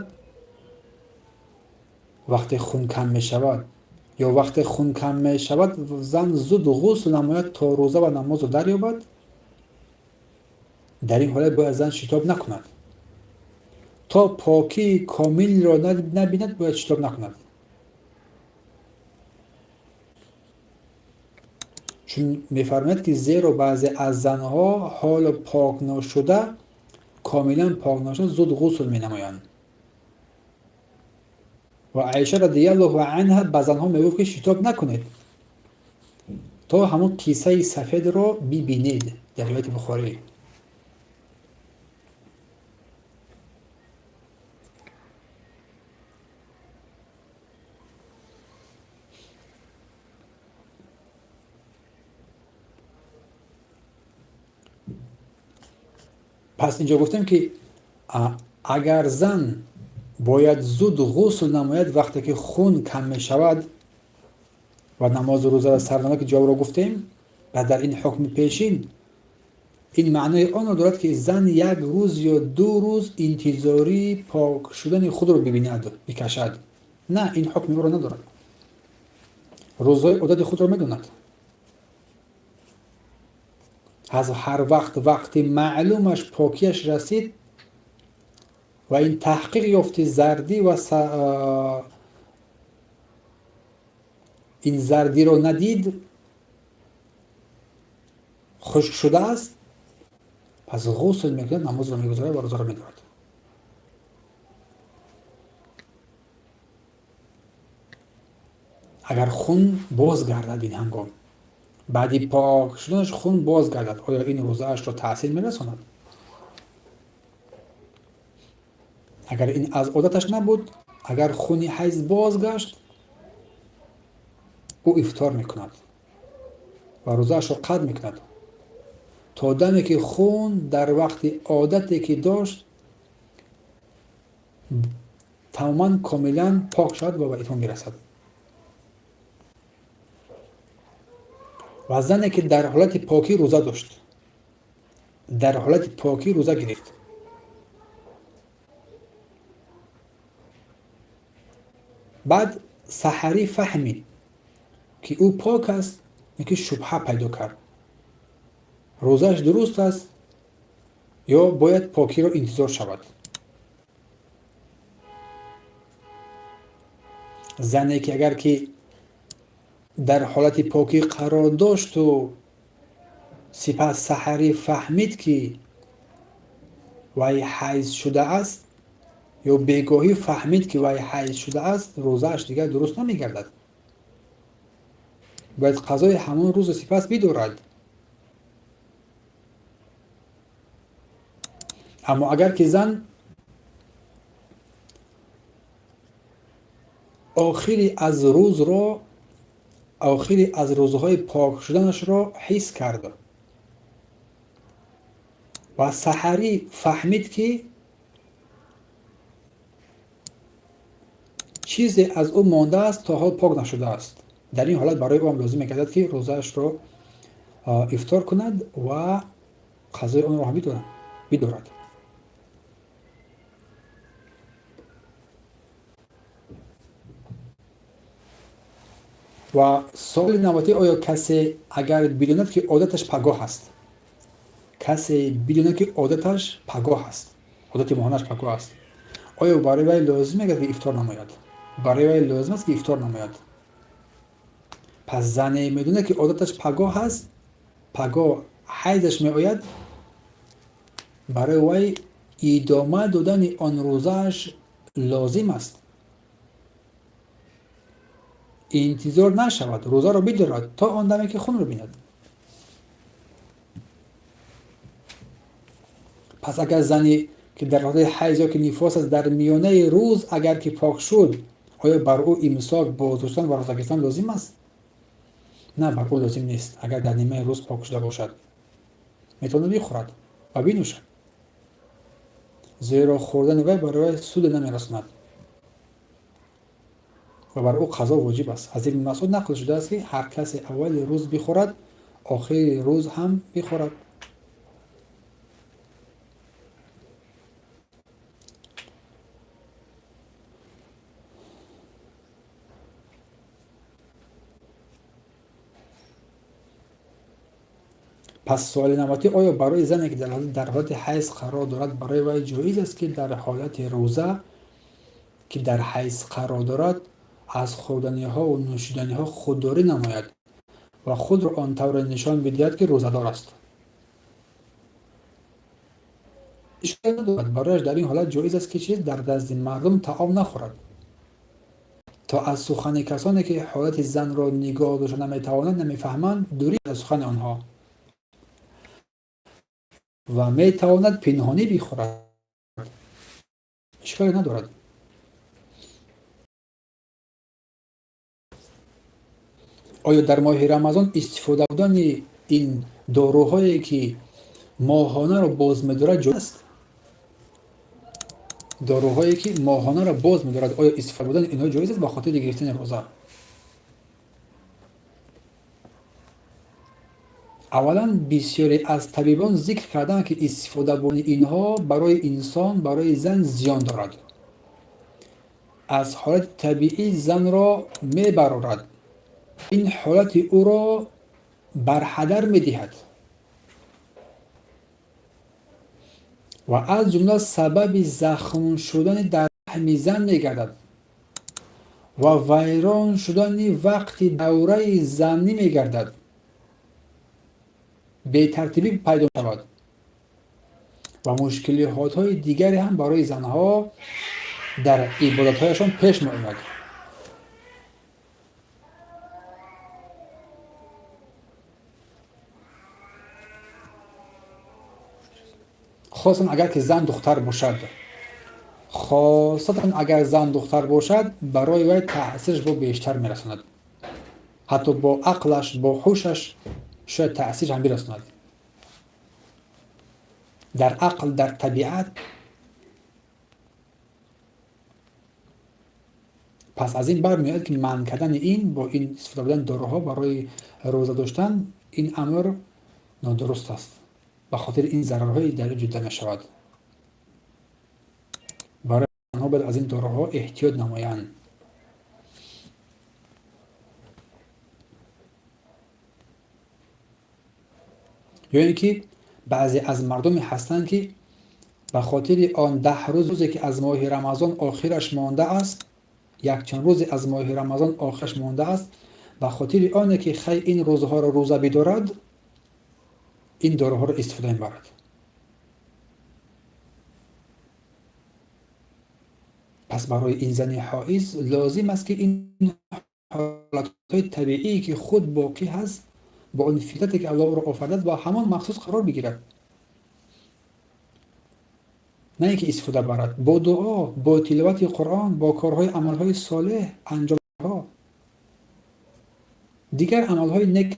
вақте хун кам мешавад, ё вақте хун кам мешавад зан зуд ғусл намояд то рӯза ва намозро дарёбад? Дар ин ҳолат бояд зан шитоб накунад. То покии комилро набинад, бояд шитоб накунад. Чун мефармояд, ки зеро баъзе аз занҳо ҳоло пок ношуда, комилан пок ношуда, зуд ғусл менамоянд. Ва Айша радиаллоҳу анҳа ба занҳо мегуфт, ки шитоб накунед то ҳамон кисаи сафедро бибинед. Дар ривояти Бухорӣ. Пас инҷо гуфтем, ки агар зан бояд зуд ғусл намояд вақте ки хун кам мешавад ва намозу рӯзаро сар намояд, ки ҷавобро гуфтем, ва дар ин ҳукми пешин ин маънои онро дорад, ки зан як рӯз ё ду рӯз интизории пок шудани худро бибинад, бикашад. На, ин ҳукми ӯро надорад. Рӯзҳои одати худро медонад. Аз ҳар вақт вақти маълумаш покияш расид ва ин таҳқиқ ёфти зардӣ ва ин зардиро надид, хушк шудааст, пас ғусл мекунад, намозро мегузорад ва рӯзаро медорад. Агар хун боз гардад, ин ҳангом баъди пок шуданаш хун боз гардад, оё ин рӯзаашро таъсир мерасонад? Агар ин аз одаташ набуд, агар хуни ҳайз бозгашт, ӯ ифтор мекунад ва рӯзаашро қатъ мекунад то даме ки хун дар вақти одате ки дошт тамоман комилан пок шавад ва ба итмом бирасад. Ва зане ки дар ҳолати покӣ рӯза дошт, дар ҳолати покӣ рӯза гирифт, баъд саҳарӣ фаҳмид, ки ӯ пок аст, ки шубҳа пайдо кард, рӯзааш дуруст аст ё бояд покиро интизор шавад? Зане ки агар ки дар ҳолати покӣ қарор дошту сипас саҳарӣ фаҳмид, ки вай ҳайз шудааст, ё бегоҳӣ фаҳмид, ки вай ҳайз шудааст, рӯзааш дигар дуруст намегардад, бояд қазои ҳамон рӯзу сипас бидорад. Аммо агар ки зан охири аз рӯзро, охири аз рӯзҳои пок шуданашро ҳис кард ва саҳарӣ фаҳмид, ки чизе аз ӯ мондааст, то ҳол пок нашудааст, дар ин ҳолат барои ӯ ҳам лозим мегардад, ки рӯзаашро ифтор кунад ва қазои онро ҳам бидорад. Ва суоли навбатӣ: оё касе агар бидонад, ки одаташ пагоҳ аст, касе бидонад, ки одаташ пагоҳ аст, одати моҳонааш пагоҳ аст, оё барои вай лозим мегардад, ки ифтор намояд? Барои вай лозим аст, ки ифтор намояд. Пас зане медонад, ки одаташ пагоҳ аст, пагоҳ ҳайзаш меояд, барои вай идома додани он рӯзааш лозим аст. Интизор нашавад, рӯзаро бидорад то он даме ки хунро бинад. Пас агар зани ки дар ҳолати ҳайз ё ки нифос аст, дар миёнаи рӯз агар ки пок шуд, оё бар ӯ имсок боздоштан ва рӯза гирифтан лозим аст? На, бар ӯ лозим нест. Агар дар нимаи рӯз пок шуда бошад, метавонад бихӯрад ва бинӯшад, зеро хӯрдани вай барои вай суде намерасонад ва бар ӯ қазо воҷиб аст. Аз Ибни Масъуд нақл шудааст, ки ҳар касе аввали рӯз бихӯрад, охири рӯз ҳам бихӯрад. Пас суоли навбатӣ: оё барои зане, ки дар ҳолати ҳайз қарор дорад, барои вай ҷоиз аст, ки дар ҳолати рӯза, ки дар ҳайз қарор дорад, аз хӯрданиҳову нӯшиданиҳо худдорӣ намояд ва худро он тавре нишон бидиҳад, ки рӯзадор аст? Ишкол надорад. Барояш дар ин ҳолат ҷоиз аст, ки чиз дар назди мардум таом нахӯрад, то аз сухани касоне, ки ҳолати занро нигоҳ дошта наметавонанд, намефаҳманд, дурӣ аз сухани онҳо, ва метавонад пинҳонӣ бихӯрад, ишколе надорад. Оё дар моҳи Рамазон истифода будани ин доруҳое, ки моҳонаро боз медорад, ҷоиз аст? Доруҳое, ки моҳонаро боз медорад, оё истифода будани инҳо ҷоиз аст ба хотири гирифтани рӯза? Аввалан, бисёре аз табибон зикр карданд, ки истифода бурдани инҳо барои инсон, барои зан зиён дорад, аз ҳолати табиӣ занро мебарорад, ин ҳолати ӯро барҳадар медиҳад ва аз ҷумла сабаби захм шудани дар раҳми зан мегардад ва вайрон шудани вақти давраи занӣ мегардад, бетартибӣ пайдо мешавад ва мушкилиҳотҳои дигаре ҳам барои занҳо дар ибодатҳояшон пеш меояд. Хосатан агар ки зан духтар бошад, хосатан агар зан духтар бошад, барои вай таъсираш бо бештар мерасонад, ҳатто бо ақлаш, бо ҳушаш шояд таъсир ҳам бирасонад дар ақл, дар табиат. Пас аз ин бармеояд, ки манъ кардани ин бо ин истифода бурдани доруҳо барои рӯза доштан, ин амр нодуруст аст, ба хотири ин зарарҳое дар ин ҷудда мешавад. Барои онҳо бояд аз ин доруҳо эҳтиёт намоянд. Ё ин ки баъзе аз мардуме ҳастанд, ки ба хотири он 10 рӯзе, ки аз моҳи Рамазон охираш мондааст, якчанд рӯзе аз моҳи Рамазон охираш мондааст, ба хотири оне ки хай ин рӯзҳоро рӯза бидорад, ин доруҳоро истифода мебарад. Пас барои ин зани ҳоиз лозим аст, ки ин ҳолатҳои табиие, ки худ боқӣ ҳаст, бо он фитрате, ки Аллоҳ ӯро офаридааст, ба ҳамон махсус қарор бигирад, на ин ки истифода барад. Бо дуо, бо тиловати Қуръон, бо корҳои амалҳои солеҳ анҷомҳо, дигар амалҳои нек,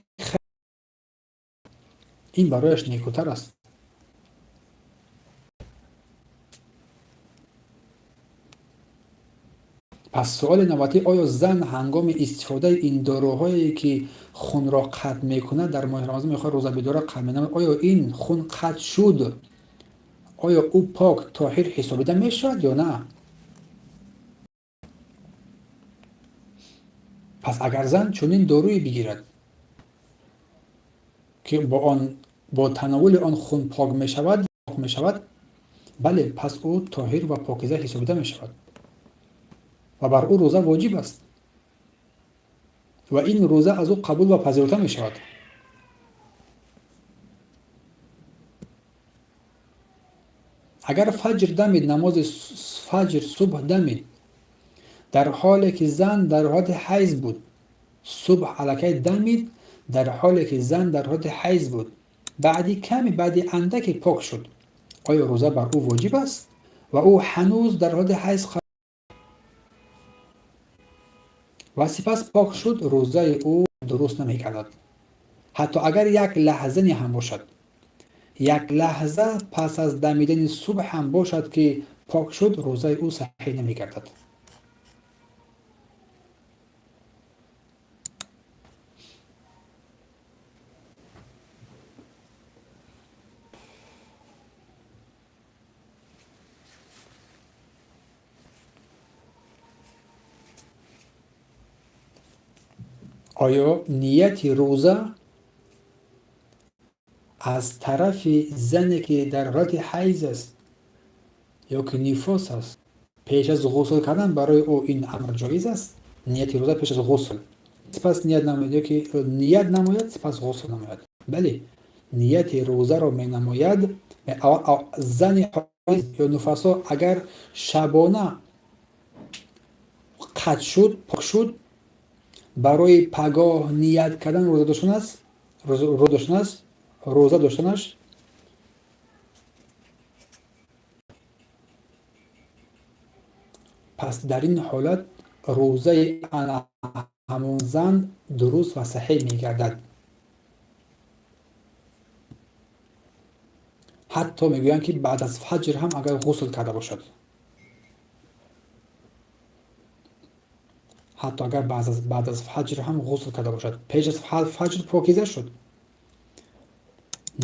ин барояш некутар аст. Пас суоли навбатӣ: оё зан ҳангоми истифодаи ин доруҳое, ки хунро қатъ мекунад, дар моҳи Рамазон мехоҳад рӯза бидорад, қатъ менамояд, оё ин хун қатъ шуд, оё ӯ пок, тоҳир ҳисобида мешавад ё на? Пас агар зан чунин доруе бигирад, ки бо он, бо тановули он хун пок мешавад, бале, пас ӯ тоҳир ва покиза ҳисобида мешавад ва бар ӯ рӯза воҷиб аст ва ин рӯза аз ӯ қабул ва пазируфта мешавад. Агар фаҷр дамид, намози фаҷр, субҳ дамид, дар ҳоле ки зан дар ҳолати ҳайз буд, субҳ аллакай дамид, дар ҳоле ки зан дар ҳолати ҳайз буд, баъди каме, баъди андаке пок шуд, оё рӯза бар ӯ воҷиб аст? Ва ӯ ҳанӯз дар ҳолати ҳайз ва сипас пок шуд, рӯзаи ӯ дуруст намегардад. Ҳатто агар як лаҳзане ҳам бошад, як лаҳза пас аз дамидани субҳ ҳам бошад, ки пок шуд, рӯзаи ӯ саҳеҳ намегардад. Оё нияти рӯза аз тарафи зане, ки дар ҳолати ҳайз аст ё ки нифос аст, пеш аз ғусл кардан барои ӯ ин амр ҷоиз аст? Нияти рӯза пеш аз ғусл, сипас ният намояд ё ки ният намояд, сипас ғусл намояд? Бале, нияти рӯзаро менамояд зани ҳайз ё нуфасо. Агар шабона қатъ шуд, пок шуд, барои пагоҳ ният кардан рӯза доштанаш пас дар ин ҳолат рӯзаи ана ҳамон зан дуруст ва саҳеҳ мегардад. Ҳатто мегӯянд, ки баъд аз фаҷр ҳам агар ғусл карда бошад, ҳатто агар баъд аз фаҷр ҳам ғусл карда бошад, пеш аз фаҷр покиза шуд,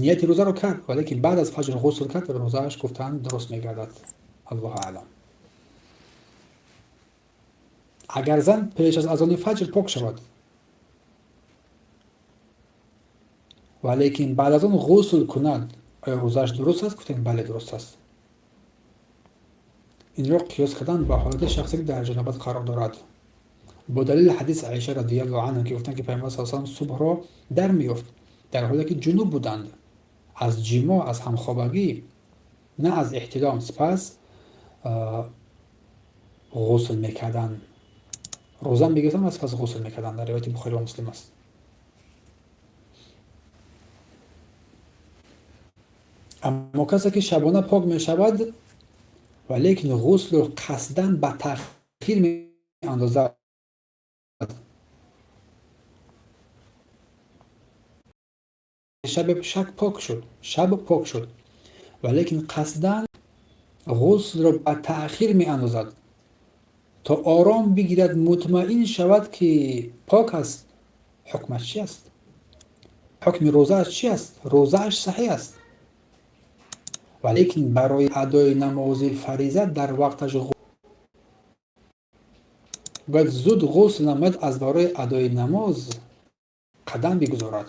нияти рӯзаро кард, валекин баъд аз фаҷр ғусл кард, рӯзааш, гуфтанд, дуруст мегардад. Аллоҳу аълам. Агар зан пеш аз азони фаҷр пок шавад, валекин баъд аз он ғусл кунад, оё рӯзааш дуруст аст? Гуфтем, бале, дуруст аст. Инро қиёс кардан ба ҳолати шахсе, ки дар ҷанобат қарор дорад, бо далели ҳадиси Аиша радиаллоҳу анҳу, ки гуфтанд, ки Пайғамбар с салам субҳро дар меёфт, дар ҳоле ки ҷунуб буданд аз ҷимоъ, аз ҳамхобагӣ, на аз эҳтилом. Сипас ғусл мекарданд, рӯза мегирифтанд ва сипас ғусл мекарданд. Дар ривояти Бухорӣ ва Муслим аст. Аммо касе, ки шабона пок мешавад, валекин ғуслро қасдан ба таъхир меандозад, шаби шак пок шуд, шаб пок шуд, валекин қасдан ғуслро ба таъхир меандозад, то ором бигирад, мутмаин шавад, ки пок аст, ҳукмаш чи аст? Ҳукми рӯзааш чи аст? Рӯзааш саҳеҳ аст, валекин барои адои намози фариза дар вақташ бояд зуд ғусл намояд, аз барои адои намоз қадам бигузорад.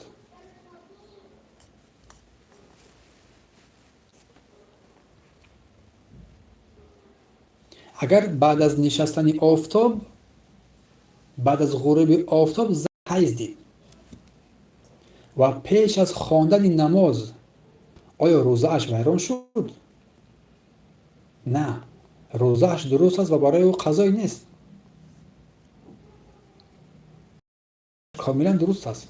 Агар баъд аз нишастани офтоб, баъд аз ғуруби офтоб ҳайз дид ва пеш аз хондани намоз, оё рӯзааш вайрон шуд? На, рӯзааш дуруст аст ва барои ӯ қазое нест, комилан дуруст аст.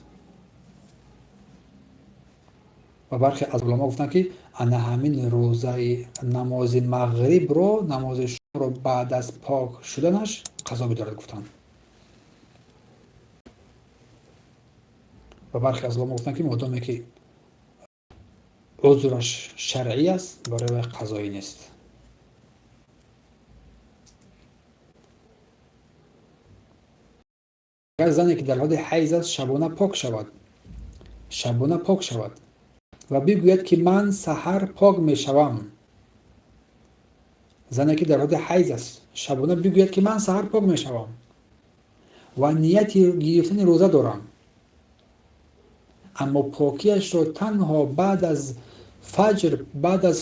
Ва бархе аз уламо гуфтанд, ки ана ҳамин рӯзаи намози мағрибро, намози шомро баъд аз пок шуданаш қазо бидорад, гуфтанд. Ва бархе аз уламо гуфтанд, ки модоме ки узраш шаръӣ аст, барои вай қазоӣ нест. Агар зане, ки дар ҳолати ҳайз аст, шабона пок шавад, шабона пок шавад ва бигӯяд, ки ман саҳар пок мешавам, зане, ки дар ҳолати ҳайз аст, шабона бигӯяд, ки ман саҳар пок мешавам ва нияти гирифтани рӯза дорам, аммо покияшро танҳо баъд аз фаҷр, баъд аз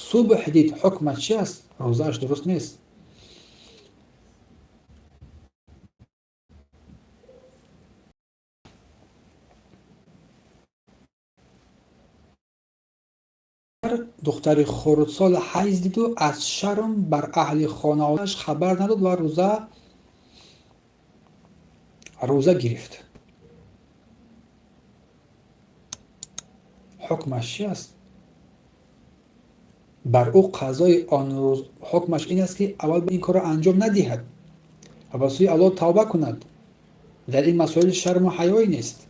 субҳ дид, ҳукмаш чи аст? Рӯзааш дуруст нест. Духтари хурдсол ҳайз диду аз шарм бар аҳли хонаводааш хабар надод ва рӯза гирифт, ҳукмаш чи аст? Бар ӯ қазои он рӯз ҳукмаш ин аст, ки аввал ин корро анҷом надиҳад ва ба сӯи Аллоҳ тавба кунад. Дар ин масоил шарму ҳаёе нест.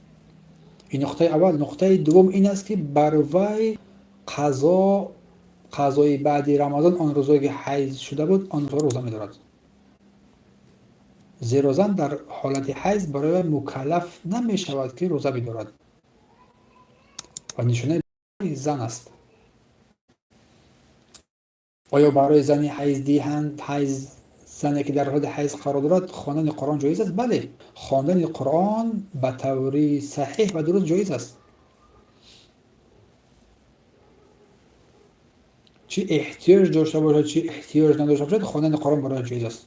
Ин нуқтаи аввал. Нуқтаи дуввум ин аст, ки бар вай қазои баъди Рамазон он рӯзое ки ҳайз шуда буд, он рӯзҳоро рӯза медорад. Зеро зан дар ҳолати ҳайз барои вай мукаллаф намешавад, ки рӯза бидорад ва нишонаи зан аст. Оё барои зани ҳайздиҳанд, ҳайз зане ки дар ҳолати ҳайз қарор дорад, хондани Қуръон ҷоиз аст? Бале, хондани Қуръон ба таври саҳеҳ ва дуруст ҷоиз аст. Чӣ эҳтиёҷ дошта бошад, чӣ эҳтиёҷ надошта бошад, хондани Қуръон барои ҷоиз аст.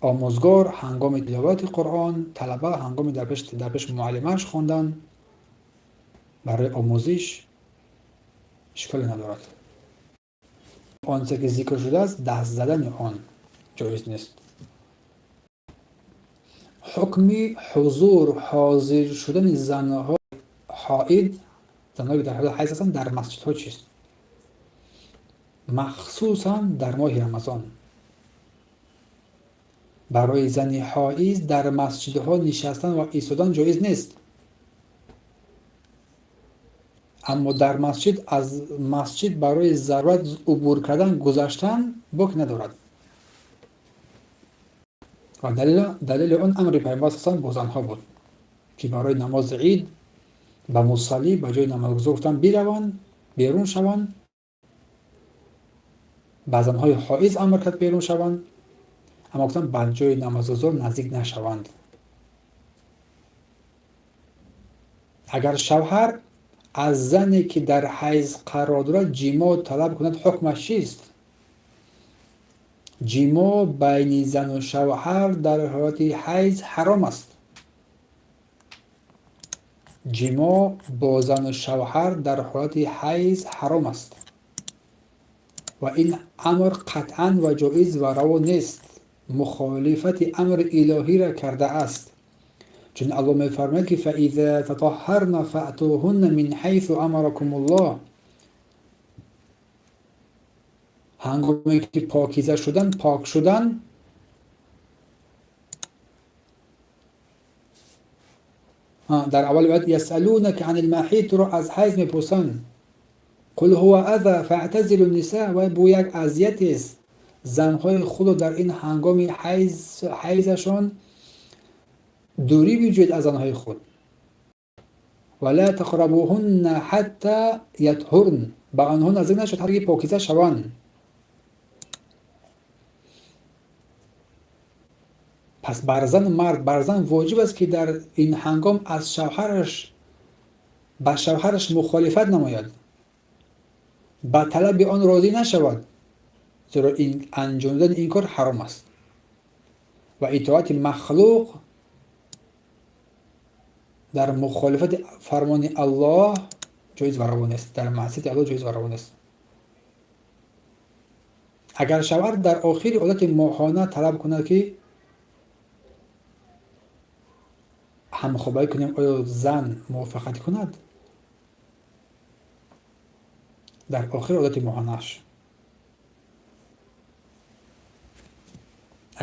Омӯзгор ҳангоми тиловати Қуръон, талаба ҳангоми дар пеш муаллимааш хондан барои омӯзиш ишколе надорад. Он чизе ки зикр шудааст, даст задани он ҷоиз нест. Ҳукми ҳузур, ҳозир шудани занҳои ҳоид, занҳое ки дар ҳолати ҳайз ҳастанд, дар масҷидҳо чист? Махсусан дар моҳи Рамазон. Барои зани ҳоиз дар масҷидҳо нишастан ва истодан ҷоиз нест. Аммо дар масҷид аз масҷид барои зарурат убур кардан, гузаштан бок надорад. Ва далели он амри Пайғамбар саллаллоҳу алайҳи васаллам бо занҳо буд, ки барои намози ид ба мусаллӣ, ба ҷои намозгузор гуфтанд бираванд, берун шаванд. Ба занҳои ҳоиз амр кард берун шаванд, аммо гуфтанд ба ҷои намозгузор наздик нашаванд. Агар шавҳар аз зане ки дар ҳайз қарор дорад ҷимоъ талаб кунад, ҳукмаш чист? Ҷимоъ байни зану шавҳар дар ҳолати ҳайз ҳаром аст. Ҷимоъ бо зану шавҳар дар ҳолати ҳайз ҳаром аст ва ин амр қатъан ва ҷоиз ва раво нест. Мухолифати амри илоҳиро кардааст. Чун Аллоҳ мефармояд, ки фаиза татаҳҳарна фаътуҳунна мин ҳайсу амаракумуллоҳ. Ҳангоме ки покиза шудан, пок шудан, дар аввали оят ясалунака ани лмаҳид, туро аз ҳайз мепурсанд. Қул ҳува аза фаътазилу ниса, вай бу як азиятест. Занҳои худро дар ин ҳангоми ҳайзашон дурӣ биҷӯед аз занҳои худ. Ва ла тақрабуҳунна ҳатта ятҳурн, ба онҳо наздик нашавед ҳатто ки покиза шаванд. Пас бар зан мард, бар зан воҷиб аст, ки дар ин ҳангом аз шавҳараш ба шавҳараш мухолифат намояд, ба талаби он розӣ нашавад, зеро анҷом додани ин кор ҳаром аст ва итоати махлуқ дар мухолифати фармони Аллоҳ ҷоиз ва раво нест, дар маъсияти Аллоҳ ҷоиз ва раво нест. Агар шавҳар дар охири одати моҳона талаб кунад, ки ҳамхобагӣ кунем, оё зан мувофиқат кунад? Дар охири одати моҳонааш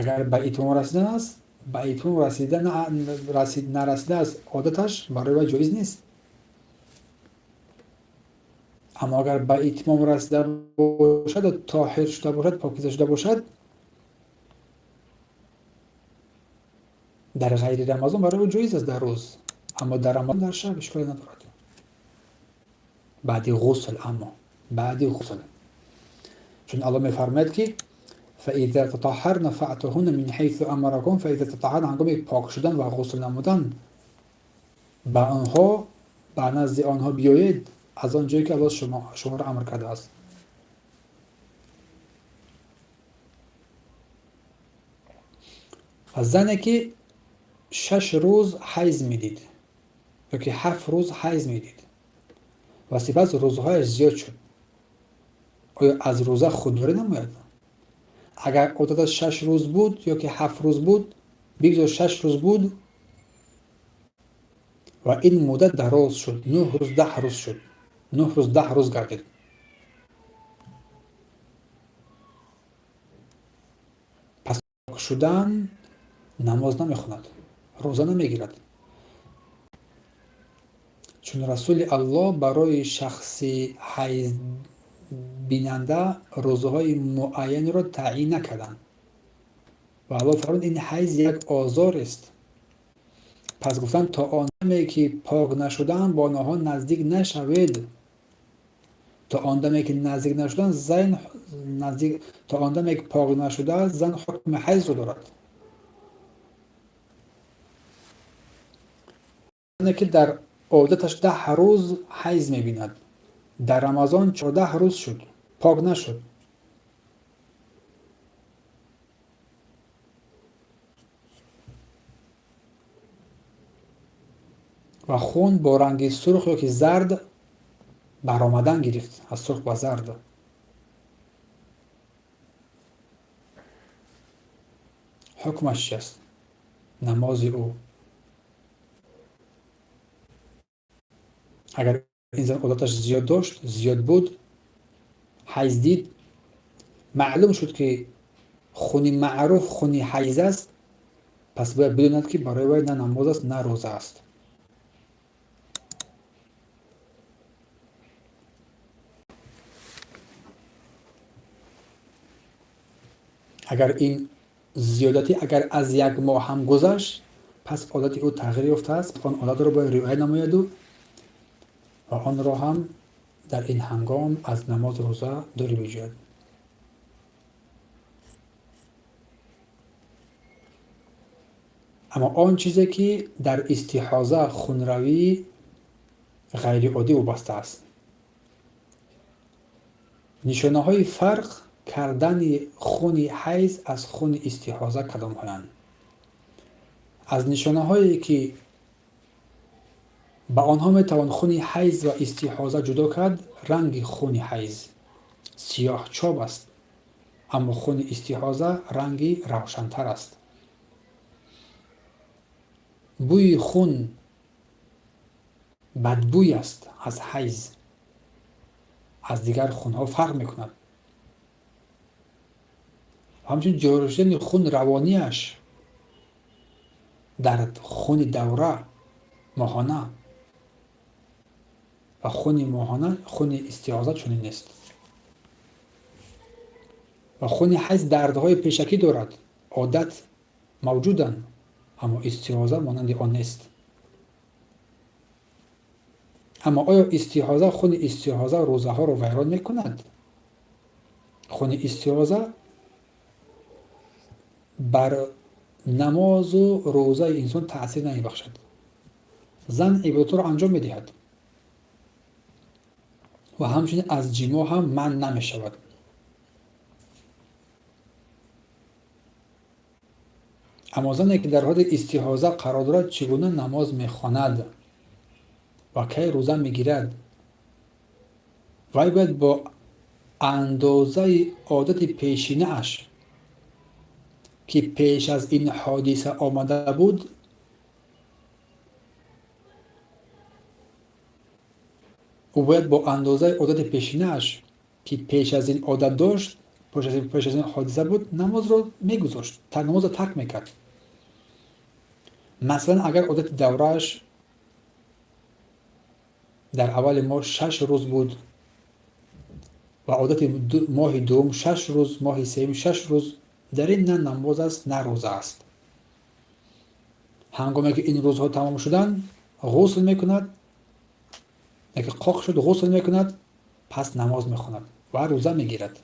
агар ба итмом расидан аст, ба итмом расида нарасидааст, одаташ барои вай ҷоиз нест. Аммо агар ба итмом расида бошад, тоҳир шуда бошад, покиза шуда бошад, дар ғайри Рамазон барои ӯ ҷоиз аст дар рӯз, аммо дар Рамазон дар шаб ишколе надорад. Баъди ғусл, аммо баъди ғусл. Чун Аллоҳ мефармояд, ки фаиза татаҳҳарна фаътуҳунна мин ҳайсу амаракум, фаиза татаҳҳарна, ҳангоми пок шудан ва ғусл намудан ба онҳо, ба назди онҳо биёед аз он ҷое ки Аллоҳ шуморо амр кардааст. Ва зане ки 6 рӯз ҳайз медид ё ки 7 рӯз ҳайз медид ва сипас рӯзҳояш зиёд шуд, оё аз рӯза худдорӣ намояд? Агар одаташ 6 рӯз буд ё ки 7 рӯз буд, бигзор 6 рӯз буд ва ин муддат дароз шуд, 9 рӯз, 10 рӯз шуд, 9 рӯз, 10 рӯз гардид. Шудан намоз намехонад, рӯза намегирад, чун Расули Аллоҳ барои шахси ҳайзбинанда рӯзаҳои муайянеро таъйин накарданд ва Аллоҳ фармуд: ин ҳайз як озорест. Пас гуфтанд: то он даме ки пок нашуданд, бо онҳо наздик нашавед. То он даме ки наздик нашуданд, зан наздик, то он даме ки пок нашудааст, зан ҳукми ҳайзро дорад. Ки дар одаташ 10 рӯз ҳайз мебинад, дар Рамазон 14 рӯз шуд, пок нашуд. Ва хун бо ранги сурх ё ки зард баромадан гирифт, аз сурх ба зард. Ҳукмаш чи аст намози ӯ? Агар ин зан одаташ зиёд дошт, зиёд буд, ҳайз дид, маълум шуд, ки хуни маъруф хуни ҳайз аст, пас бояд бидонад, ки барои вай на намоз аст, на рӯза аст. Агар ин зиёдатӣ агар аз як моҳ ҳам гузашт, пас одати ӯ тағйир ёфтааст, он одатро бояд риоя намояду ва онро ҳам дар ин ҳангом аз намоз, рӯза дурӣ биҷӯяд. Аммо он чизе ки дар истиҳоза, хунравӣ ғайриоддӣ вобаста аст, нишонаҳои фарқ кардани хуни ҳайз аз хуни истиҳоза кадомҳоянд? Аз нишонаҳое ки ба онҳо метавон хуни ҳайз ва истиҳоза ҷудо кард, ранги хуни ҳайз сиёҳчоб аст, аммо хуни истиҳоза ранги равшантар аст. Бӯи хун бадбӯй аст аз ҳайз, аз дигар хунҳо фарқ мекунад. Ҳамчунин ҷорӣ шудани хун, равонияш дар хуни давра моҳона ва хуни моҳона, хуни истиҳоза чунин нест. Ва хуни ҳайз дардҳои пешакӣ дорад, одат мавҷуданд, аммо истиҳоза монанди он нест. Аммо оё истиҳоза, хуни истиҳоза рӯзаҳоро вайрон мекунад? Хуни истиҳоза бар намозу рӯзаи инсон таъсир намебахшад. Зан ибодатро анҷом медиҳад ва ҳамчунин аз ҷимоъ ҳам манъ намешавад. Аммо зане ки дар ҳолати истиҳоза қарор дорад, чӣ гуна намоз мехонад ва кай рӯза мегирад? Вай бояд бо андозаи одати пешинааш, ки пеш аз ин ҳодиса омада буд. Ӯ бояд бо андозаи одати пешинааш, ки пеш аз ин одат дошт, пеш аз ин ҳодиса буд, намозро мегузошт, намозро тарк мекард. Масалан, агар одати даврааш дар аввали моҳ 6 рӯз буд ва одати моҳи дуввум 6 рӯз, моҳи сеюм 6 рӯз, дар ин на намоз аст, на рӯза аст. Ҳангоме ки ин рӯзҳо тамом шуданд, ғусл мекунад, яке қоқ шуд, ғусл мекунад, пас намоз мехонад ва рӯза мегирад.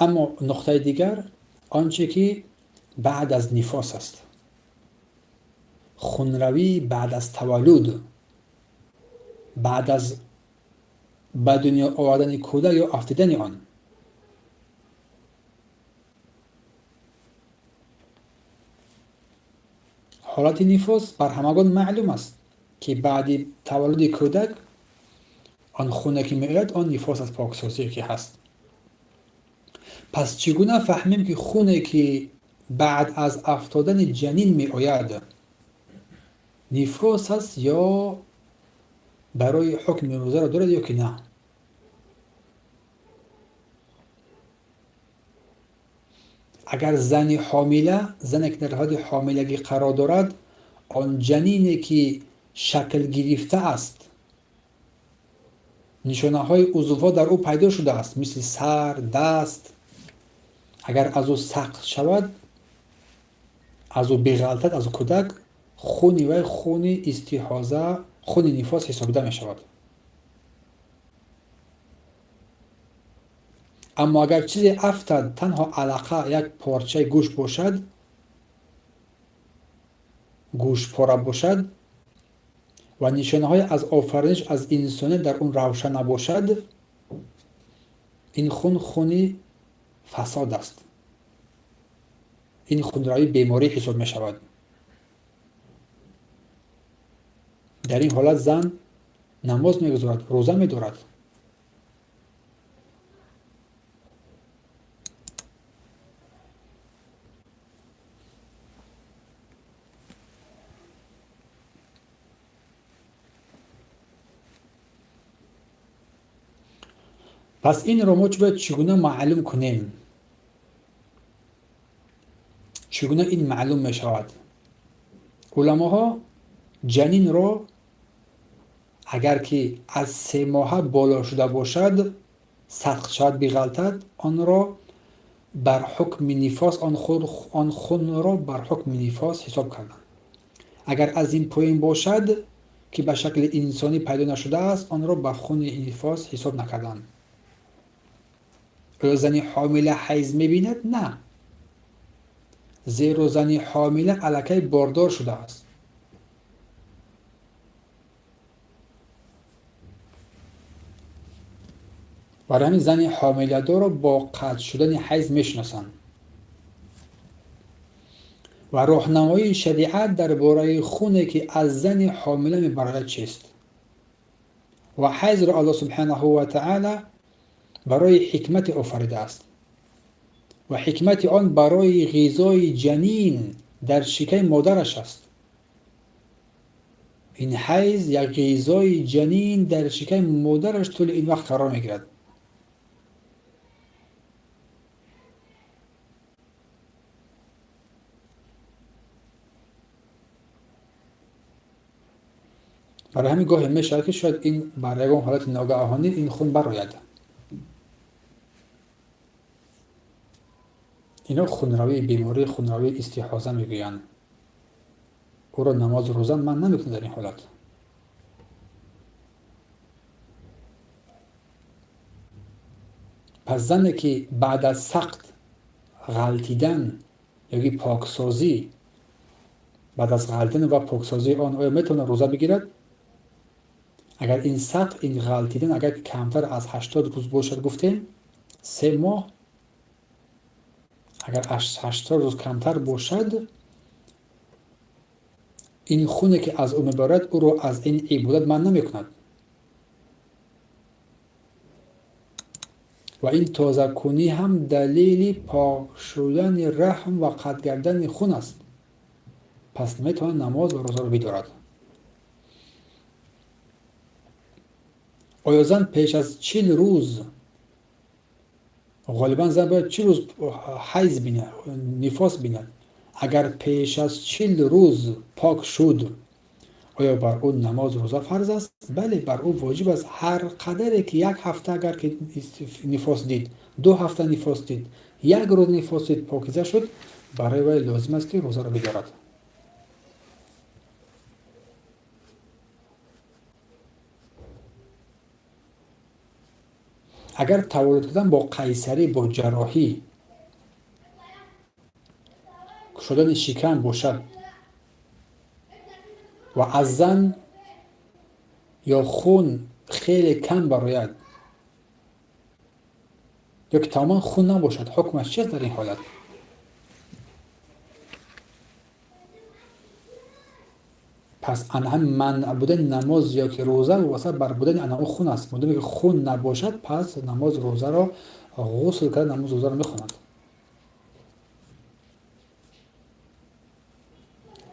Аммо нуқтаи дигар, он че ки баъд аз нифос аст, хунравӣ баъд аз таваллуд, баъд аз ба дунё овардани кӯдак ё афтидани он. Ҳолати нифос бар ҳамагон маълум аст, ки баъди таваллуди кӯдак он хуне ки меояд, он нифос аст, поксозие ки ҳаст. Пас чӣ гуна фаҳмем, ки хуне ки баъд аз афтодани ҷанин меояд, нифос аст ё Барои ҳукми рӯзаро дорад ё ки на? Агар зани ҳомила, зане ки дар ҳолати ҳомилагӣ қарор дорад, он ҷанине ки шакл гирифтааст, нишонаҳои узвҳо дар ӯ пайдо шудааст, мисли сар, даст, агар аз ӯ сақт шавад, аз ӯ биғалтад, аз кӯдак, хуни вай хуни истиҳоза, хуни нифос ҳисобида мешавад. Аммо агар чизе афтад, танҳо алақа, як порчаи гӯшт бошад, гӯштпора бошад ва нишонаҳои аз офариниш аз инсоният дар он равшан набошад, ин хун хуни фасод аст. Ин хунравӣ беморӣ ҳисоб мешавад. Дар ин ҳолат зан намоз мегузорад, рӯза медорад. Пас инро мо бояд чӣ гуна маълум кунем? Чӣ гуна ин маълум мешавад? Уламоҳо ҷанинро агар ки аз 3 моҳа боло шуда бошад, садқ шавад, биғалтад, онро бар ҳукми нифос, он хунро бар ҳукми нифос ҳисоб карданд. Агар аз ин поин бошад, ки ба шакли инсонӣ пайдо нашудааст, онро ба хуни нифос ҳисоб накарданд. Оё зани ҳомила ҳайз мебинад? На. Зеро зани ҳомила аллакай бордор шудааст. Барои ҳамин зани ҳомиладорро бо қатъ шудани ҳайз мешиносанд. Ва роҳнамоии шариат дар бораи хуне ки аз зани ҳомила мебарояд чист? Ва ҳайзро Аллоҳ субҳанаҳу ва таъала барои ҳикмате офаридааст ва ҳикмати он барои ғизои ҷанин дар шиками модараш аст. Ин ҳайз як ғизои ҷанин дар шиками модараш тӯли ин вақт қарор мегирад. Барои ҳамин гоҳе мешавад ки шояд ин бар ягон ҳолати ногаҳонӣ ин хун барояд. Ино хунравии бемории хунравии истиҳоза мегӯянд. Ӯро намоз рӯза ман намекунад дар ин ҳолат. Пас зане ки баъд аз сақт ғалтидан ёки поксозӣ, баъд аз ғалтидан ва поксозии он оё метавонад рӯза бигирад? Агар ин сақт, ин ғалтидан агар камтар аз 80 рӯз бошад, гуфтем 3 моҳ, агар аз 80 рӯз камтар бошад, ин хуне ки аз ӯ мебарад, ӯро аз ин ибодат манъ намекунад. Ва ин тозакунӣ ҳам далели пок шудани раҳм ва қатъ гардани хун аст. Пас метавонад намоз ва рӯзаро бидорад. Оё зан пеш аз 40 рӯз, ғолибан зан бояд 40 рӯз ҳайз бинад, нифос бинад. Агар пеш аз 40 рӯз пок шуд, оё бар ӯ намоз рӯза фарз аст? Бале, бар ӯ воҷиб аст. Ҳар қадаре ки як ҳафта агар ки нифос дид, 2 ҳафта нифос дид, 1 рӯз нифос дид, покиза шуд, барои вай лозим аст ки рӯзаро бидорад. Агар таваллуд кардан бо қайсарӣ, бо ҷарроҳӣ кушодани шикам бошад ва аз зан ё хун хеле кам барояд ё ки тамоман хун набошад, ҳукмаш чист дар ин ҳолат? Пас ана манъ будани намоз ё ки рӯза вобаста бар будани ана хун аст. Модоме ки хун набошад, пас намоз рӯзаро ғусл карда намоз рӯзаро мехонад.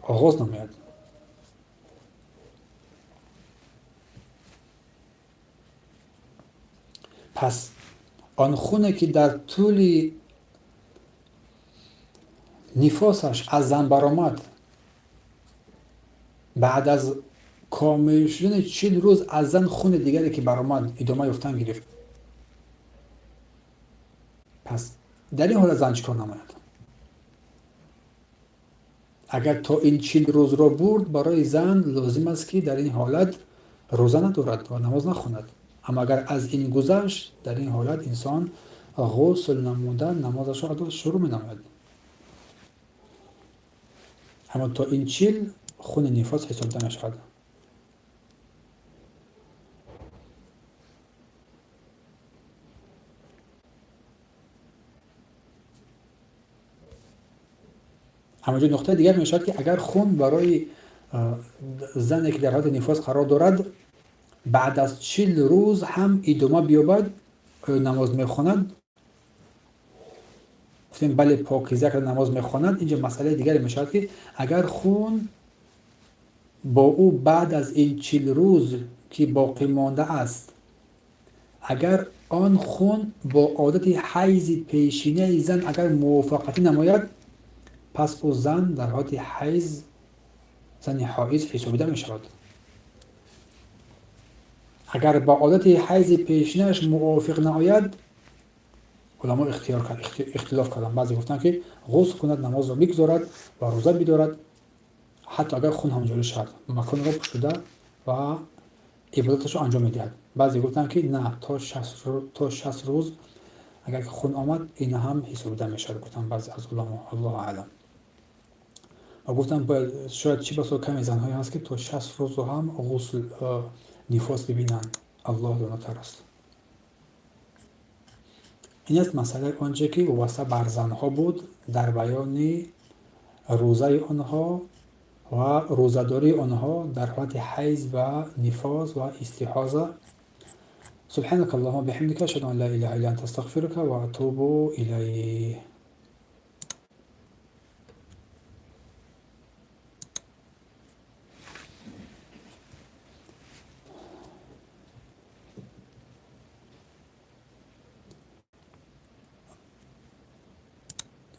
Оғоз намояд. Пас он хуне ки дар тӯли нифосаш аз зан баромад, баъд аз комил шудани 40 рӯз аз зан хуни дигаре ки баромад идома ёфтан гирифт. Пас дар ин ҳолат зан чӣ кор намояд? Агар то ин 40 рӯзро бурд, барои зан лозим аст ки дар ин ҳолат рӯза надорад ва намоз нахонад. Аммо агар аз ин гузашт, дар ин ҳолат инсон ғусл намуда намозашро адо шурӯъ менамояд. Аммо то ин 40 хуни нифос ҳисобида мешавад. Аммо ҷо нуқтаи дигар мешавад, ки агар хун барои зане ки дар ҳолати нифос қарор дорад, баъд аз 40 рӯз ҳам идома биёбад, оё намоз мехонад? Гуфтем, бале, покиза карда намоз мехонад. Инҷо масъалаи дигаре мешавад, ки агар хун бо ӯ баъд аз ин 40 рӯз ки боқӣ мондааст, агар он хун бо одати ҳайзи пешинаи зан агар мувофиқатӣ намояд, пас ӯ зан дар ҳолати ҳайз, зани ҳоиз ҳисобида мешавад. Агар ба одати ҳайзи пешинааш мувофиқ наояд, уламо ихтилоф карданд. Баъзе гуфтанд, ки ғусл кунад, намозро бигзорад ва рӯза бидорад, ҳатто агар хун ҳам ҷорӣ шавад, маконро пӯшида ва ибодаташро анҷом медиҳад. Баъзе гуфтанд, ки на, то 60 рӯз агар хун омад, ин ҳам ҳисобида мешавад, гуфтанд баъзе аз уламо. Аллоҳу аълам. Ва гуфтанд, бояд шояд чӣ басо каме занҳое ҳаст, ки то 60 рӯзро ҳам ғусл нифос бибинанд. Аллоҳ донотар аст. Ин аст масъалаи онче ки вобаста бар занҳо буд дар баёни рӯзаи онҳо ва рӯзадории онҳо дар ҳолати ҳайз ва нифос ва истиҳоза. سبحانك اللهم وبحمدك، أشهد أن لا إله إلا أنت، أستغفرك وأتوب إليه.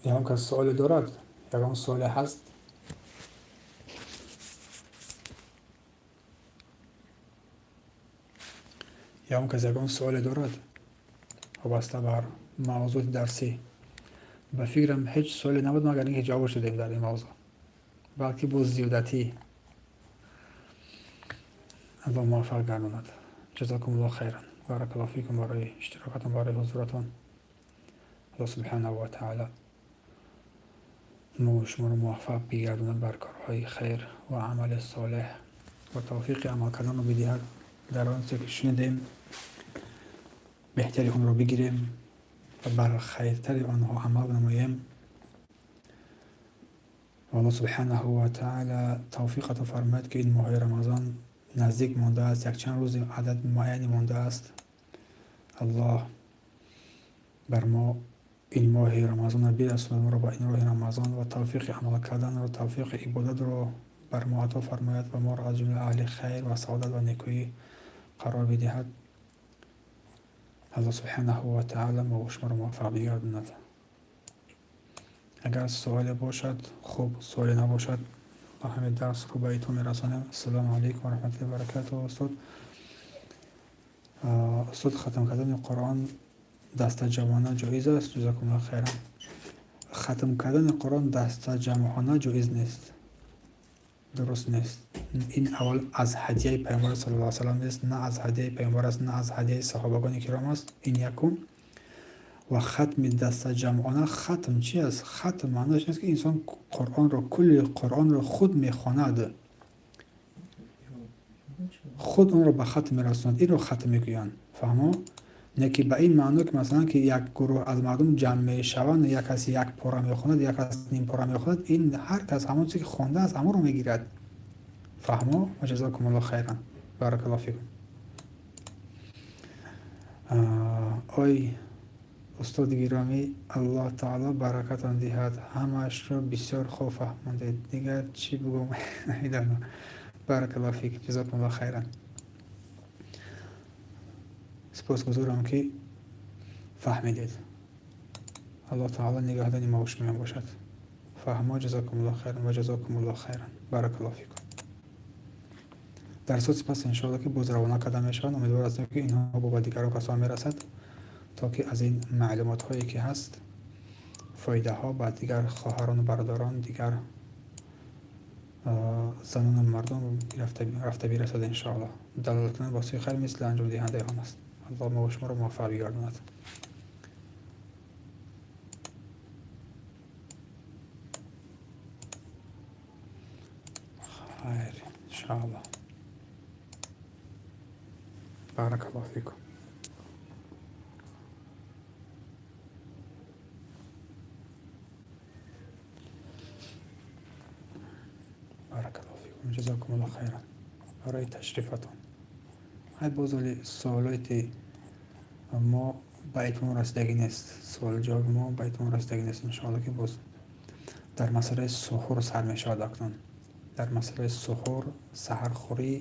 ягон кас суоле дорад? Ягон суоле ҳаст? Ягон кас ягон суоле дорад вобаста бар мавзӯи дарсӣ? Ба фикрам, ҳеҷ суоле набуд, магар ин ки ҷавоб шудем дар ин мавзӯъ, балки бо зиёдатӣ. Аллоҳ муваффақ гардонад. Ҷазакумуллоҳ хайран, баракаллоҳу фикум барои иштирокатон, барои ҳузуратон. Аллоҳ субҳанаҳу ва таъала мо шуморо муваффақ бигардонад бар корҳои хайр ва амали солеҳ ва тавфиқи амал карданро бидиҳад. Дар он чизе ки шунидем, беҳтари онро бигирем ва бар хайртари онҳо амал намоем. Ва Аллоҳ субҳанаҳу ва таъала тавфиқ ато фармояд, ки ин моҳи Рамазон наздик мондааст, якчанд рӯзи адад муайяне мондааст. Аллоҳ бар мо ин моҳи Рамазонро бирасонад, моро ба ин роҳи Рамазон ва тавфиқи амал карданро, тавфиқи ибодатро бар мо ато фармояд ва моро аз ҷумла аҳли хайр ва саодат ва некӯӣ қарор бидиҳад. Аллоҳ субҳанаҳу ва таъала мо шуморо муваффақ бигардонад. Агар суоле бошад, хуб, суоле набошад, ба ҳамин дарсро ба итмом мерасонем. Ассалому алайкум ва раҳматуллоҳи ва баракатуҳ. Устод, устод, хатм кардани Қуръон дастаҷамъона ҷоиз аст? Ҷазакумуллоҳ хайран. Хатм кардани Қуръон дастаҷамъона ҷоиз нест, дуруст нест. Ин аввал аз ҳадияи Пайғамбар саллаллоҳу алайҳи васаллам нест, на аз ҳадияи Пайғамбар аст, на аз ҳадияи саҳобагони киром аст. Ин якум. Ва хатми дастаҷамъона, хатм чи аст? Хатм маъноаш ин аст, ки инсон Қуръонро, кулли Қуръонро худ мехонад, худ онро ба хатм мерасонад, инро хатм мегӯянд. Фаҳмо? Не ки ба ин маъно, ки масалан, ки як гурӯҳ аз мардум ҷамъ мешаванд, як кас як пора мехонад, як кас ним пора мехонад. Ин ҳар кас ҳамон чизе ки хондааст, ҳамонро мегирад. Фаҳмо? Ва ҷазакумуллоҳ хайран, баракаллоҳу фикум. Ой, устоди гиромӣ, Аллоҳ таоло баракатон диҳад, ҳамаашро бисёр хуб фаҳмондед, дигар чӣ бигӯм, намедонам. Баракаллоҳу фик, ҷазакумуллоҳ хайран. Сипосгузорам, ки Фаҳмидед. Аллоҳ таоло нигаҳдони мо шумоён бошад. Фаҳмо, ҷазакумуллоҳ хайран ва ҷазакумуллоҳ хайран. Баракаллоҳ фикум. Дарсҳо сипас иншоалло ки боз равона карда мешаванд. Умедвор ҳастем, ки инҳо ба дигарон касо мерасад, то ки аз ин маълумотҳое ки ҳаст, фоидаҳо ба дигар хоҳарону бародарон, дигар занону мардон рафта бирасад иншоалло. Далолат кунанд ба сӯи хайр мисли анҷомдиҳандаи он аст. Аллоҳ мо шуморо муваффақ бигардонад. Хайр, иншоалло. Баракаллоҳ фикум. Баракаллоҳ фикум. Ҷазакумуллоҳ хайран барои ташрифатон. Ҳай, боз оли суолоти мо ба итмом расидагӣ нест. Суол ҷавоби мо ба итмом расидагӣ нест. Иншоалло ки боз дар масъалаи суҳур сар мешавад акнун. Дар масъалаи суҳур, саҳархӯрӣ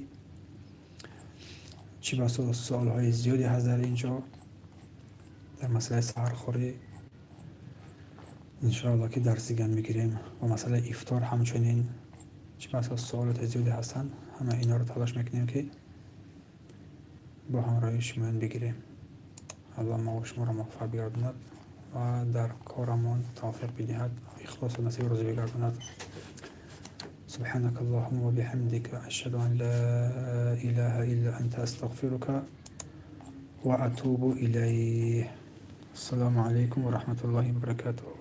чӣ басо суолҳои зиёде ҳаст дар ин ҷо. Дар масъалаи саҳархӯрӣ иншоалло ки дарс дигар мегирем ва масъалаи ифтор ҳамчунин чӣ басо суолоти зиёде ҳастанд. Ҳама инҳоро талош мекунем, ки бо ҳамроҳии шумоён бигирем. Аллоҳ мо шуморо муваффақ бигардонад ва дар корамон тавфиқ бидиҳад, ихлосу насиб рӯзӣ бигардонад. سبحانك اللهم وبحمدك، أشهد أن لا إله إلا أنت، أستغفرك وأتوب إليه. السلام عليكم ورحمة الله وبركاته.